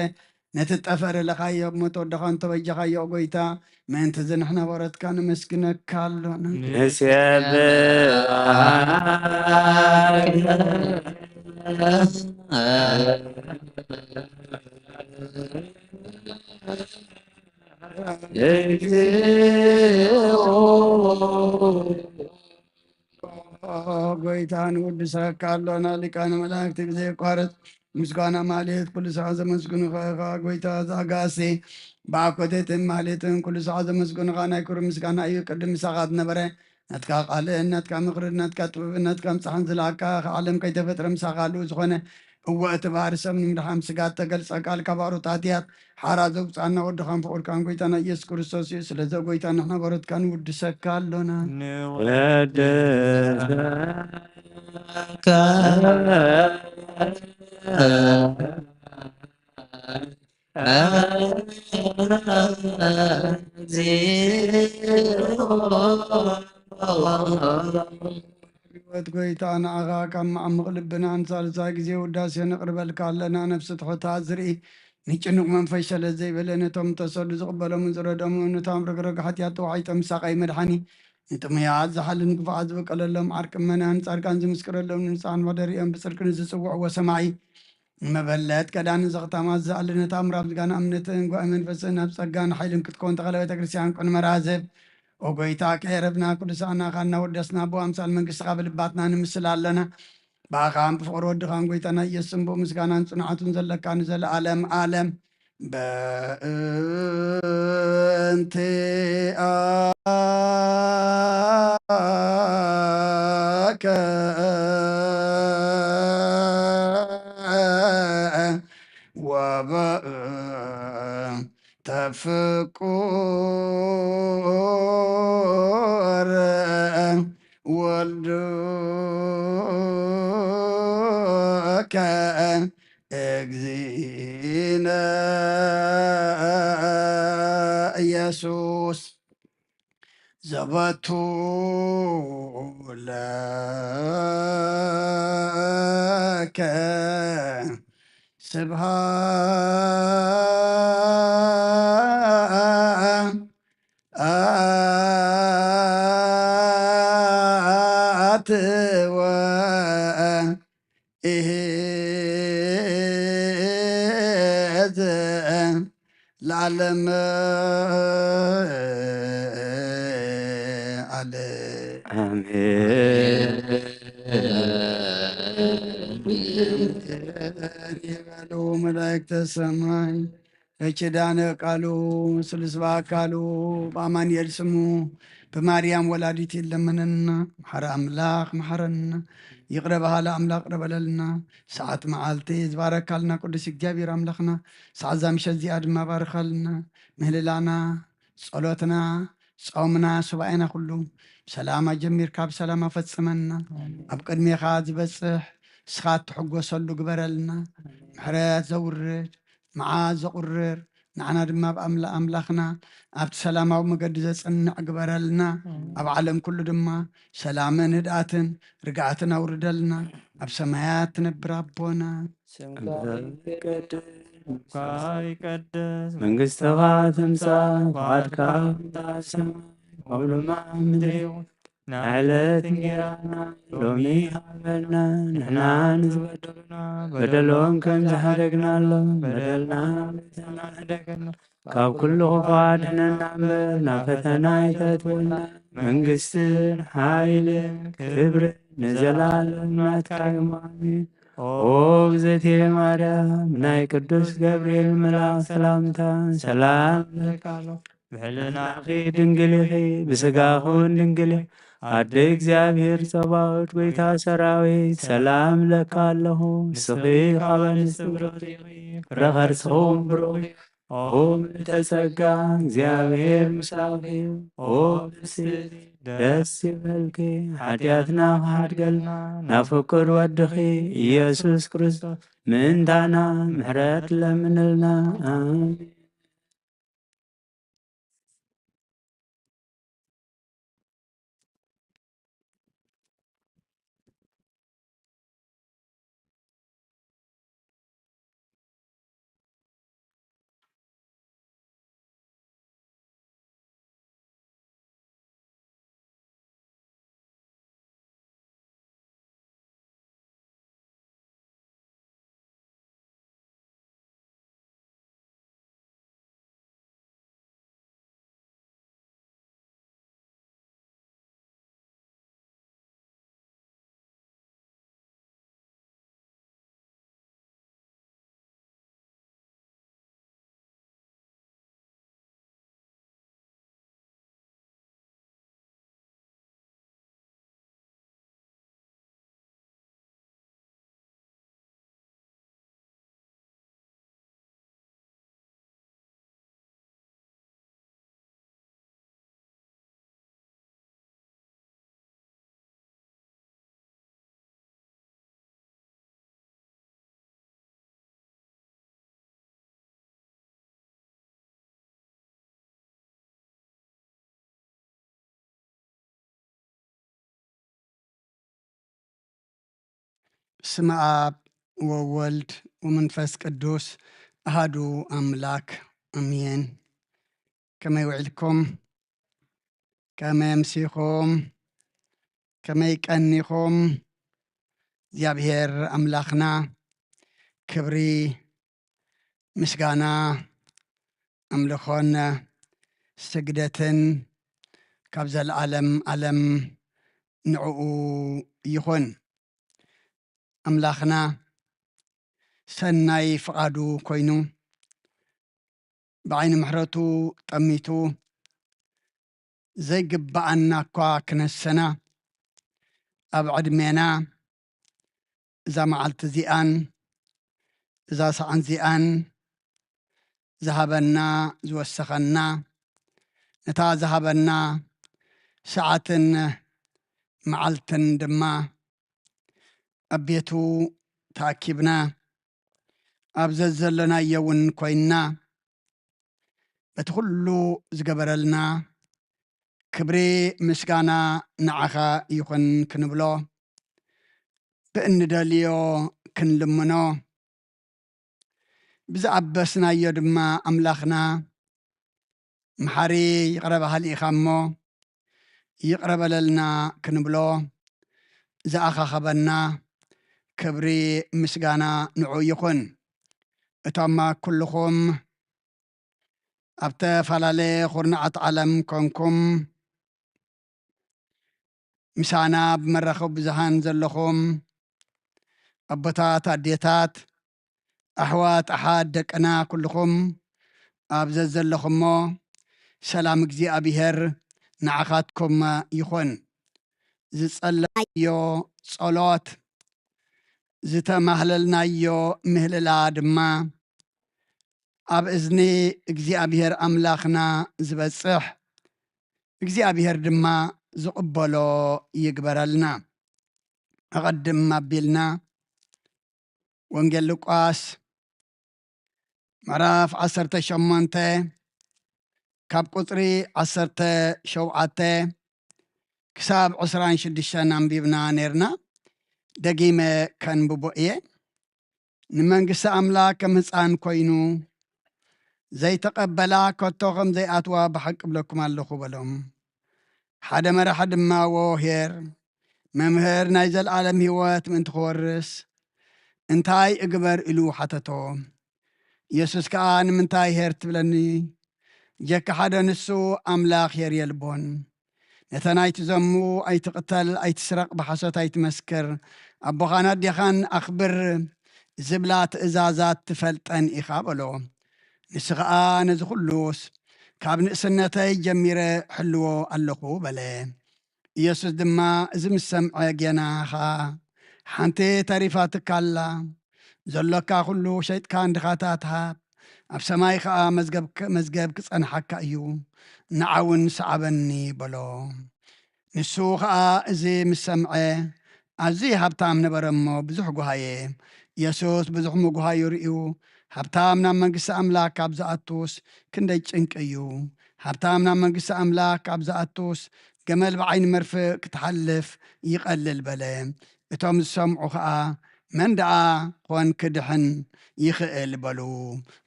ነቲ ጠፈር ለኻዮ፣ ብሞት ወድኻ እንተበጃኻዮ ጎይታ፣ ምእንቲ እዚ ንሕና በረትካ ነመስግነካ ኣሎና። ንሴብሐካ። ጎይታ ንውድሰካ ኣሎና፣ ሊቃነ መላእክቲ ብዘየቋርጽ ምስጋና ማሌት ኩሉ ሰዓት ዘመስግኑኻ ኢኻ። ጎይታ ዘኣጋሲ ብኣኮቴትን ማሌትን ኩሉ ሰዓት ዘመስግኑኻ ናይ ክብሪ ምስጋና እዩ። ቅድም ምሳኻ ዝነበረ ናትካ ቃልን ናትካ ምኽርን ናትካ ጥበብን ናትካ ምጽሓን ዝለኣካ ካብ ዓለም ከይተፈጥረ ምሳኻ ኣሉ ዝኾነ እወ እቲ ባህሪ ሰብ ንምድሓን ስጋ እተገልጸ ቃል ካብ ኣሮት ኣትያት ሓራ ዘውፅኣና ወድኻን ፍቑርካን ጎይታና ኢየሱስ ክርስቶስ እዩ። ስለዚ ጎይታ ንሕና በረትካ ንውድሰካ ኣሎና። ንወድሰካ። ህይወት ጎይታ ንዓኻ ካብ መዓሙቕ ልብና ንሳልሳይ ግዜ ውዳሴ ነቕርበልካ ኣለና። ነፍሲ ትሑታት ዝርኢ ንጭኑቕ መንፈስ ሸለል ዘይበለ ነቶም እተሰዱ ዝቕበሎምን ዝረድኦምን ነቶም ረግረግ ሓጢኣት ተዋሒጦም ዝሳቐዩ መድሓኒ ንጥሙያት ዝሓሊ ንክፉዓት ዝበቀለሎም ዓርቂ መናን ጻድቃን ዝምስክረሎም ንንጹሓን መደሪኦም ብጽድቂ ንዝጽውዕዎ ሰማዒ መበለት ቀዳኒ ዘኽታማት ዝኣሊ ነታ ምራብ ዝጋና እምነትን ጓኢ መንፈስን ናብ ጸጋን ሓይልን ክትከውን ተኸለ ቤተ ክርስቲያን ቅን መራዝብ ኦ ጎይታ ከየረብና ቅዱሳና ካና ወደስና ብኣምሳል መንግስትኻ ብልባትና ንምስል ኣለና። ብኣኻን ብፍቕሪ ወድኻን ጎይታና ኢየሱስን ብኡ ምስጋናን ጽንዓቱን ዘለካ ንዘለኣለም ኣለም። በእንቲኣከ ወበእንተ ፍቁር ወልዱከ እግዚእነ ኢየሱስ ዘበቱ ለከ ስብሃት ወ ኢሕዝ ለዓለም ዓለም። ኣሜን። ይበሉ መላእክተ ሰማይ። ኪዳነ ቃሉ ስሉስ በአካሉ በአማኑኤል ስሙ በማርያም ወላዲት ይለመነና። መሐረ አምላክ መሐረና፣ ይቅረ በሃለ አምላክ ይቅረ በለልና። ሰዓት መዓልቲ ዝባረካልና ቅዱስ እግዚኣብሔር አምላክና፣ ሰዓት ዛ ምሸት እዚኣ ድማ ባርካልና። ምህልላና፣ ጸሎትና፣ ጾምና፣ ሱባኤና ኩሉ ብሰላም ኣጀሚርካ ብሰላም ኣፈጽመና። ኣብ ቅድሜኻ ዝበጽሕ ንስኻ እትሕጎሰሉ ግበረልና። ምሕረት ዘውርድ መዓት ዘቑርር፣ ንዓና ድማ ኣብ ኣምላ-፣ ኣምላኽና ኣብቲ ሰላማዊ መገዲ ዘጽንዕ ግበረልና። ኣብ ዓለም ኩሉ ድማ ሰላምን ህድኣትን ርግኣትን ኣውርደልና። ኣብ ሰማያት ትነብር ኣቦና። ስምካ ይትቀደስ፣ ስምካ ይቀደስ፣ መንግስትኻ ትምጻእ፣ ፍቓድካ ከምቲ ኣብ ሰማይ ከምኡ ድማ ኣብ ምድሪ ይኹን። ንዕለት እንጌራና ሎሚ ሃበና፣ ንሕና ንዝበደሉና በደሎም ከም ዝሓደግናሎም በደልና ንሕደገና፣ ካብ ኩሉ ክፉእ ኣድሕነና እምበር ናብ ፈተና ኣይተእትወና። መንግስትን ሓይልን ክብርን ንዘለኣለም ናትካ እዮም። ኣሜን። ኦ እግዝእትየ ማርያም፣ ናይ ቅዱስ ገብርኤል መልኣኽ ሰላምታ ሰላም እብለኪ ኣለኹ። ብሕልናኺ ድንግል ኢኺ፣ ብስጋኺ እውን ድንግል ኢኺ። ኣደ እግዚኣብሔር ጸባኦት፣ ጎይታ ሰራዊት፣ ሰላም እብለኪ ኣለኹ። ንስኺ ካብ ኣንስቲ ብርኽቲ ኢኺ፣ ፍረ ከርስኺ እውን ብሩኽ እዩ። ኦ ምልዕተ ጸጋ፣ እግዚኣብሔር ምሳኺ እዩ። ኦ ብስቲ ደስ ይበልኪ፣ ሓጢኣትና ክሓድገልና ናብ ፍቁር ወድኺ ኢየሱስ ክርስቶስ ምእንታና ምሕረት ለምንልና። ኣሜን። ስመ ኣብ ወወልድ ወመንፈስ ቅዱስ ኣሃዱ ኣምላክ ኣሜን። ከመይ ውዒልኩም? ከመይ ኣምሲኹም? ከመይ ቀኒኹም? እግዚኣብሔር ኣምላኽና ክብሪ፣ ምስጋና፣ ኣምልኾን ስግደትን ካብ ዘለዓለም ዓለም ንዕኡ ይኹን። ኣምላኽና ሰናይ ፍቓዱ ኮይኑ ብዓይኒ ምሕረቱ ጠሚቱ ዘይግብኣና እኳ ክነሰና ኣብ ዕድሜና እዛ መዓልቲ እዚኣን እዛ ሰዓን እዚኣን ዝሃበና ዝወሰኸና ነታ ዝሃበና ሰዓትን መዓልትን ድማ ኣብ ቤቱ ተኣኪብና ኣብ ዘዘለናዮ እውን ኮይንና በቲ ኩሉ ዝገበረልና ክብሪ ምስጋና ንዓኻ ይኹን ክንብሎ ብእንደልዮ ክንልምኖ ብዝኣበስናዮ ድማ ኣምላኽና መሓሪ ይቕረ በሃሊ ኢኻ እሞ ይቕረ በለልና ክንብሎ ዝኣኻኸበና ክብሪ ምስጋና ንዑ ይኹን። እቶም ኩልኹም ኣብ ተፈላለየ ኩርናዓት ዓለም ኮንኩም ምሳና ብመራኸቢ ብዙሃን ዘለኹም ኣቦታት፣ ኣዴታት፣ ኣሕዋት፣ ኣሓት፣ ደቅና ኩልኹም ኣብ ዘዘለኹሞ ሰላም እግዚኣብሔር ንዓኻትኩም ይኹን። ዝጸለናዮ ጸሎት፣ ዝተማህለልናዮ ምህልላ ድማ ኣብ እዝኒ እግዚኣብሔር ኣምላኽና ዝበጽሕ፣ እግዚኣብሔር ድማ ዝቕበሎ ይግበረልና። ኣቐድም ኣቢልና ወንጌል ሉቃስ ምዕራፍ ዓሰርተ ሸሞንተ ካብ ቁጽሪ ዓሰርተ ሸውዓተ ክሳብ ዕስራን ሽዱሽተን ኣንቢብና ኔርና። ደጊመ ከንብቦ እየ። ንመንግስቲ ኣምላኽ ከም ህጻን ኮይኑ ዘይተቐበላ ከቶ ከም ዘይኣትዋ ብሓቂ እብለኩም ኣለኹ በሎም። ሓደ መራሒ ድማ፣ "ዎ ኄር፣ መምህር፣ ናይ ዘለኣለም ህይወት ምእንቲ ክወርስ እንታይ እግበር?" ኢሉ ሓተቶ። ኢየሱስ ከኣ፣ "ንምንታይ ኄር ትብለኒ? ጀካ ሓደ ንሱ ኣምላኽ ኄር የልቦን። ነተን ኣይትዘሙ፣ ኣይትቕተል፣ ኣይትስረቕ፣ ብሓሶት ኣይትመስክር፣ ኣቦኻን ኣዴኻን ኣኽብር ዝብላ ትእዛዛት ትፈልጠን ኢኻ" በሎ። ንሱ ኸኣ፣ "ነዚ ኹሉስ ካብ ንእስነተይ ጀሚረ ሕልዎ ኣለኹ" በለ። ኢየሱስ ድማ፣ "እዚ ምስ ሰምዐ ጌና ኸኣ ሓንቲ ተሪፋትካ ኣላ። ዘሎካ ኹሉ ሸይጥካ ንድኻታት ሃብ፣ ኣብ ሰማይ ኸኣ መዝገብ፣ መዝገብ ክጸንሓካ እዩ። ንዓ እውን ሰዓበኒ" በሎ። ንሱ ኸኣ እዚ ምስ ሰምዐ፣ ኣዝዩ ሃብታም ነበረ እሞ ብዙሕ ጓሃየ። የሱስ ብዙሕ ምጉሃዩ ርእዩ፣ ሃብታም ናብ መንግስቲ ኣምላኽ ካብ ዝኣቱስ ክንደይ ጭንቂ እዩ። ሃብታም ናብ መንግስቲ ኣምላኽ ካብ ዝኣቱስ፣ ገመል ብዓይኒ መርፍእ ክትሓልፍ ይቐልል በለ። እቶም ዝሰምዑ ኸኣ፣ መን ደኣ ኾን ክድሕን ይኽእል በሉ።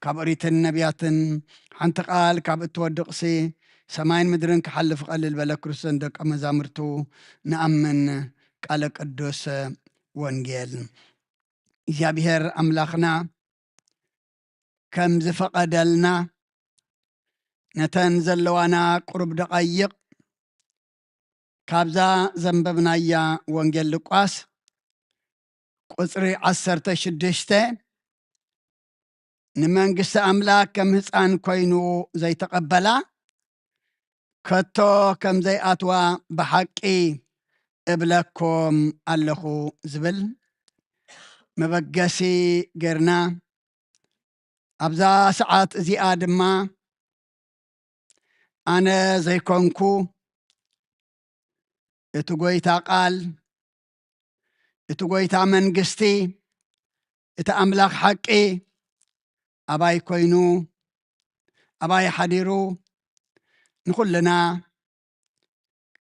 ካብ ኦሪትን ነቢያትን ሓንቲ ቃል ካብ እትወድቕሲ፣ ሰማይን ምድርን ክሓልፍ ይቐልል በለ። ክርስቶስን ደቀ መዛሙርቱ ንኣምን። ቃለ ቅዱስ ወንጌል። እግዚኣብሔር ኣምላኽና ከም ዝፈቐደልና፣ ነተን ዘለዋና ቁሩብ ደቓይቕ ካብዛ ዘንበብናያ ወንጌል ሉቃስ ቁጽሪ ዓሰርተ ሽዱሽተ፣ ንመንግስቲ ኣምላኽ ከም ህጻን ኮይኑ ዘይተቐበላ፣ ከቶ ከም ዘይኣትዋ ብሓቂ እብለኩም ኣለኹ ዝብል መበገሲ ጌርና፣ ኣብዛ ሰዓት እዚኣ ድማ ኣነ ዘይኮንኩ፣ እቲ ጐይታ ቃል፣ እቲ ጐይታ መንግስቲ፣ እቲ ኣምላኽ ሓቂ ኣባይ ኮይኑ፣ ኣባይ ሓዲሩ፣ ንኹልና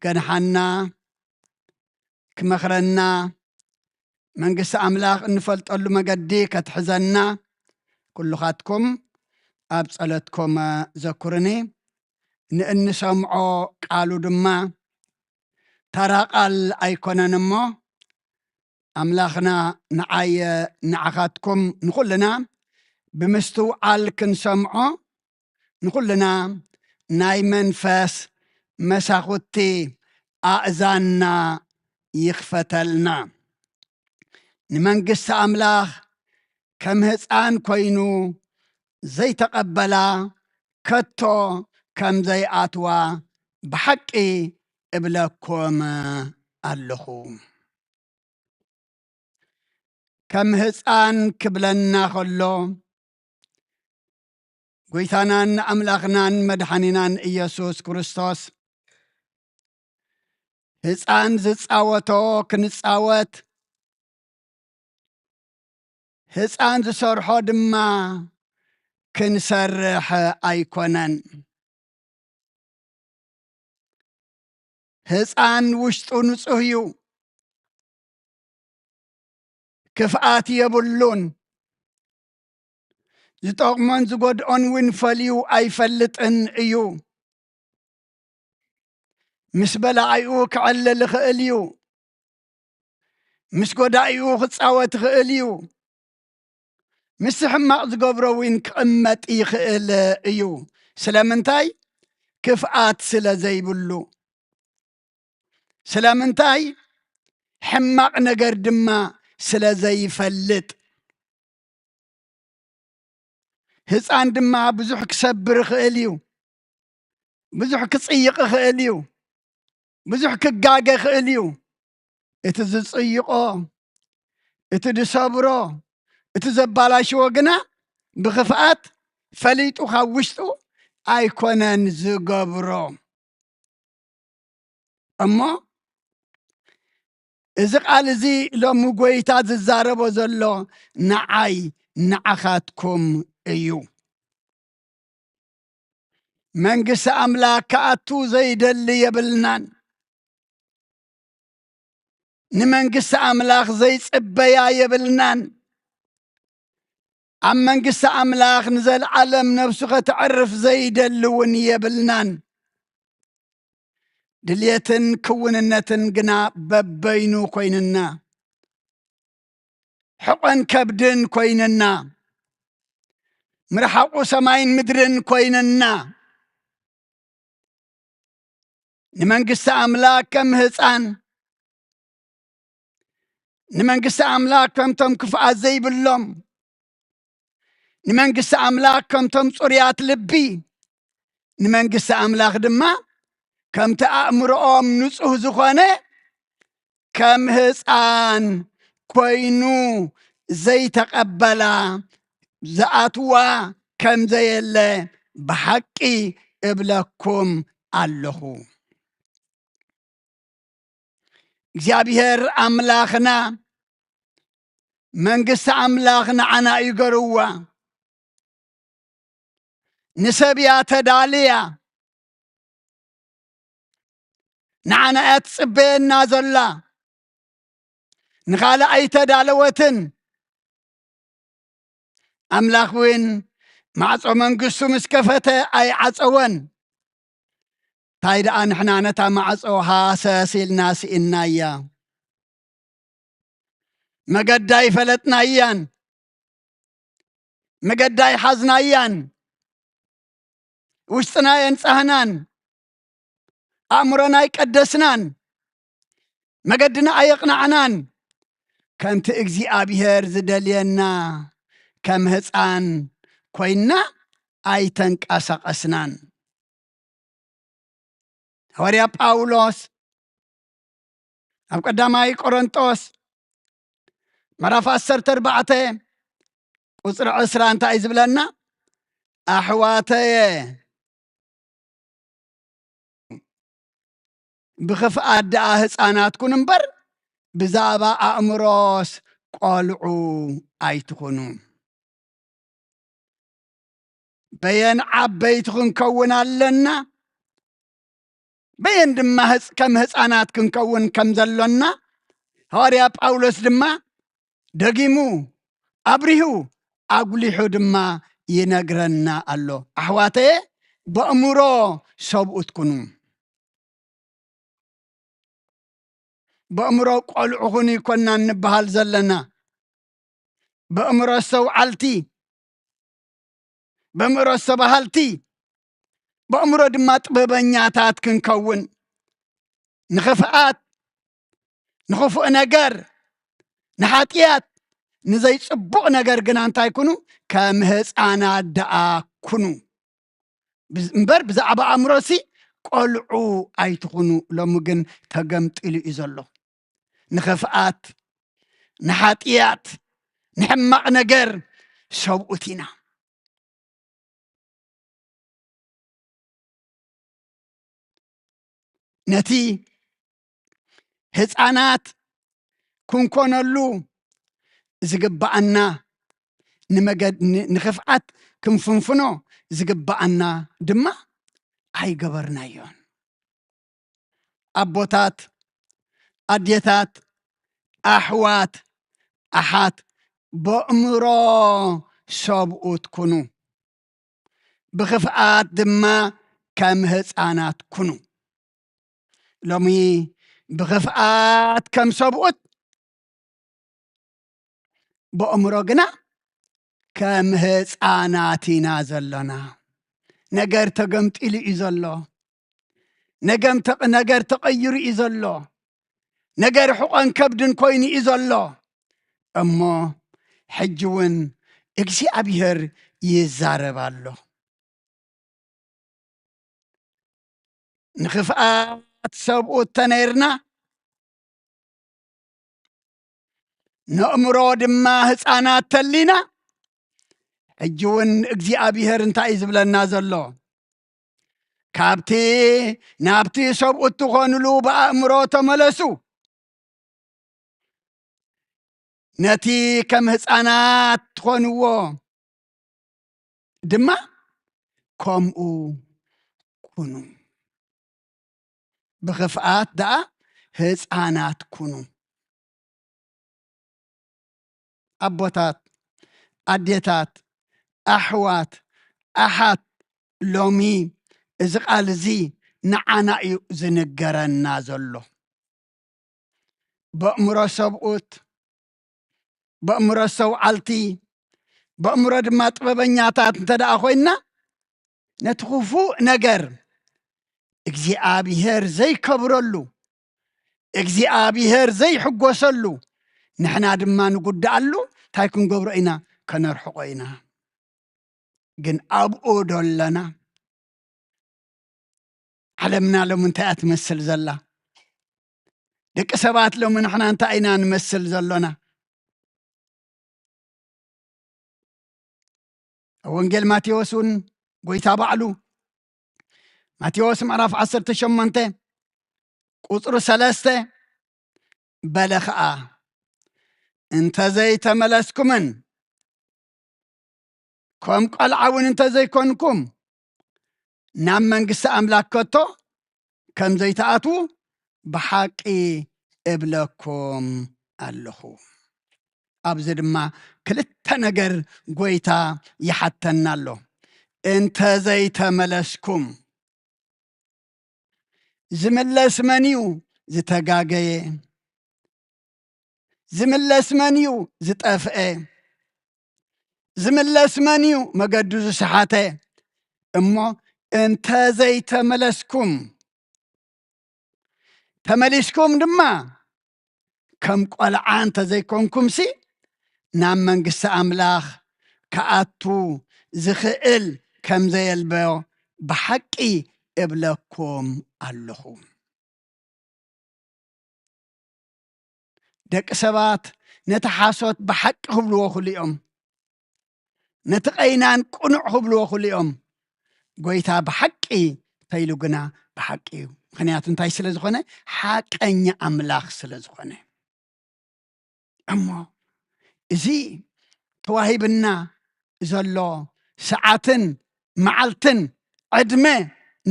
ከድሓና፣ ክመኽረና፣ መንግስቲ ኣምላኽ እንፈልጠሉ መገዲ ከትሕዘና፣ ኩልኻትኩም ኣብ ጸሎትኩም ዘኩርኒ። ንእንሰምዖ ቃሉ ድማ ተራ ቃል ኣይኮነን እሞ፣ ኣምላኽና ንዓየ ንዓኻትኩም ንኹልና ብምስትውዓል ክንሰምዖ፣ ንኹልና ናይ መንፈስ መሳኹቲ ኣእዛንና ይኽፈተልና። ንመንግስቲ ኣምላኽ ከም ህፃን ኮይኑ ዘይተቐበላ፣ ከቶ ከም ዘይኣትዋ ብሓቂ እብለኩም ኣለኹ። ከም ህፃን ክብለና ከሎ፣ ጐይታናን ኣምላኽናን መድሓኒናን ኢየሱስ ክርስቶስ፣ ህፃን ዝፃወቶ ክንፃወት፣ ህፃን ዝሰርሖ ድማ ክንሰርሕ ኣይኮነን። ህፃን ውሽጡ ንፁህ እዩ፣ ክፍኣት የብሉን። ዝጠቕሞን ዝጎድኦን እውን ፈልዩ ኣይፈልጥን እዩ። ምስ በላዒኡ ክዕልል ይኽእል እዩ። ምስ ጎዳኢኡ ክጻወት ይኽእል እዩ። ምስ ሕማቕ ዝገብሮ እውን ክቕመጥ ይኽእል እዩ። ስለምንታይ? ክፍኣት ስለ ዘይብሉ። ስለምንታይ? ሕማቕ ነገር ድማ ስለ ዘይፈልጥ። ህፃን ድማ ብዙሕ ክሰብር ይኽእል እዩ። ብዙሕ ክጽይቕ ይኽእል እዩ። ብዙሕ ክጋገ ይኽእል እዩ። እቲ ዝጽይቖ፣ እቲ ዝሰብሮ፣ እቲ ዘባላሽዎ ግና ብኽፍኣት ፈሊጡ ካብ ውሽጡ ኣይኮነን ዝገብሮ። እሞ እዚ ቃል እዚ ሎሚ ጐይታ ዝዛረቦ ዘሎ ንዓይ ንዓኻትኩም እዩ። መንግስቲ ኣምላኽ ክኣቱ ዘይደሊ የብልናን። ንመንግስቲ ኣምላኽ ዘይጽበያ የብልናን። ኣብ መንግስቲ ኣምላኽ ንዘለዓለም ነፍሱ ከተዕርፍ ዘይደሊ እውን የብልናን። ድልየትን ክውንነትን ግና በበይኑ ኮይንና፣ ሕቖን ከብድን ኮይንና፣ ምርሓቑ ሰማይን ምድርን ኮይንና፣ ንመንግስቲ ኣምላኽ ከም ህፃን፣ ንመንግስቲ ኣምላኽ ከምቶም ክፍኣት ዘይብሎም፣ ንመንግስቲ ኣምላኽ ከምቶም ጽሩያት ልቢ፣ ንመንግስቲ ኣምላኽ ድማ ከምቲ ኣእምሮኦም ንጹህ ዝኾነ፣ ከም ህፃን ኮይኑ ዘይተቐበላ፣ ዝኣትዋ ከም ዘየለ ብሓቂ እብለኩም ኣለኹ። እግዚኣብሔር ኣምላኽና፣ መንግስቲ ኣምላኽ ንዓና እዩ ገርዋ። ንሰብ እያ ተዳልያ። ንዓና እያ ትጽበየና ዘላ። ንኻልእ ኣይተዳለወትን። ኣምላኽ እውን ማዕጾ መንግስቱ ምስ ከፈተ ኣይዓጸወን። እንታይ ደኣ ንሕና ነታ ማዕጾ ሃሰስ ኢልና ስኢንናያ። መገዳ ኣይፈለጥናያን። መገዳ ኣይሓዝናያን። ውሽጥና የንጻህናን። ኣእምሮና ኣይቀደስናን። መገድና ኣየቕናዕናን። ከምቲ እግዚኣብሔር ዝደልየና ከም ህፃን ኮይንና ኣይተንቀሳቐስናን። ሃዋርያ ጳውሎስ ኣብ ቀዳማይ ቆሮንጦስ ምዕራፍ ዓሰርተ ኣርባዕተ ቁጽሪ ዕስራ እንታይ እዩ ዝብለና? ኣሕዋተየ፣ ብኽፍኣት ደኣ ህፃናት ኩኑ እምበር፣ ብዛዕባ ኣእምሮስ ቆልዑ ኣይትኹኑ። በየን ዓበይቲ ክንከውን ኣለና፣ በየን ድማ ህፅ-፣ ከም ህፃናት ክንከውን ከም ዘሎና፣ ሃዋርያ ጳውሎስ ድማ ደጊሙ፣ ኣብሪሁ፣ ኣጉሊሑ ድማ ይነግረና ኣሎ። ኣሕዋተየ፣ በእምሮ ሰብኡት ኩኑ። በእምሮ ቆልዑ ኩኑ ይኮና እንበሃል ዘለና። በእምሮ ኣስተውዓልቲ፣ በእምሮ ኣስተባሃልቲ፣ በእምሮ ድማ ጥበበኛታት ክንከውን፣ ንኽፍኣት፣ ንኽፉእ ነገር፣ ንሓጥያት፣ ንዘይጽቡቕ ነገር ግና እንታይ ኩኑ? ከም ህፃናት ደኣ ኩኑ። ብዝ-፣ እምበር ብዛዕባ ኣእምሮሲ ቆልዑ ኣይትኹኑ። ሎሚ ግን ተገምጢሉ እዩ ዘሎ። ንኽፍኣት፣ ንሓጥያት፣ ንሕማቕ ነገር ሰብኡት ኢና። ነቲ ህፃናት ክንኮነሉ ዝግብኣና፣ ንመገድ-፣ ን-፣ ንኽፍኣት ክንፍንፍኖ ዝግብኣና ድማ ኣይገበርናዮን። ኣቦታት፣ ኣዴታት፣ ኣሕዋት፣ ኣሓት፣ በእምሮ ሰብኡት ኩኑ፣ ብኽፍኣት ድማ ከም ህፃናት ኩኑ። ሎሚ ብኽፍኣት ከም ሰብኡት፣ በእምሮ ግና ከም ህፃናት ኢና ዘሎና። ነገር ተገምጢሉ እዩ ዘሎ። ነገም ተቕ-፣ ነገር ተቐይሩ እዩ ዘሎ። ነገር ሕቖን ከብድን ኮይኑ እዩ ዘሎ። እሞ ሕጂ እውን እግዚኣብሔር ይዛረብ ኣሎ። ንኽፍኣት ሰብኡት ተነይርና፣ ነእምሮ ድማ ህፃናት ተሊና፣ ሕጂ እውን እግዚኣብሔር እንታይ እዩ ዝብለና ዘሎ? ካብቲ ናብቲ ሰብኡት ትኾኑሉ ብኣእምሮ ተመለሱ። ነቲ ከም ህፃናት ትኾንዎ ድማ ከምኡ ኩኑ። ብኽፍኣት ደኣ ህፃናት ኩኑ። ኣቦታት፣ ኣዴታት፣ ኣሕዋት፣ ኣሓት፣ ሎሚ እዚ ቃል እዚ ንዓና እዩ ዝንገረና ዘሎ። በእምሮ ሰብኡት፣ በእምሮ ኣስተውዓልቲ፣ በእምሮ ድማ ጥበበኛታት እንተ ደኣ ኮይንና፣ ነቲ ክፉእ ነገር እግዚኣብሔር ዘይከብረሉ፣ እግዚኣብሔር ዘይሕጎሰሉ፣ ንሕና ድማ ንጉድኣሉ እንታይ ክንገብሮ ኢና? ከነርሕቆ ኢና። ግን ኣብኡ ዶ ኣለና? ዓለምና ሎሚ እንታይ እያ ትመስል ዘላ? ደቂ ሰባት ሎሚ ንሕና እንታይ ኢና ንመስል ዘሎና? ኣብ ወንጌል ማቴዎስ እውን ጎይታ ባዕሉ፣ ማቴዎስ ምዕራፍ ዓሰርተ ሸሞንተ ቁጽሪ ሰለስተ፣ በለ ኸኣ፣ "እንተ ዘይተመለስኩምን ከም ቈልዓ እውን እንተ ዘይኮንኩም፣ ናብ መንግስቲ ኣምላኽ ከቶ ከም ዘይትኣትዉ ብሓቂ እብለኩም ኣለኹ።" ኣብዚ ድማ ክልተ ነገር ጐይታ ይሓተና ኣሎ። "እንተ ዘይተመለስኩም፣ ዝምለስ መን እዩ? ዝተጋገየ። ዝምለስ መን እዩ? ዝጠፍአ። ዝምለስ መን እዩ? መገዱ ዝሰሓተ። እሞ እንተ ዘይተመለስኩም፣ ተመሊስኩም ድማ ከም ቈልዓ እንተ ዘይኮንኩምሲ፣ ናብ መንግስቲ ኣምላኽ ክኣቱ ዝኽእል ከም ዘየልቦ ብሓቂ እብለኩም ኣለኹ።" ደቂ ሰባት ነቲ ሓሶት ብሓቂ ክብልዎ ክሉ እዮም። ነቲ ቀይናን ቅኑዕ ክብልዎ ክሉ እዮም። ጐይታ ብሓቂ ተይሉ ግና ብሓቂ እዩ። ምኽንያቱ እንታይ ስለ ዝኾነ? ሓቀኛ ኣምላኽ ስለ ዝኾነ። እሞ እዚ ተዋሂብና ዘሎ ሰዓትን መዓልትን ዕድመ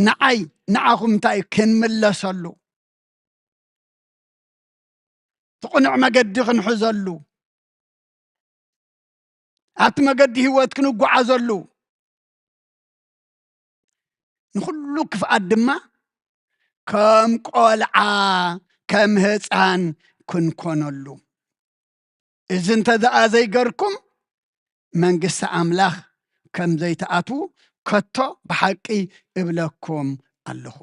ንዓይ ንዓኹም እንታይ እዩ? ክንምለሰሉ፣ እቲ ቅኑዕ መገዲ ክንሕዘሉ፣ ኣብቲ መገዲ ህይወት ክንጓዓዘሉ፣ ንኹሉ ክፍኣት ድማ ከም ቆልዓ፣ ከም ህፃን ክንኮነሉ። እዚ እንተ ደኣ ዘይገርኩም፣ መንግስቲ ኣምላኽ ከም ዘይትኣትዉ ከቶ ብሓቂ እብለኩም ኣለኹ።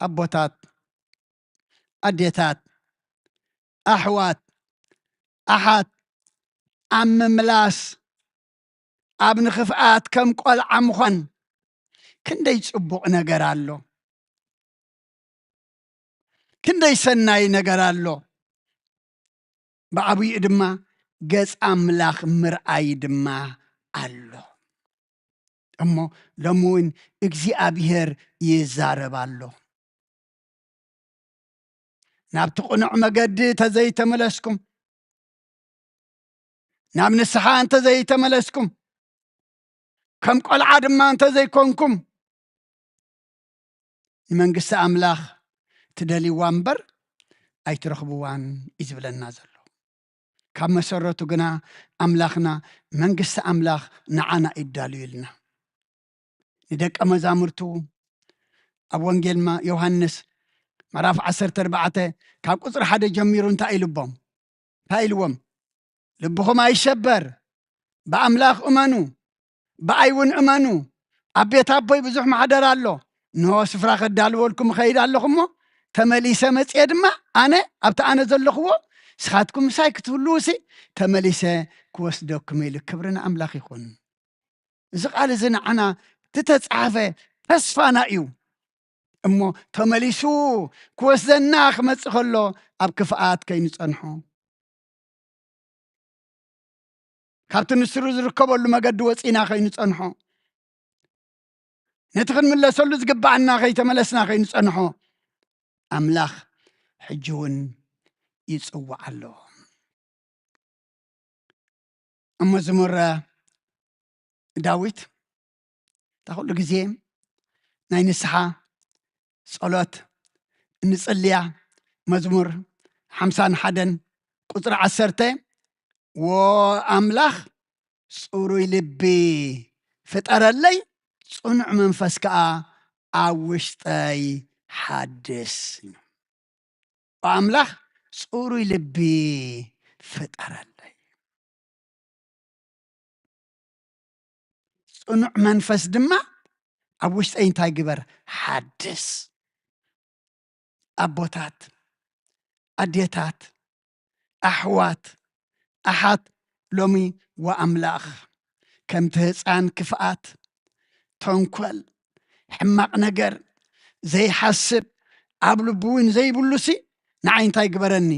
ኣቦታት፣ ኣዴታት፣ ኣሕዋት፣ ኣሓት፣ ኣብ ምምላስ፣ ኣብ ንኽፍኣት ከም ቆልዓ ምዃን ክንደይ ጽቡቕ ነገር ኣሎ! ክንደይ ሰናይ ነገር ኣሎ! ብዓብይኡ ድማ ገጽ ኣምላኽ ምርኣይ ድማ ኣሎ። እሞ ሎሚ እውን እግዚኣብሔር ይዛረብ ኣሎ። ናብቲ ቅኑዕ መገዲ እንተዘይተመለስኩም፣ ናብ ንስሓ እንተዘይተመለስኩም፣ ከም ቆልዓ ድማ እንተዘይኮንኩም፣ ንመንግስቲ ኣምላኽ ትደልይዋ እምበር ኣይትረኽብዋን እዩ ዝብለና ዘሎ። ካብ መሰረቱ ግና ኣምላኽና፣ መንግስቲ ኣምላኽ ንዓና እዩ ዳልዩልና። ንደቀ መዛሙርቱ ኣብ ወንጌል ማ-፣ ዮሃንስ ምዕራፍ ዓሰርተ ኣርባዕተ ካብ ቁጽሪ ሓደ ጀሚሩ እንታይ ኢሉቦም? እንታይ ኢልዎም? "ልብኹም ኣይሸበር፣ ብኣምላኽ እመኑ፣ ብኣይ እውን እመኑ። ኣብ ቤት ኣቦይ ብዙሕ ማሕደር ኣሎ። እንሆ ስፍራ ከዳልወልኩም እኸይድ ኣለኹ እሞ፣ ተመሊሰ መጽየ ድማ ኣነ ኣብቲ ኣነ ዘለኽዎ፣ ንስኻትኩም ምሳይ ክትህልዉሲ፣ ተመሊሰ ክወስደኩም" ኢሉ። ክብሪ ንኣምላኽ ይኹን። እዚ ቃል እዚ ንዓና ዝተጻሕፈ ተስፋና እዩ። እሞ ተመሊሱ ክወስደና ክመጽእ ከሎ፣ ኣብ ክፍኣት ከይንጸንሖ፣ ካብቲ ንስሩ ዝርከበሉ መገዲ ወጺና ከይንጸንሖ፣ ነቲ ክንምለሰሉ ዝግብኣና ከይተመለስና ከይንጸንሖ፣ ኣምላኽ ሕጂ እውን ይጽውዕ ኣሎ። ኣብ መዝሙር ዳዊት፣ እታ ኩሉ ግዜ ናይ ንስሓ ጸሎት እንጽልያ፣ መዝሙር ሓምሳን ሓደን ቁጽሪ ዓሰርተ፣ "ዎ ኣምላኽ፣ ጽሩይ ልቢ ፍጠረለይ፣ ጽኑዕ መንፈስ ከኣ ኣብ ውሽጠይ ሓድስ" እዩ። ኣምላኽ ጽሩይ ልቢ ፍጠረለይ። ጽኑዕ መንፈስ ድማ ኣብ ውሽጠይ እንታይ ግበር? ሓድስ። ኣቦታት፣ ኣዴታት፣ ኣሕዋት፣ ኣሓት፣ ሎሚ ወኣምላኽ ከምቲ ህፃን ክፍኣት፣ ተንኮል፣ ሕማቕ ነገር ዘይሓስብ፣ ኣብ ልቡ እውን ዘይብሉሲ ንዓይ እንታይ ግበረኒ?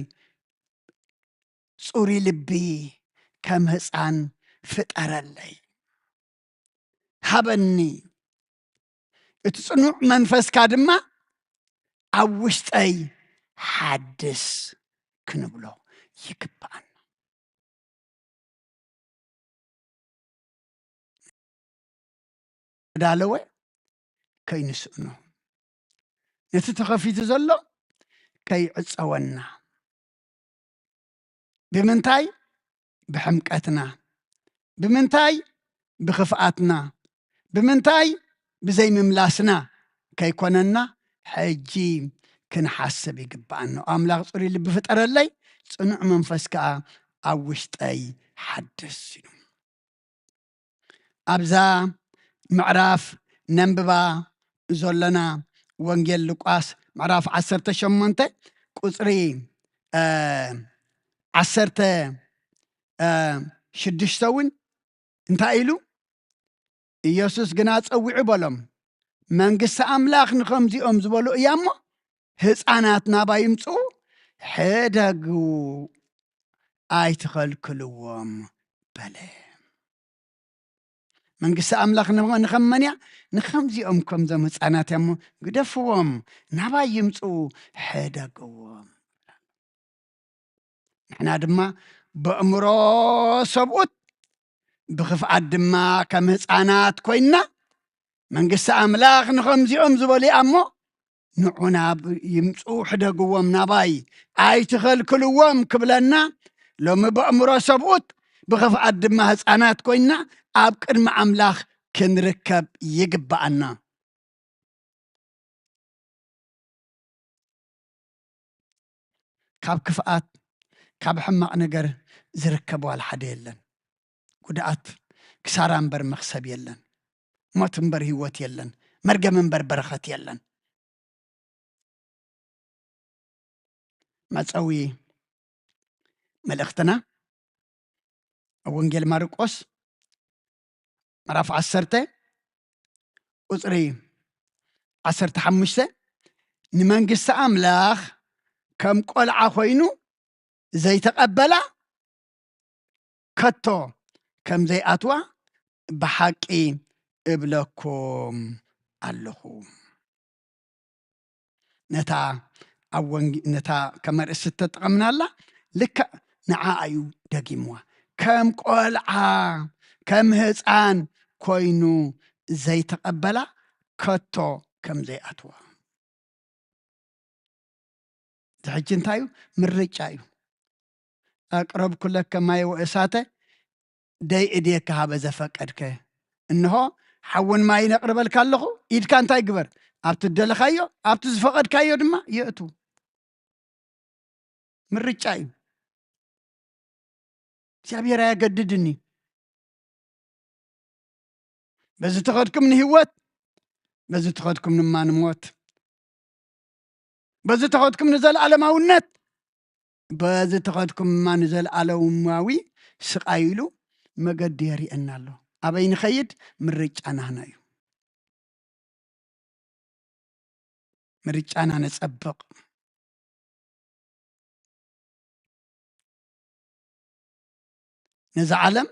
ጽሩይ ልቢ ከም ህፃን ፍጠረለይ፣ ሃበኒ። እቲ ጽኑዕ መንፈስካ ድማ ኣብ ውሽጠይ ሓድስ። ክንብሎ ይግብኣና። ተዳለወ ከይንስእኖ፣ ነቲ ተኸፊቱ ዘሎ ከይዕጸወና። ብምንታይ? ብሕምቀትና። ብምንታይ? ብኽፍኣትና። ብምንታይ? ብዘይምምላስና ከይኮነና ሕጂ ክንሓስብ ይግብኣና። ኣምላኽ ጽሩይ ልቢ ፍጠረለይ፣ ጽኑዕ መንፈስ ከኣ ኣብ ውሽጠይ ሓድስ ኢሉ። ኣብዛ ምዕራፍ ነንብባ ዘሎና ወንጌል ሉቃስ ምዕራፍ ዓሰርተ ሸሞንተ ቁጽሪ፣ እ፣ ዓሰርተ፣ እ፣ ሽዱሽተ እውን እንታይ ኢሉ? ኢየሱስ ግና ጸዊዑ በሎም፣ "መንግስቲ ኣምላኽ ንኸምዚኦም ዝበሉ እያ እሞ፣ ህፃናት ናባይ ይምፅኡ፣ ሕደጉ፣ ኣይትኸልክልዎም" በለ። መንግስቲ ኣምላኽ ንኸ-፣ ንኸመን እያ? ንኸምዚኦም፣ ከምዞም ህፃናት እያ እሞ፣ ግደፍዎም፣ ናባይ ይምፅኡ፣ ሕደግዎም። ንሕና ድማ በእምሮ ሰብኡት፣ ብኽፍኣት ድማ ከም ህፃናት ኮይንና፣ መንግስቲ ኣምላኽ ንኸምዚኦም ዝበሉ እያ እሞ፣ ንዑ ናብ ይምፁ፣ ሕደግዎም ናባይ፣ ኣይትኸልክልዎም ክብለና፣ ሎሚ በእምሮ ሰብኡት፣ ብኽፍኣት ድማ ህፃናት ኮይንና ኣብ ቅድሚ ኣምላኽ ክንርከብ ይግብኣና። ካብ ክፍኣት፣ ካብ ሕማቕ ነገር ዝርከብ ዋላ ሓደ የለን። ጉድኣት፣ ክሳራ እምበር መኽሰብ የለን። ሞት እምበር ህይወት የለን። መርገም እምበር በረኸት የለን። መጸዊ መልእኽትና ኣብ ወንጌል ማርቆስ ምዕራፍ ዓሰርተ ቁጽሪ ዓሰርተ ሓሙሽተ፣ "ንመንግስቲ ኣምላኽ ከም ቆልዓ ኮይኑ ዘይተቐበላ ከቶ ከም ዘይኣትዋ ብሓቂ እብለኩም ኣለኹ።" ነታ ኣብ ወንጌ-፣ ነታ ከም ኣርእስቲ እተጠቐምናላ ልክዕ ንዓ እዩ ደጊምዋ። ከም ቆልዓ፣ ከም ህፃን ኮይኑ ዘይተቐበላ ከቶ ከም ዘይኣትዋ። እዚ ሕጂ እንታይ እዩ? ምርጫ እዩ። "ኣቅረብኩ ለከ ማይ ወእሳተ ደይ እዴከ ሀበ ዘፈቀድከ። እንሆ ሓውን ማይን ኣቕርበልካ ኣለኹ፣ ኢድካ እንታይ ግበር? ኣብቲ ዝደለኻዮ፣ ኣብቲ ዝፈቐድካዮ ድማ የእቱ።" ምርጫ እዩ። እግዚኣብሔር ኣየገድድን እዩ። በዚ ተኸድኩም ንህይወት፣ በዚ ተኸድኩም ድማ ንሞት፣ በዚ ተኸድኩም ንዘለኣለማውነት፣ በዚ ተኸድኩም ድማ ንዘለኣለማዊ ስቓይ ኢሉ መገዲ የርእየና ኣሎ። ኣበይ ንኸይድ? ምርጫ ናህና እዩ። ምርጫና ነጸብቕ። ነዛ ዓለም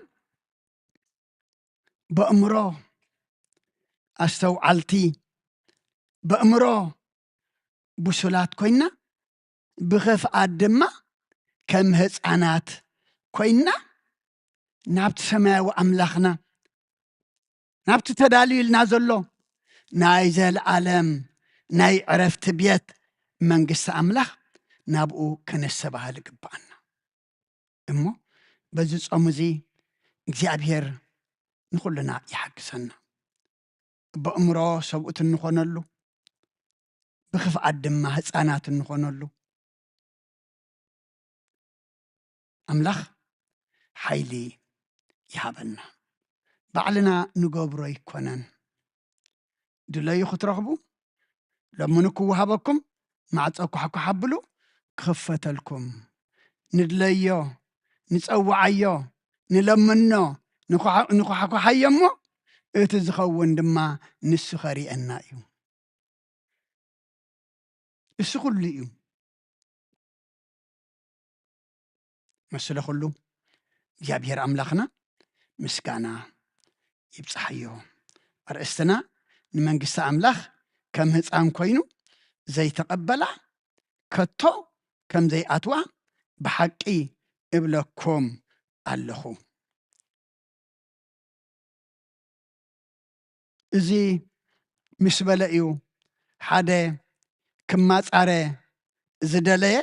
በእምሮ ኣስተውዓልቲ፣ በእምሮ ብሱላት ኮይና፣ ብኽፍኣት ድማ ከም ህፃናት ኮይና ናብቲ ሰማያዊ ኣምላኽና፣ ናብቲ ተዳልዩልና ዘሎ ናይ ዘለኣለም ናይ ዕረፍቲ ቤት መንግስቲ ኣምላኽ ናብኡ ከነስተባህል ይግብኣና። እሞ በዚ ጾም እዚ እግዚኣብሔር ንኹልና ይሓግዘና። በእምሮ ሰብኡት እንኾነሉ፣ ብኽፍኣት ድማ ህፃናት እንኾነሉ ኣምላኽ ሓይሊ ይሃበና። ባዕልና ንገብሮ ኣይኮነን። ድለዩ ክትረኽቡ፣ ለምኑ ክወሃበኩም፣ ማዕጾ ኳሕኳሕ ኣብሉ ክኽፈተልኩም። ንድለዮ፣ ንጸውዓዮ፣ ንለምኖ፣ ንኳሕ-፣ ንኳሕኳሓዮ እሞ እቲ ዝኸውን ድማ ንሱ ኸርእየና እዩ። እሱ ኩሉ እዩ። መስለ ኩሉ እግዚኣብሔር ኣምላኽና ምስጋና ይብጽሓዮ። ኣርእስትና ንመንግስቲ ኣምላኽ ከም ህፃን ኮይኑ ዘይተቐበላ ከቶ ከም ዘይኣትዋ ብሓቂ እብለኩም ኣለኹ። እዚ ምስ በለ እዩ ሓደ ክማጻረ ዝደለየ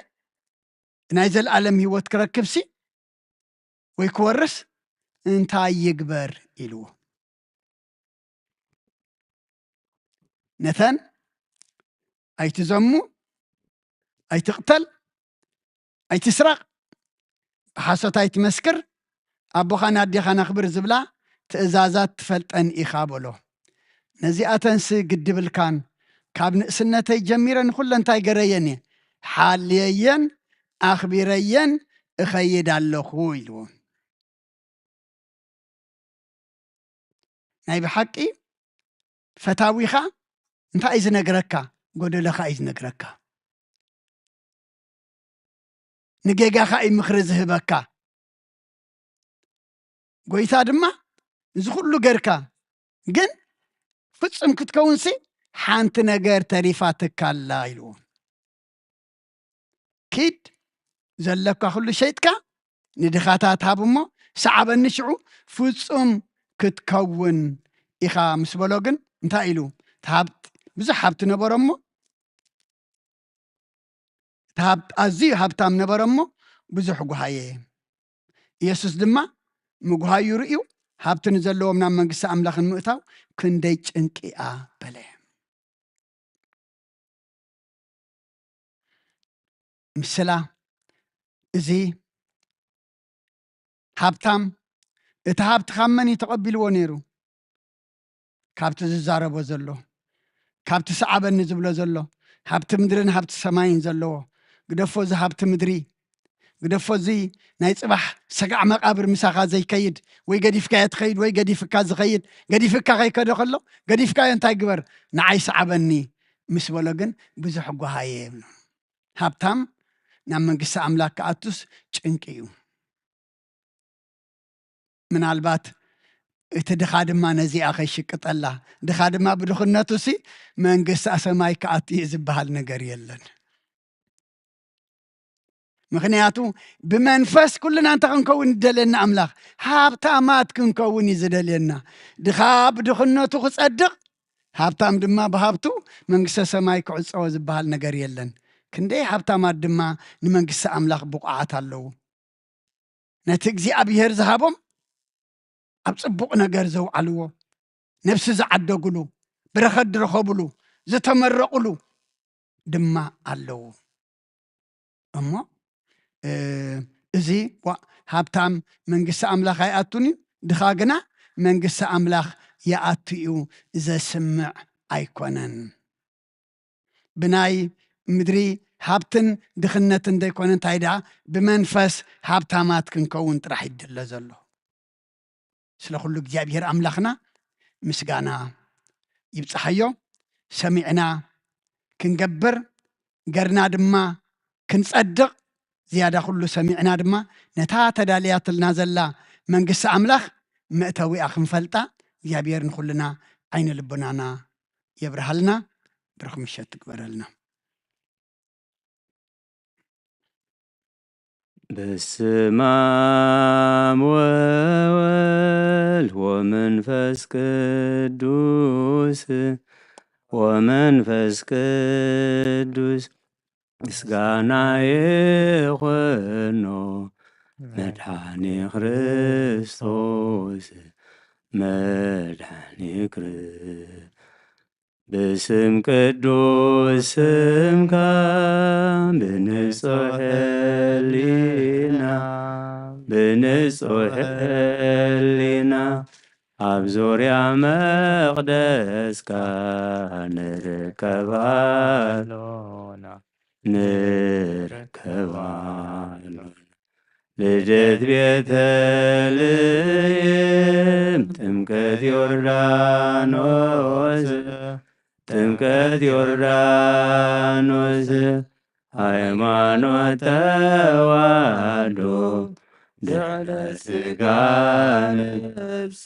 ናይ ዘለኣለም ህይወት ክረክብሲ ወይ ክወርስ እንታይ ይግበር ኢልዎ። ነተን ኣይትዘሙ፣ ኣይትቕተል፣ ኣይትስረቕ፣ ብሓሶት ኣይትመስክር፣ ኣቦኻን ኣዴኻን ኣኽብር ዝብላ ትእዛዛት ትፈልጠን ኢኻ በሎ። ነዚኣተንስ ግዲ ብልካን፣ ካብ ንእስነተይ ጀሚረ ንኹለን እንታይ ገረየን እየ፣ ሓልየየን፣ ኣኽቢረየን እኸይድ ኣለኹ ኢልዎ። ናይ ብሓቂ ፈታዊኻ እንታይ እዩ ዝነግረካ? ጎደለኻ እዩ ዝነግረካ። ንጌጋኻ እዩ ምኽሪ ዝህበካ። ጎይታ ድማ እዚ ኩሉ ገርካ ግን ፍጹም ክትከውንሲ ሓንቲ ነገር ተሪፋትካ ኣላ ኢልዎ። ኪድ ዘለካ ኩሉ ሸይጥካ ንድኻታት ሃብ እሞ ሰዓበኒ፣ ሽዑ ፍጹም ክትከውን ኢኻ ምስ በሎ ግን እንታይ ኢሉ? እቲ ሃብት-፣ ብዙሕ ሃብቲ ነበሮ እሞ፣ እቲ ሃብት-፣ ኣዝዩ ሃብታም ነበረ እሞ ብዙሕ ጓሃየ። ኢየሱስ ድማ ምጉሃዩ ርእዩ፣ ሃብቲ ንዘለዎም ናብ መንግስቲ ኣምላኽ ንምእታው ክንደይ ጭንቂ እያ በለ። ምስላ እዚ ሃብታም፣ እቲ ሃብቲ ካብ መን እዩ ተቐቢልዎ ነይሩ? ካብቲ ዝዛረቦ ዘሎ፣ ካብቲ ሰዓበኒ ዝብሎ ዘሎ፣ ሃብቲ ምድርን ሃብቲ ሰማይን ዘለዎ፣ ግደፎ እዚ ሃብቲ ምድሪ፣ ግደፎ እዚ ናይ ጽባሕ ሰጋዕ መቓብር ምሳኻ ዘይከይድ፣ ወይ ገዲፍካዮ ትኸይድ፣ ወይ ገዲፍካ ዝኸይድ፣ ገዲፍካ ከይከደ ከሎ፣ ገዲፍካዮ እንታይ ግበር? ንዓይ ሰዓበኒ ምስ በሎ ግን ብዙሕ ጓሃየ ይብሎ። ሃብታም ናብ መንግስቲ ኣምላክ ክኣቱስ ጭንቂ እዩ። ምናልባት እቲ ድኻ ድማ ነዚኣ ከይሽቅጠላ፣ ድኻ ድማ ብድኽነቱ ሲ መንግስቲ ሰማይ ክኣቱ እዩ ዝበሃል ነገር የለን። ምኽንያቱ ብመንፈስ ኩልና እንታይ ክንከውን ይደልየና ኣምላኽ? ሃብታማት ክንከውን እዩ ዝደልየና። ድኻ ብድኽነቱ ክጸድቕ፣ ሃብታም ድማ ብሃብቱ መንግስተ ሰማይ ክዕጸዎ ዝበሃል ነገር የለን። ክንደይ ሃብታማት ድማ ንመንግስቲ ኣምላኽ ብቑዓት ኣለዉ። ነቲ እግዚኣብሔር ዝሃቦም ኣብ ጽቡቕ ነገር ዘውዓልዎ፣ ነፍሲ ዝዓደጉሉ፣ በረኸት ዝረኸቡሉ፣ ዝተመረቑሉ ድማ ኣለዉ። እሞ፣ እ፣ እዚ ዋ-፣ ሃብታም መንግስቲ ኣምላኽ ኣይኣቱን እዩ፣ ድኻ ግና መንግስቲ ኣምላኽ ይኣቱ እዩ ዘስምዕ ኣይኮነን። ብናይ ምድሪ ሃብትን ድኽነትን ዘይኮነ፣ እንታይ ደኣ ብመንፈስ ሃብታማት ክንከውን ጥራሕ ይድለ ዘሎ። ስለ ኩሉ እግዚኣብሔር ኣምላኽና ምስጋና ይብጽሓዮ። ሰሚዕና ክንገብር፣ ገርና ድማ ክንጸድቕ፣ ዝያዳ ኩሉ ሰሚዕና ድማ ነታ ተዳልያትልና ዘላ መንግስቲ ኣምላኽ መእተዊኣ ክንፈልጣ እግዚኣብሔር ንኹልና ዓይነ ልቦናና የብርሃልና። ብሩኽ ምሸት ትግበረልና። በስመ አብ ወወልድ ወመንፈስ ቅዱስ፣ ወመንፈስ ቅዱስ ምስጋና ይኹኖ መድኃኒ ክርስቶስ፣ መድኃኒ ክርስ-፣ ብስም ቅዱስ ስምካ፣ ብንጹሕ ሕሊና፣ ብንጹሕ ሕሊና፣ ኣብ ዙርያ መቕደስካ ንርከባ ኣሎና፣ ንርከባ ኣሎና። ልደት ቤተልሔም፣ ጥምቀት ዮርዳኖስ፣ ጥምቀት ዮርዳኖስ፣ ሃይማኖት ተዋህዶ፣ ድሕነት ስጋ ነፍስ፣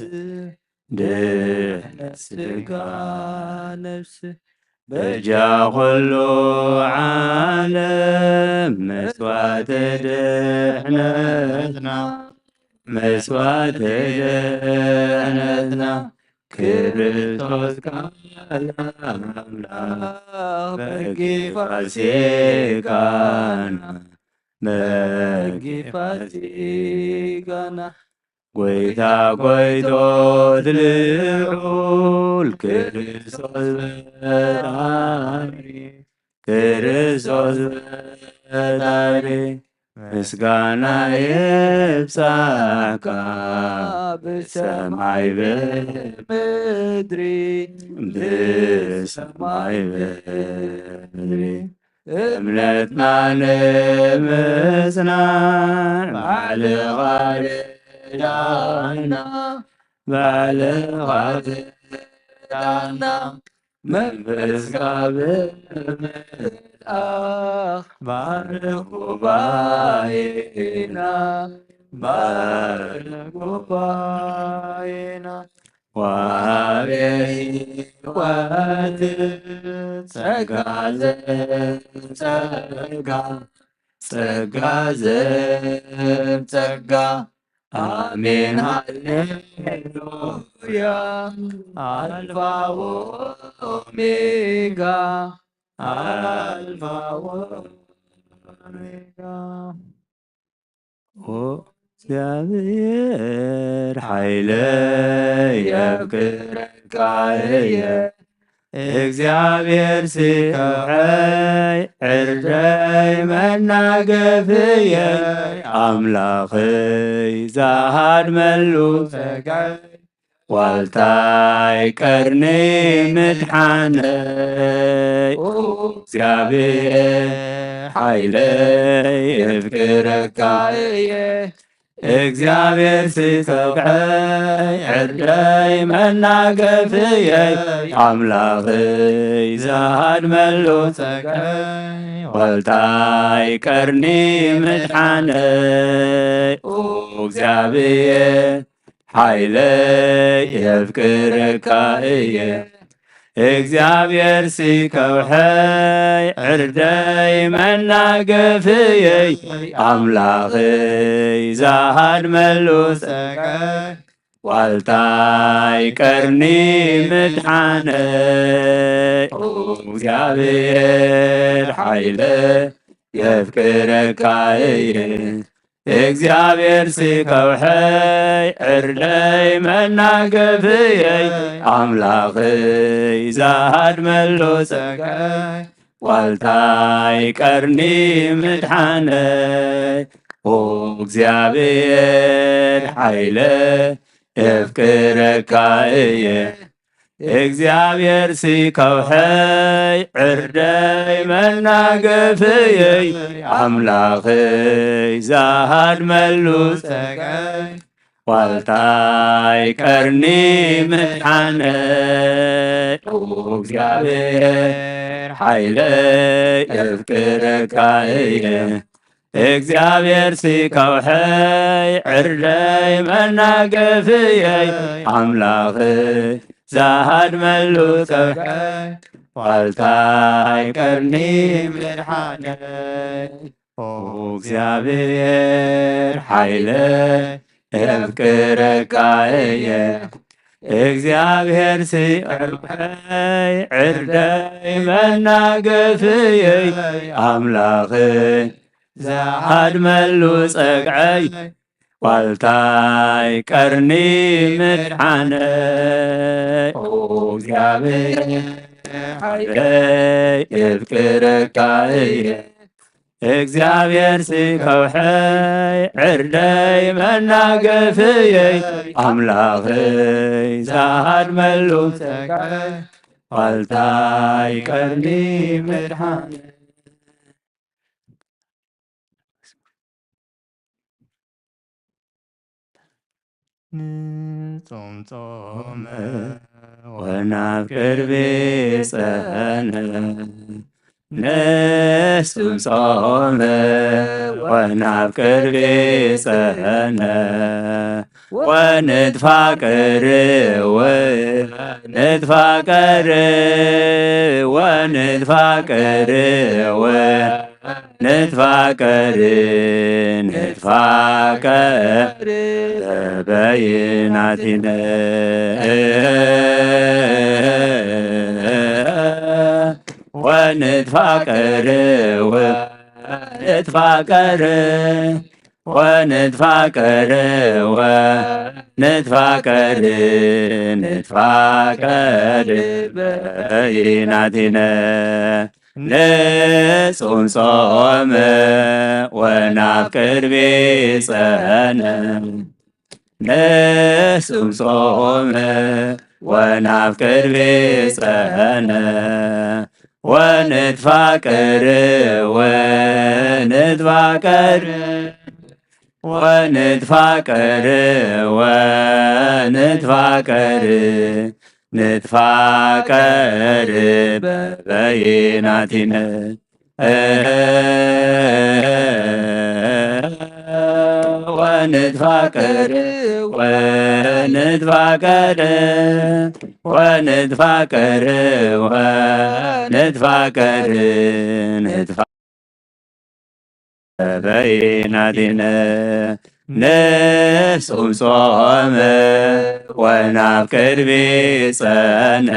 ድሕነት ስጋ ነፍስ፣ በጃ ኩሉ ዓለም መስዋዕቲ ድሕነትና፣ መስዋዕቲ ድሕነትና፣ ክርስቶስ ቃል ኣምላኽ በጊ ፋሲካና፣ በጊ ፋሲካና። ጎይታ ጎይቶት ልዑል ክርስቶስ ፈጣሪ፣ ክርስቶስ ፈጣሪ፣ ምስጋና ይብጻሕካ ብሰማይ ብምድሪ፣ ብሰማይ ብምድሪ። እምነትና ንምጽናዕ ባዕልኻ ርዳና፣ ባዕልኻ ርዳና። መንፈስካ ብምልኣኽ ባርኽ ጉባኤና፣ ባርኽ ጉባኤና። ወሃቤ ሕይወት ጸጋ ዘጸጋ፣ ጸጋ ዘጸጋ። ኣሜን ሃሌሉያ። ኣልፋ ወኦሜጋ፣ ኣልፋ ወኦሜጋ። ኦ እግዚኣብሔር ሓይለይ የፍቅረካ እየ፣ እግዚኣብሔር ስከውሐይ ዕርደይ መናገፍየይ፣ ኣምላኸይ ዝሃድመሉ ጸጋይ ዋልታይ ቀርኒ ምድሓነይ። ኦ እግዚኣብሔር ሓይለይ የፍቅረካ እየ፣ እግዚኣብሔር ስከውሐይ ዕርደይ መናገፍየይ፣ ኣምላኸይ ዝሃድመሉ ጸጋይ ዋልታይ ቀርኒ ምድሓነይ። ኦ እግዚኣብሔር ሓይለይ የፍቅረካ እየ፣ እግዚኣብሔር ስከውሐይ ዕርደይ መናገፍየይ፣ ኣምላኸይ ዝሃድመሉ ጸጋይ ዋልታይ ቀርኒ ምድሓነይ። ኦ እግዚኣብሔር ሓይለይ የፍቅረካ እየ፣ እግዚኣብሔር ስከውሐይ ዕርደይ መናገፍየይ፣ ኣምላኸይ ዝሃድመሉ ጸጋይ ዋልታይ ቀርኒ ምድሓነይ። ኦ እግዚኣብሔር ሓይለይ የፍቅረካ እየ፣ እግዚኣብሔር ስከውሐይ ዕርደይ መናገፍየይ፣ ኣምላኸይ ዝሃድመሉ ጸጋይ ዋልታይ ቀርኒ ምድሓነይ። ኦ እግዚኣብሔር ሓይለይ የፍቅረካ እየ፣ እግዚኣብሔር ስከውሐይ ዕርደይ መናገፍየይ፣ ኣምላኸይ ዝሃድመሉ ጸጋይ ዋልታይ ቀርኒ ምድሓነይ። ኦ እግዚኣብሔር ሓይለይ የፍቅረካ እየ፣ እግዚኣብሔር ስከውሐይ ዕርደይ መናገፍየይ፣ ኣምላኸይ ዝሃድመሉ ጸግዐይ ዋልታይ ቀርኒ ምድሓነይ። ኦ እግዚኣብሔር ሓይለይ የፍቅረካ እየ፣ እግዚኣብሔር ስከውሐይ ዕርደይ መናገፍየይ፣ ኣምላኸይ ዝሃድመሉ ጸግዐይ ዋልታይ ቀርኒ ምድሓነይ። ንጾም ጾመ ወናብ ቅርቢ ጸነ፣ ንጾም ጾመ ወናብ ቅርቢ ጸነ፣ ወንትፋቀር ወንትፋቀር ወንትፋቀር ወንትፋቀር ንትፋቀር በበይናቲነ ወንትፋቀር ወንትፋቀር ወንትፋቀር ወንትፋቀር ንትፋቀር በይናቲነ ንጹም ጾም ወናፍቅር ቢጸነ ንጹም ጾም ወናፍቅር ቢጸነ ወንትፋቀር ወንትፋቀር ወንትፋቀር ወንትፋቀር ንትፋቀር በበይናቲነ ወንትፋቀር ወንትፋቀር ወንትፋቀር ወንትፋቀር ንትፋ በይናቲነ ንጹም ጾም ወናፍቅር ቢጸነ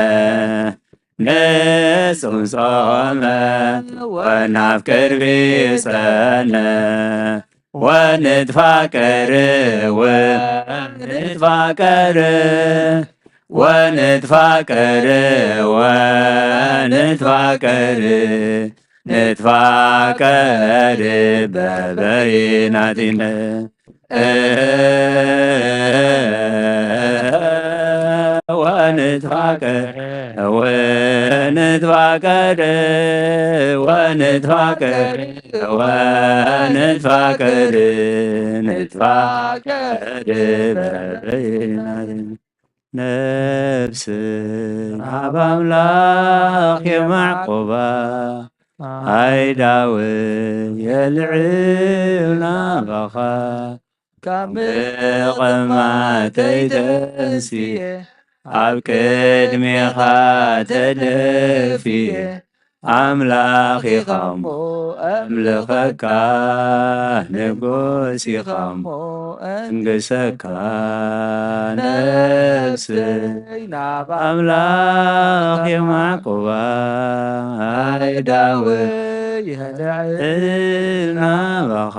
ንጹም ጾም ወናፍቅር ቢጸነ ወንትፋቀር ወንትፋቀር ወንትፋቀር ወንትፋቀር ንትፋቀር በበይናቲነ ወንትፋቀር ወንትፋቀር ወንትፋቀር ወንትፋቀር ንትፋቀር በበይናቲነ ነፍስ ናብ ኣምላኽ የማዕቁባ ኣይዳዊ የልዕል ናባኻ ካብ ምቕማተይ ተንስየ ኣብ ቅድሜኻ ተደፍየ ኣምላኽ ኢኻ እሞ ኣምልኸካ ንጉስ ኢኻ እሞ እንግሰካ ነፍሰይ ናብ ኣምላኽ የማዕቁባ ኣይዳዊ የልዕል ናባኻ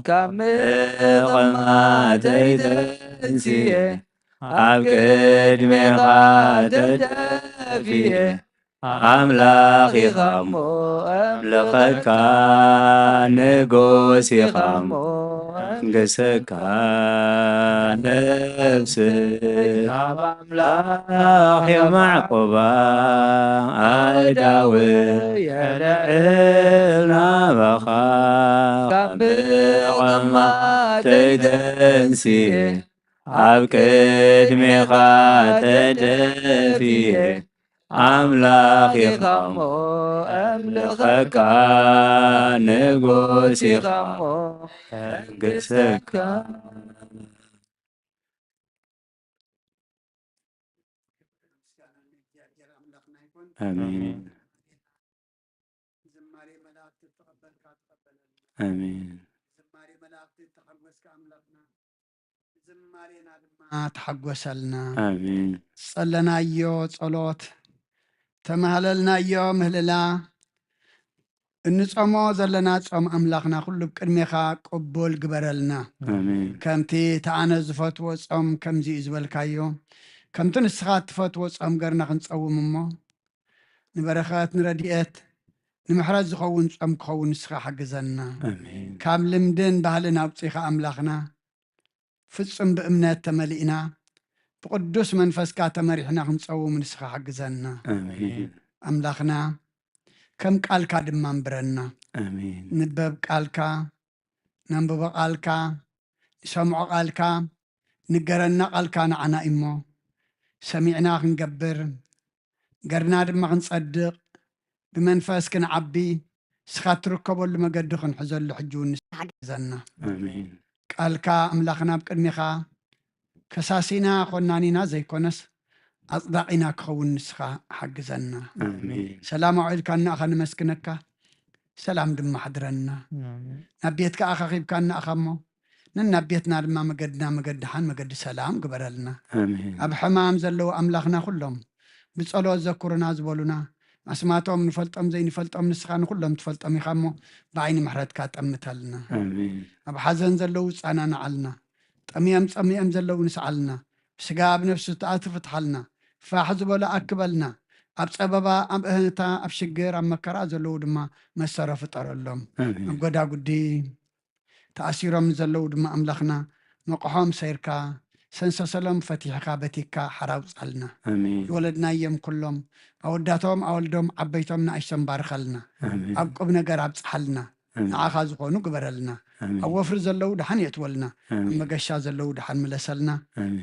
ካብ ምቕማተይ ተንስየ ኣብ ቅድሜኻ ተደፍየ ኣምላኽ ኢኻ እሞ ኣምልኸካ ንጉስ ኢኻ እሞ ኣንግሰካ ነፍሰይ ናብ ኣምላኽ የማዕቁባ ኣይዳዊ የልዕል ናባኻ ካብ ምቕማተይ ተንስየ ኣብ ቅድሜኻ ተደፍየ ኣምላኽ ኢኻ እሞ ኣምልኸካ ንጉስ ኢኻ እሞ ሕግሰካ ኣሜን። ዝማሬ መላእክቲ ተቐበልካ ተቐበለልና። ኣሜን። ዝማሬ መላእክቲ ተሓጎስካ ኣምላኽና። ዝማሬና ድማ ተሓጎሰልና። ኣሜን። ዝጸለናዮ ጸሎት፣ ተማህለልናዮ ምህልላ፣ እንጾሞ ዘለና ጾም ኣምላኽና ኩሉ ብቅድሜኻ ቅቡል ግበረልና። ኣሜን። ከምቲ እቲ ኣነ ዝፈትዎ ጾም ከምዚ እዩ ዝበልካዮ፣ ከምቲ ንስኻ እትፈትዎ ጾም ገርና ክንጸውም እሞ፣ ንበረኸት፣ ንረድኤት፣ ንምሕረት ዝኸውን ጾም ክኸውን ንስኻ ሓግዘና። ኣሜን። ካብ ልምድን ባህልን ኣውጺኻ ኣምላኽና፣ ፍጹም ብእምነት ተመሊእና፣ ብቅዱስ መንፈስካ ተመሪሕና ክንጸውም ንስኻ ሓግዘና። ኣሜን። ኣምላኽና፣ ከም ቃልካ ድማ ኣንብረና። ኣሜን። ንበብ ቃልካ፣ ነንብቦ ቃልካ፣ ንሰምዖ ቃልካ፣ ንገረና ቃልካ ንዓና እሞ፣ ሰሚዕና ክንገብር፣ ገርና ድማ ክንጸድቕ፣ ብመንፈስ ክንዓቢ፣ ንስኻ እትርከበሉ መገዲ ክንሕዘሉ ሕጂ እውን ንስኻ ሓግዘና። ኣሜን። ቃልካ ኣምላኽና ኣብ ቅድሜኻ ከሳሲና ኮናኒና ዘይኮነስ ኣጽዳቒና ክኸውን ንስኻ ሓግዘና። ሰላም ኣውዒልካና ኣኻ ንመስግነካ፣ ሰላም ድማ ሓድረና። ናብ ቤትካ ኣኻኺብካና ኣኻ እሞ፣ ነናብ ቤትና ድማ መገድና መገዲ ሓን መገዲ ሰላም ግበረልና። ኣብ ሕማም ዘለዉ ኣምላኽና ኩሎም ብጸሎት ዘኩሩና ዝበሉና፣ ኣስማቶም ንፈልጦም ዘይንፈልጦም ንስኻ ንኹሎም ትፈልጦም ኢኻ እሞ፣ ብዓይኒ ምሕረትካ ጠምተልና። ኣብ ሓዘን ዘለዉ ጻናንዓልና፣ ጠምዮም ጸሚኦም ዘለዉ ንስዓልና፣ ብስጋ ኣብ ነፍሲ ትኣቱ ፍትሓልና፣ ፋሕ ዝበሉ ኣክበልና፣ ኣብ ጸበባ ኣብ እህታ ኣብ ሽግር ኣብ መከራ ዘለዉ ድማ መሰሮ ፍጠረሎም። ኣብ ጎዳጉዲ ተኣሲሮም ንዘለዉ ድማ ኣምላኽና መቕሖም ሰይርካ ሰንሰሰሎም ፈቲሕካ በቲካ ሓራውጻልና። ዝወለድናዮም ኩሎም ኣወዳቶም ኣወልዶም ዓበይቶም ንኣሽቶም ባርኸልና። ኣብ ቁብ ነገር ኣብጽሓልና። ንዓኻ ዝኾኑ ግበረልና። ኣብ ወፍሪ ዘለዉ ደሓን የእትወልና። ኣብ መገሻ ዘለዉ ደሓን ምለሰልና።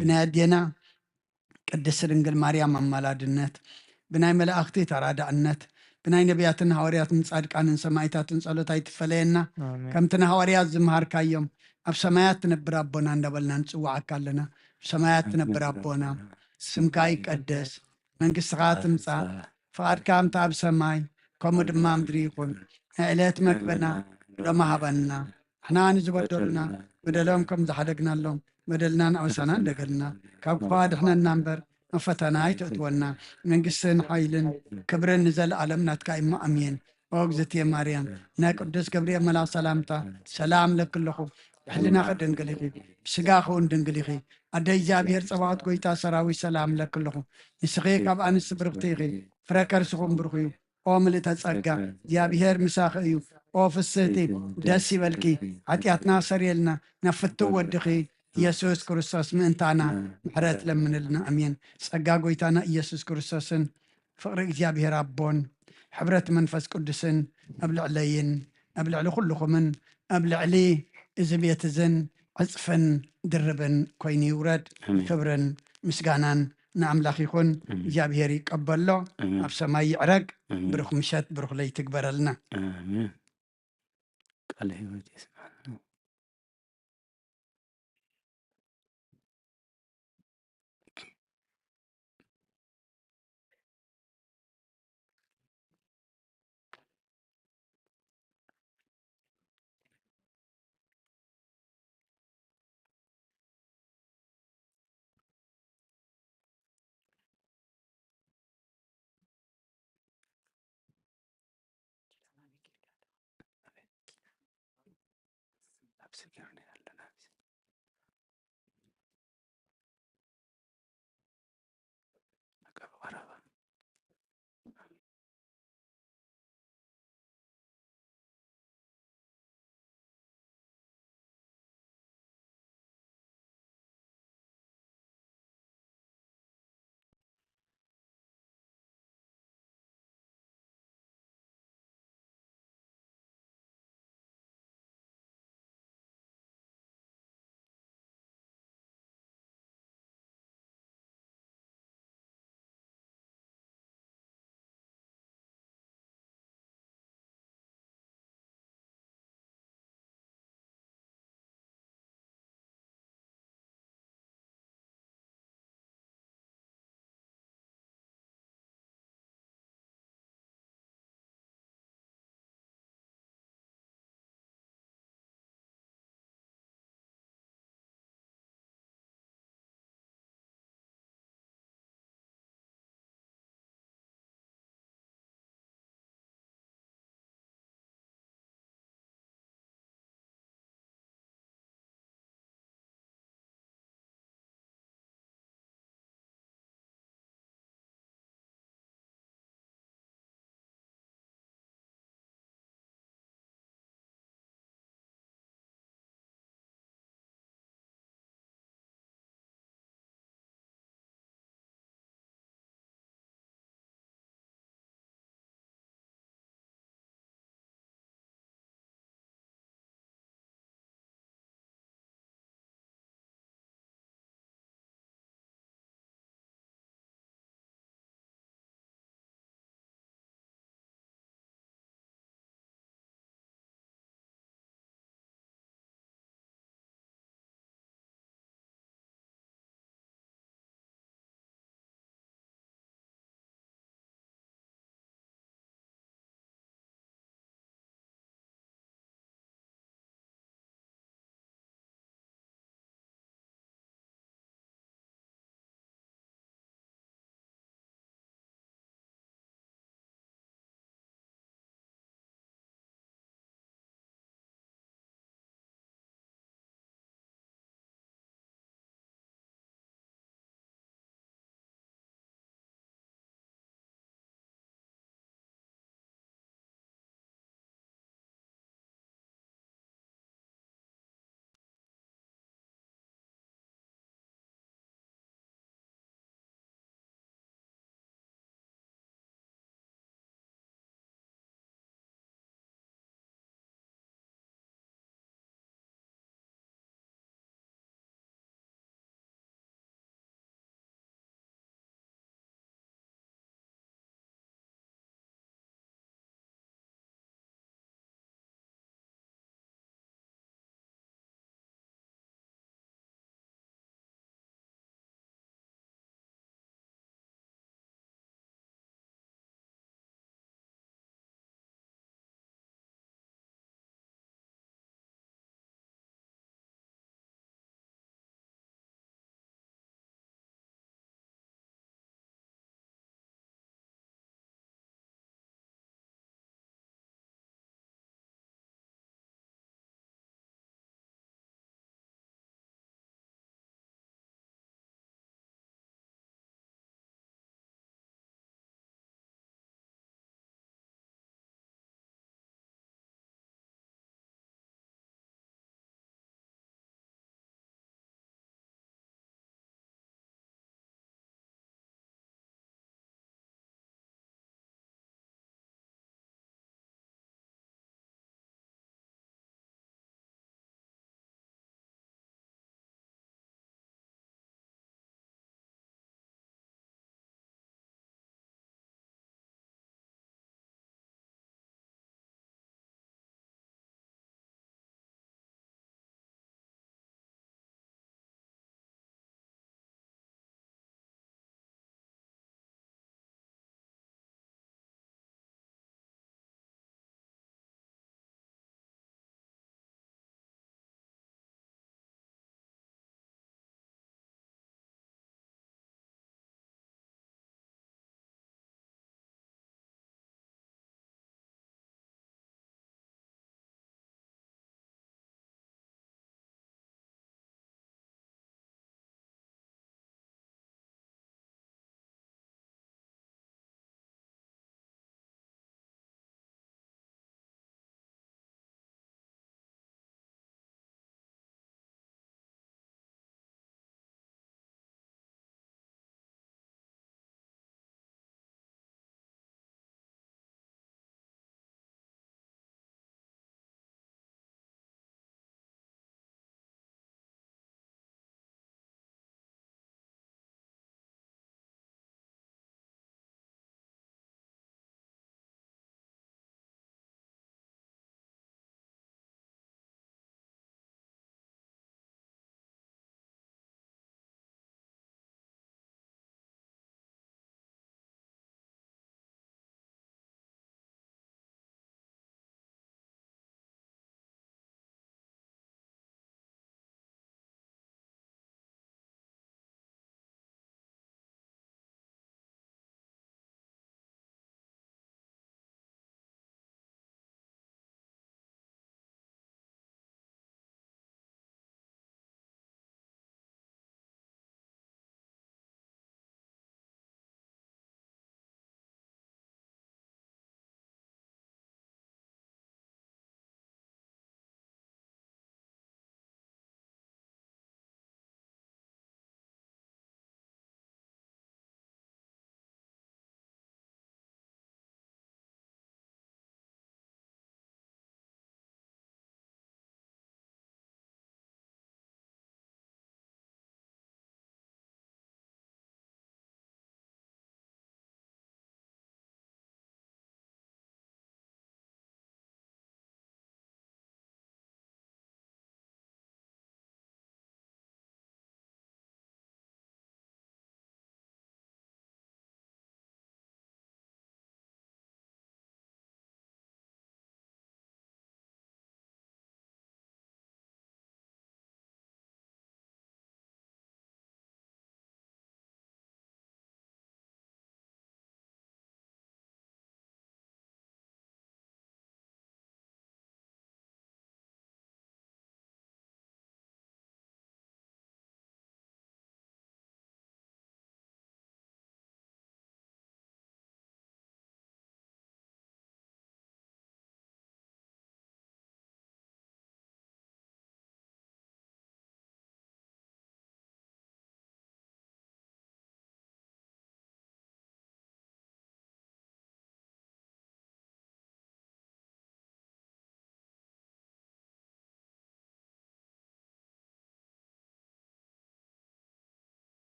ብናይ ኣዴና ቅድስቲ ድንግል ማርያም ኣማላድነት፣ ብናይ መላእኽቲ ተራዳእነት፣ ብናይ ነቢያትን ሃዋርያትን ጻድቃንን ሰማይታትን ጸሎት ኣይትፈለየና። ከምቲ ንሃዋርያት ዝምሃርካዮም፣ ኣብ ሰማያት ትነብር ኣቦና እንዳበልና ንጽውዓካ ኣለና። ኣብ ሰማያት ትነብር ኣቦና፣ ስምካ ይቀደስ፣ መንግስትኻ ትምጻእ፣ ፍቓድካ ከምቲ ኣብ ሰማይ ከምኡ ድማ ኣብ ምድሪ ይኹን። ናይ ዕለት መግብና ሎሚ ሃበና። ንሕና ንዝበደሉና በደሎም ከም ዝሓደግናሎም በደልናን ኣበሳናን ደገልና። ካብ ክፉእ ኣድሕነና እምበር ናብ ፈተና ኣይተእትወና። መንግስትን ሓይልን ክብርን ንዘለኣለም ናትካ እሞ ኣሜን። ኦ እግዝእትየ ማርያም፣ ናይ ቅዱስ ገብርኤል መልኣክ ሰላምታ ሰላም እለኪ ኣለኹ። ብሕልናኺ ድንግል ኢኺ፣ ብስጋኺ እውን ድንግል ኢኺ። ኣደ እግዚኣብሔር ጸባኦት ጎይታ ሰራዊት ሰላም እለኪ ኣለኹ። ንስኺ ካብ ኣንስቲ ብርኽቲ ኢኺ፣ ፍረ ከርስኹም ብሩኽ እዩ። ኦ ምልእተ ጸጋ፣ እግዚኣብሔር ምሳኺ እዩ። ኦ ፍስህቲ፣ ደስ ይበልኪ። ሓጢኣትና ሰርየልና፣ ናብ ፍትው ወድኺ ኢየሱስ ክርስቶስ ምእንታና ምሕረት ለምንልና። ኣሜን። ጸጋ ጎይታና ኢየሱስ ክርስቶስን ፍቕሪ እግዚኣብሔር ኣቦን ሕብረት መንፈስ ቅዱስን ኣብ ልዕለይን ኣብ ልዕሊ ኩልኹምን ኣብ ልዕሊ እዚ ቤት እዝን ዕጽፍን ድርብን ኮይኑ ይውረድ። ኣሜን። ክብርን ምስጋናን ንኣምላኽ ይኹን። ኣሜን። እግዚኣብሔር ይቀበሎ፣ ኣሜን። ኣብ ሰማይ ይዕረግ። ኣሜን። ብሩኽ ምሸት፣ ብሩኽ ለይቲ ይግበረልና። ኣሜን። ቃለ ሕይወት የስምዐና።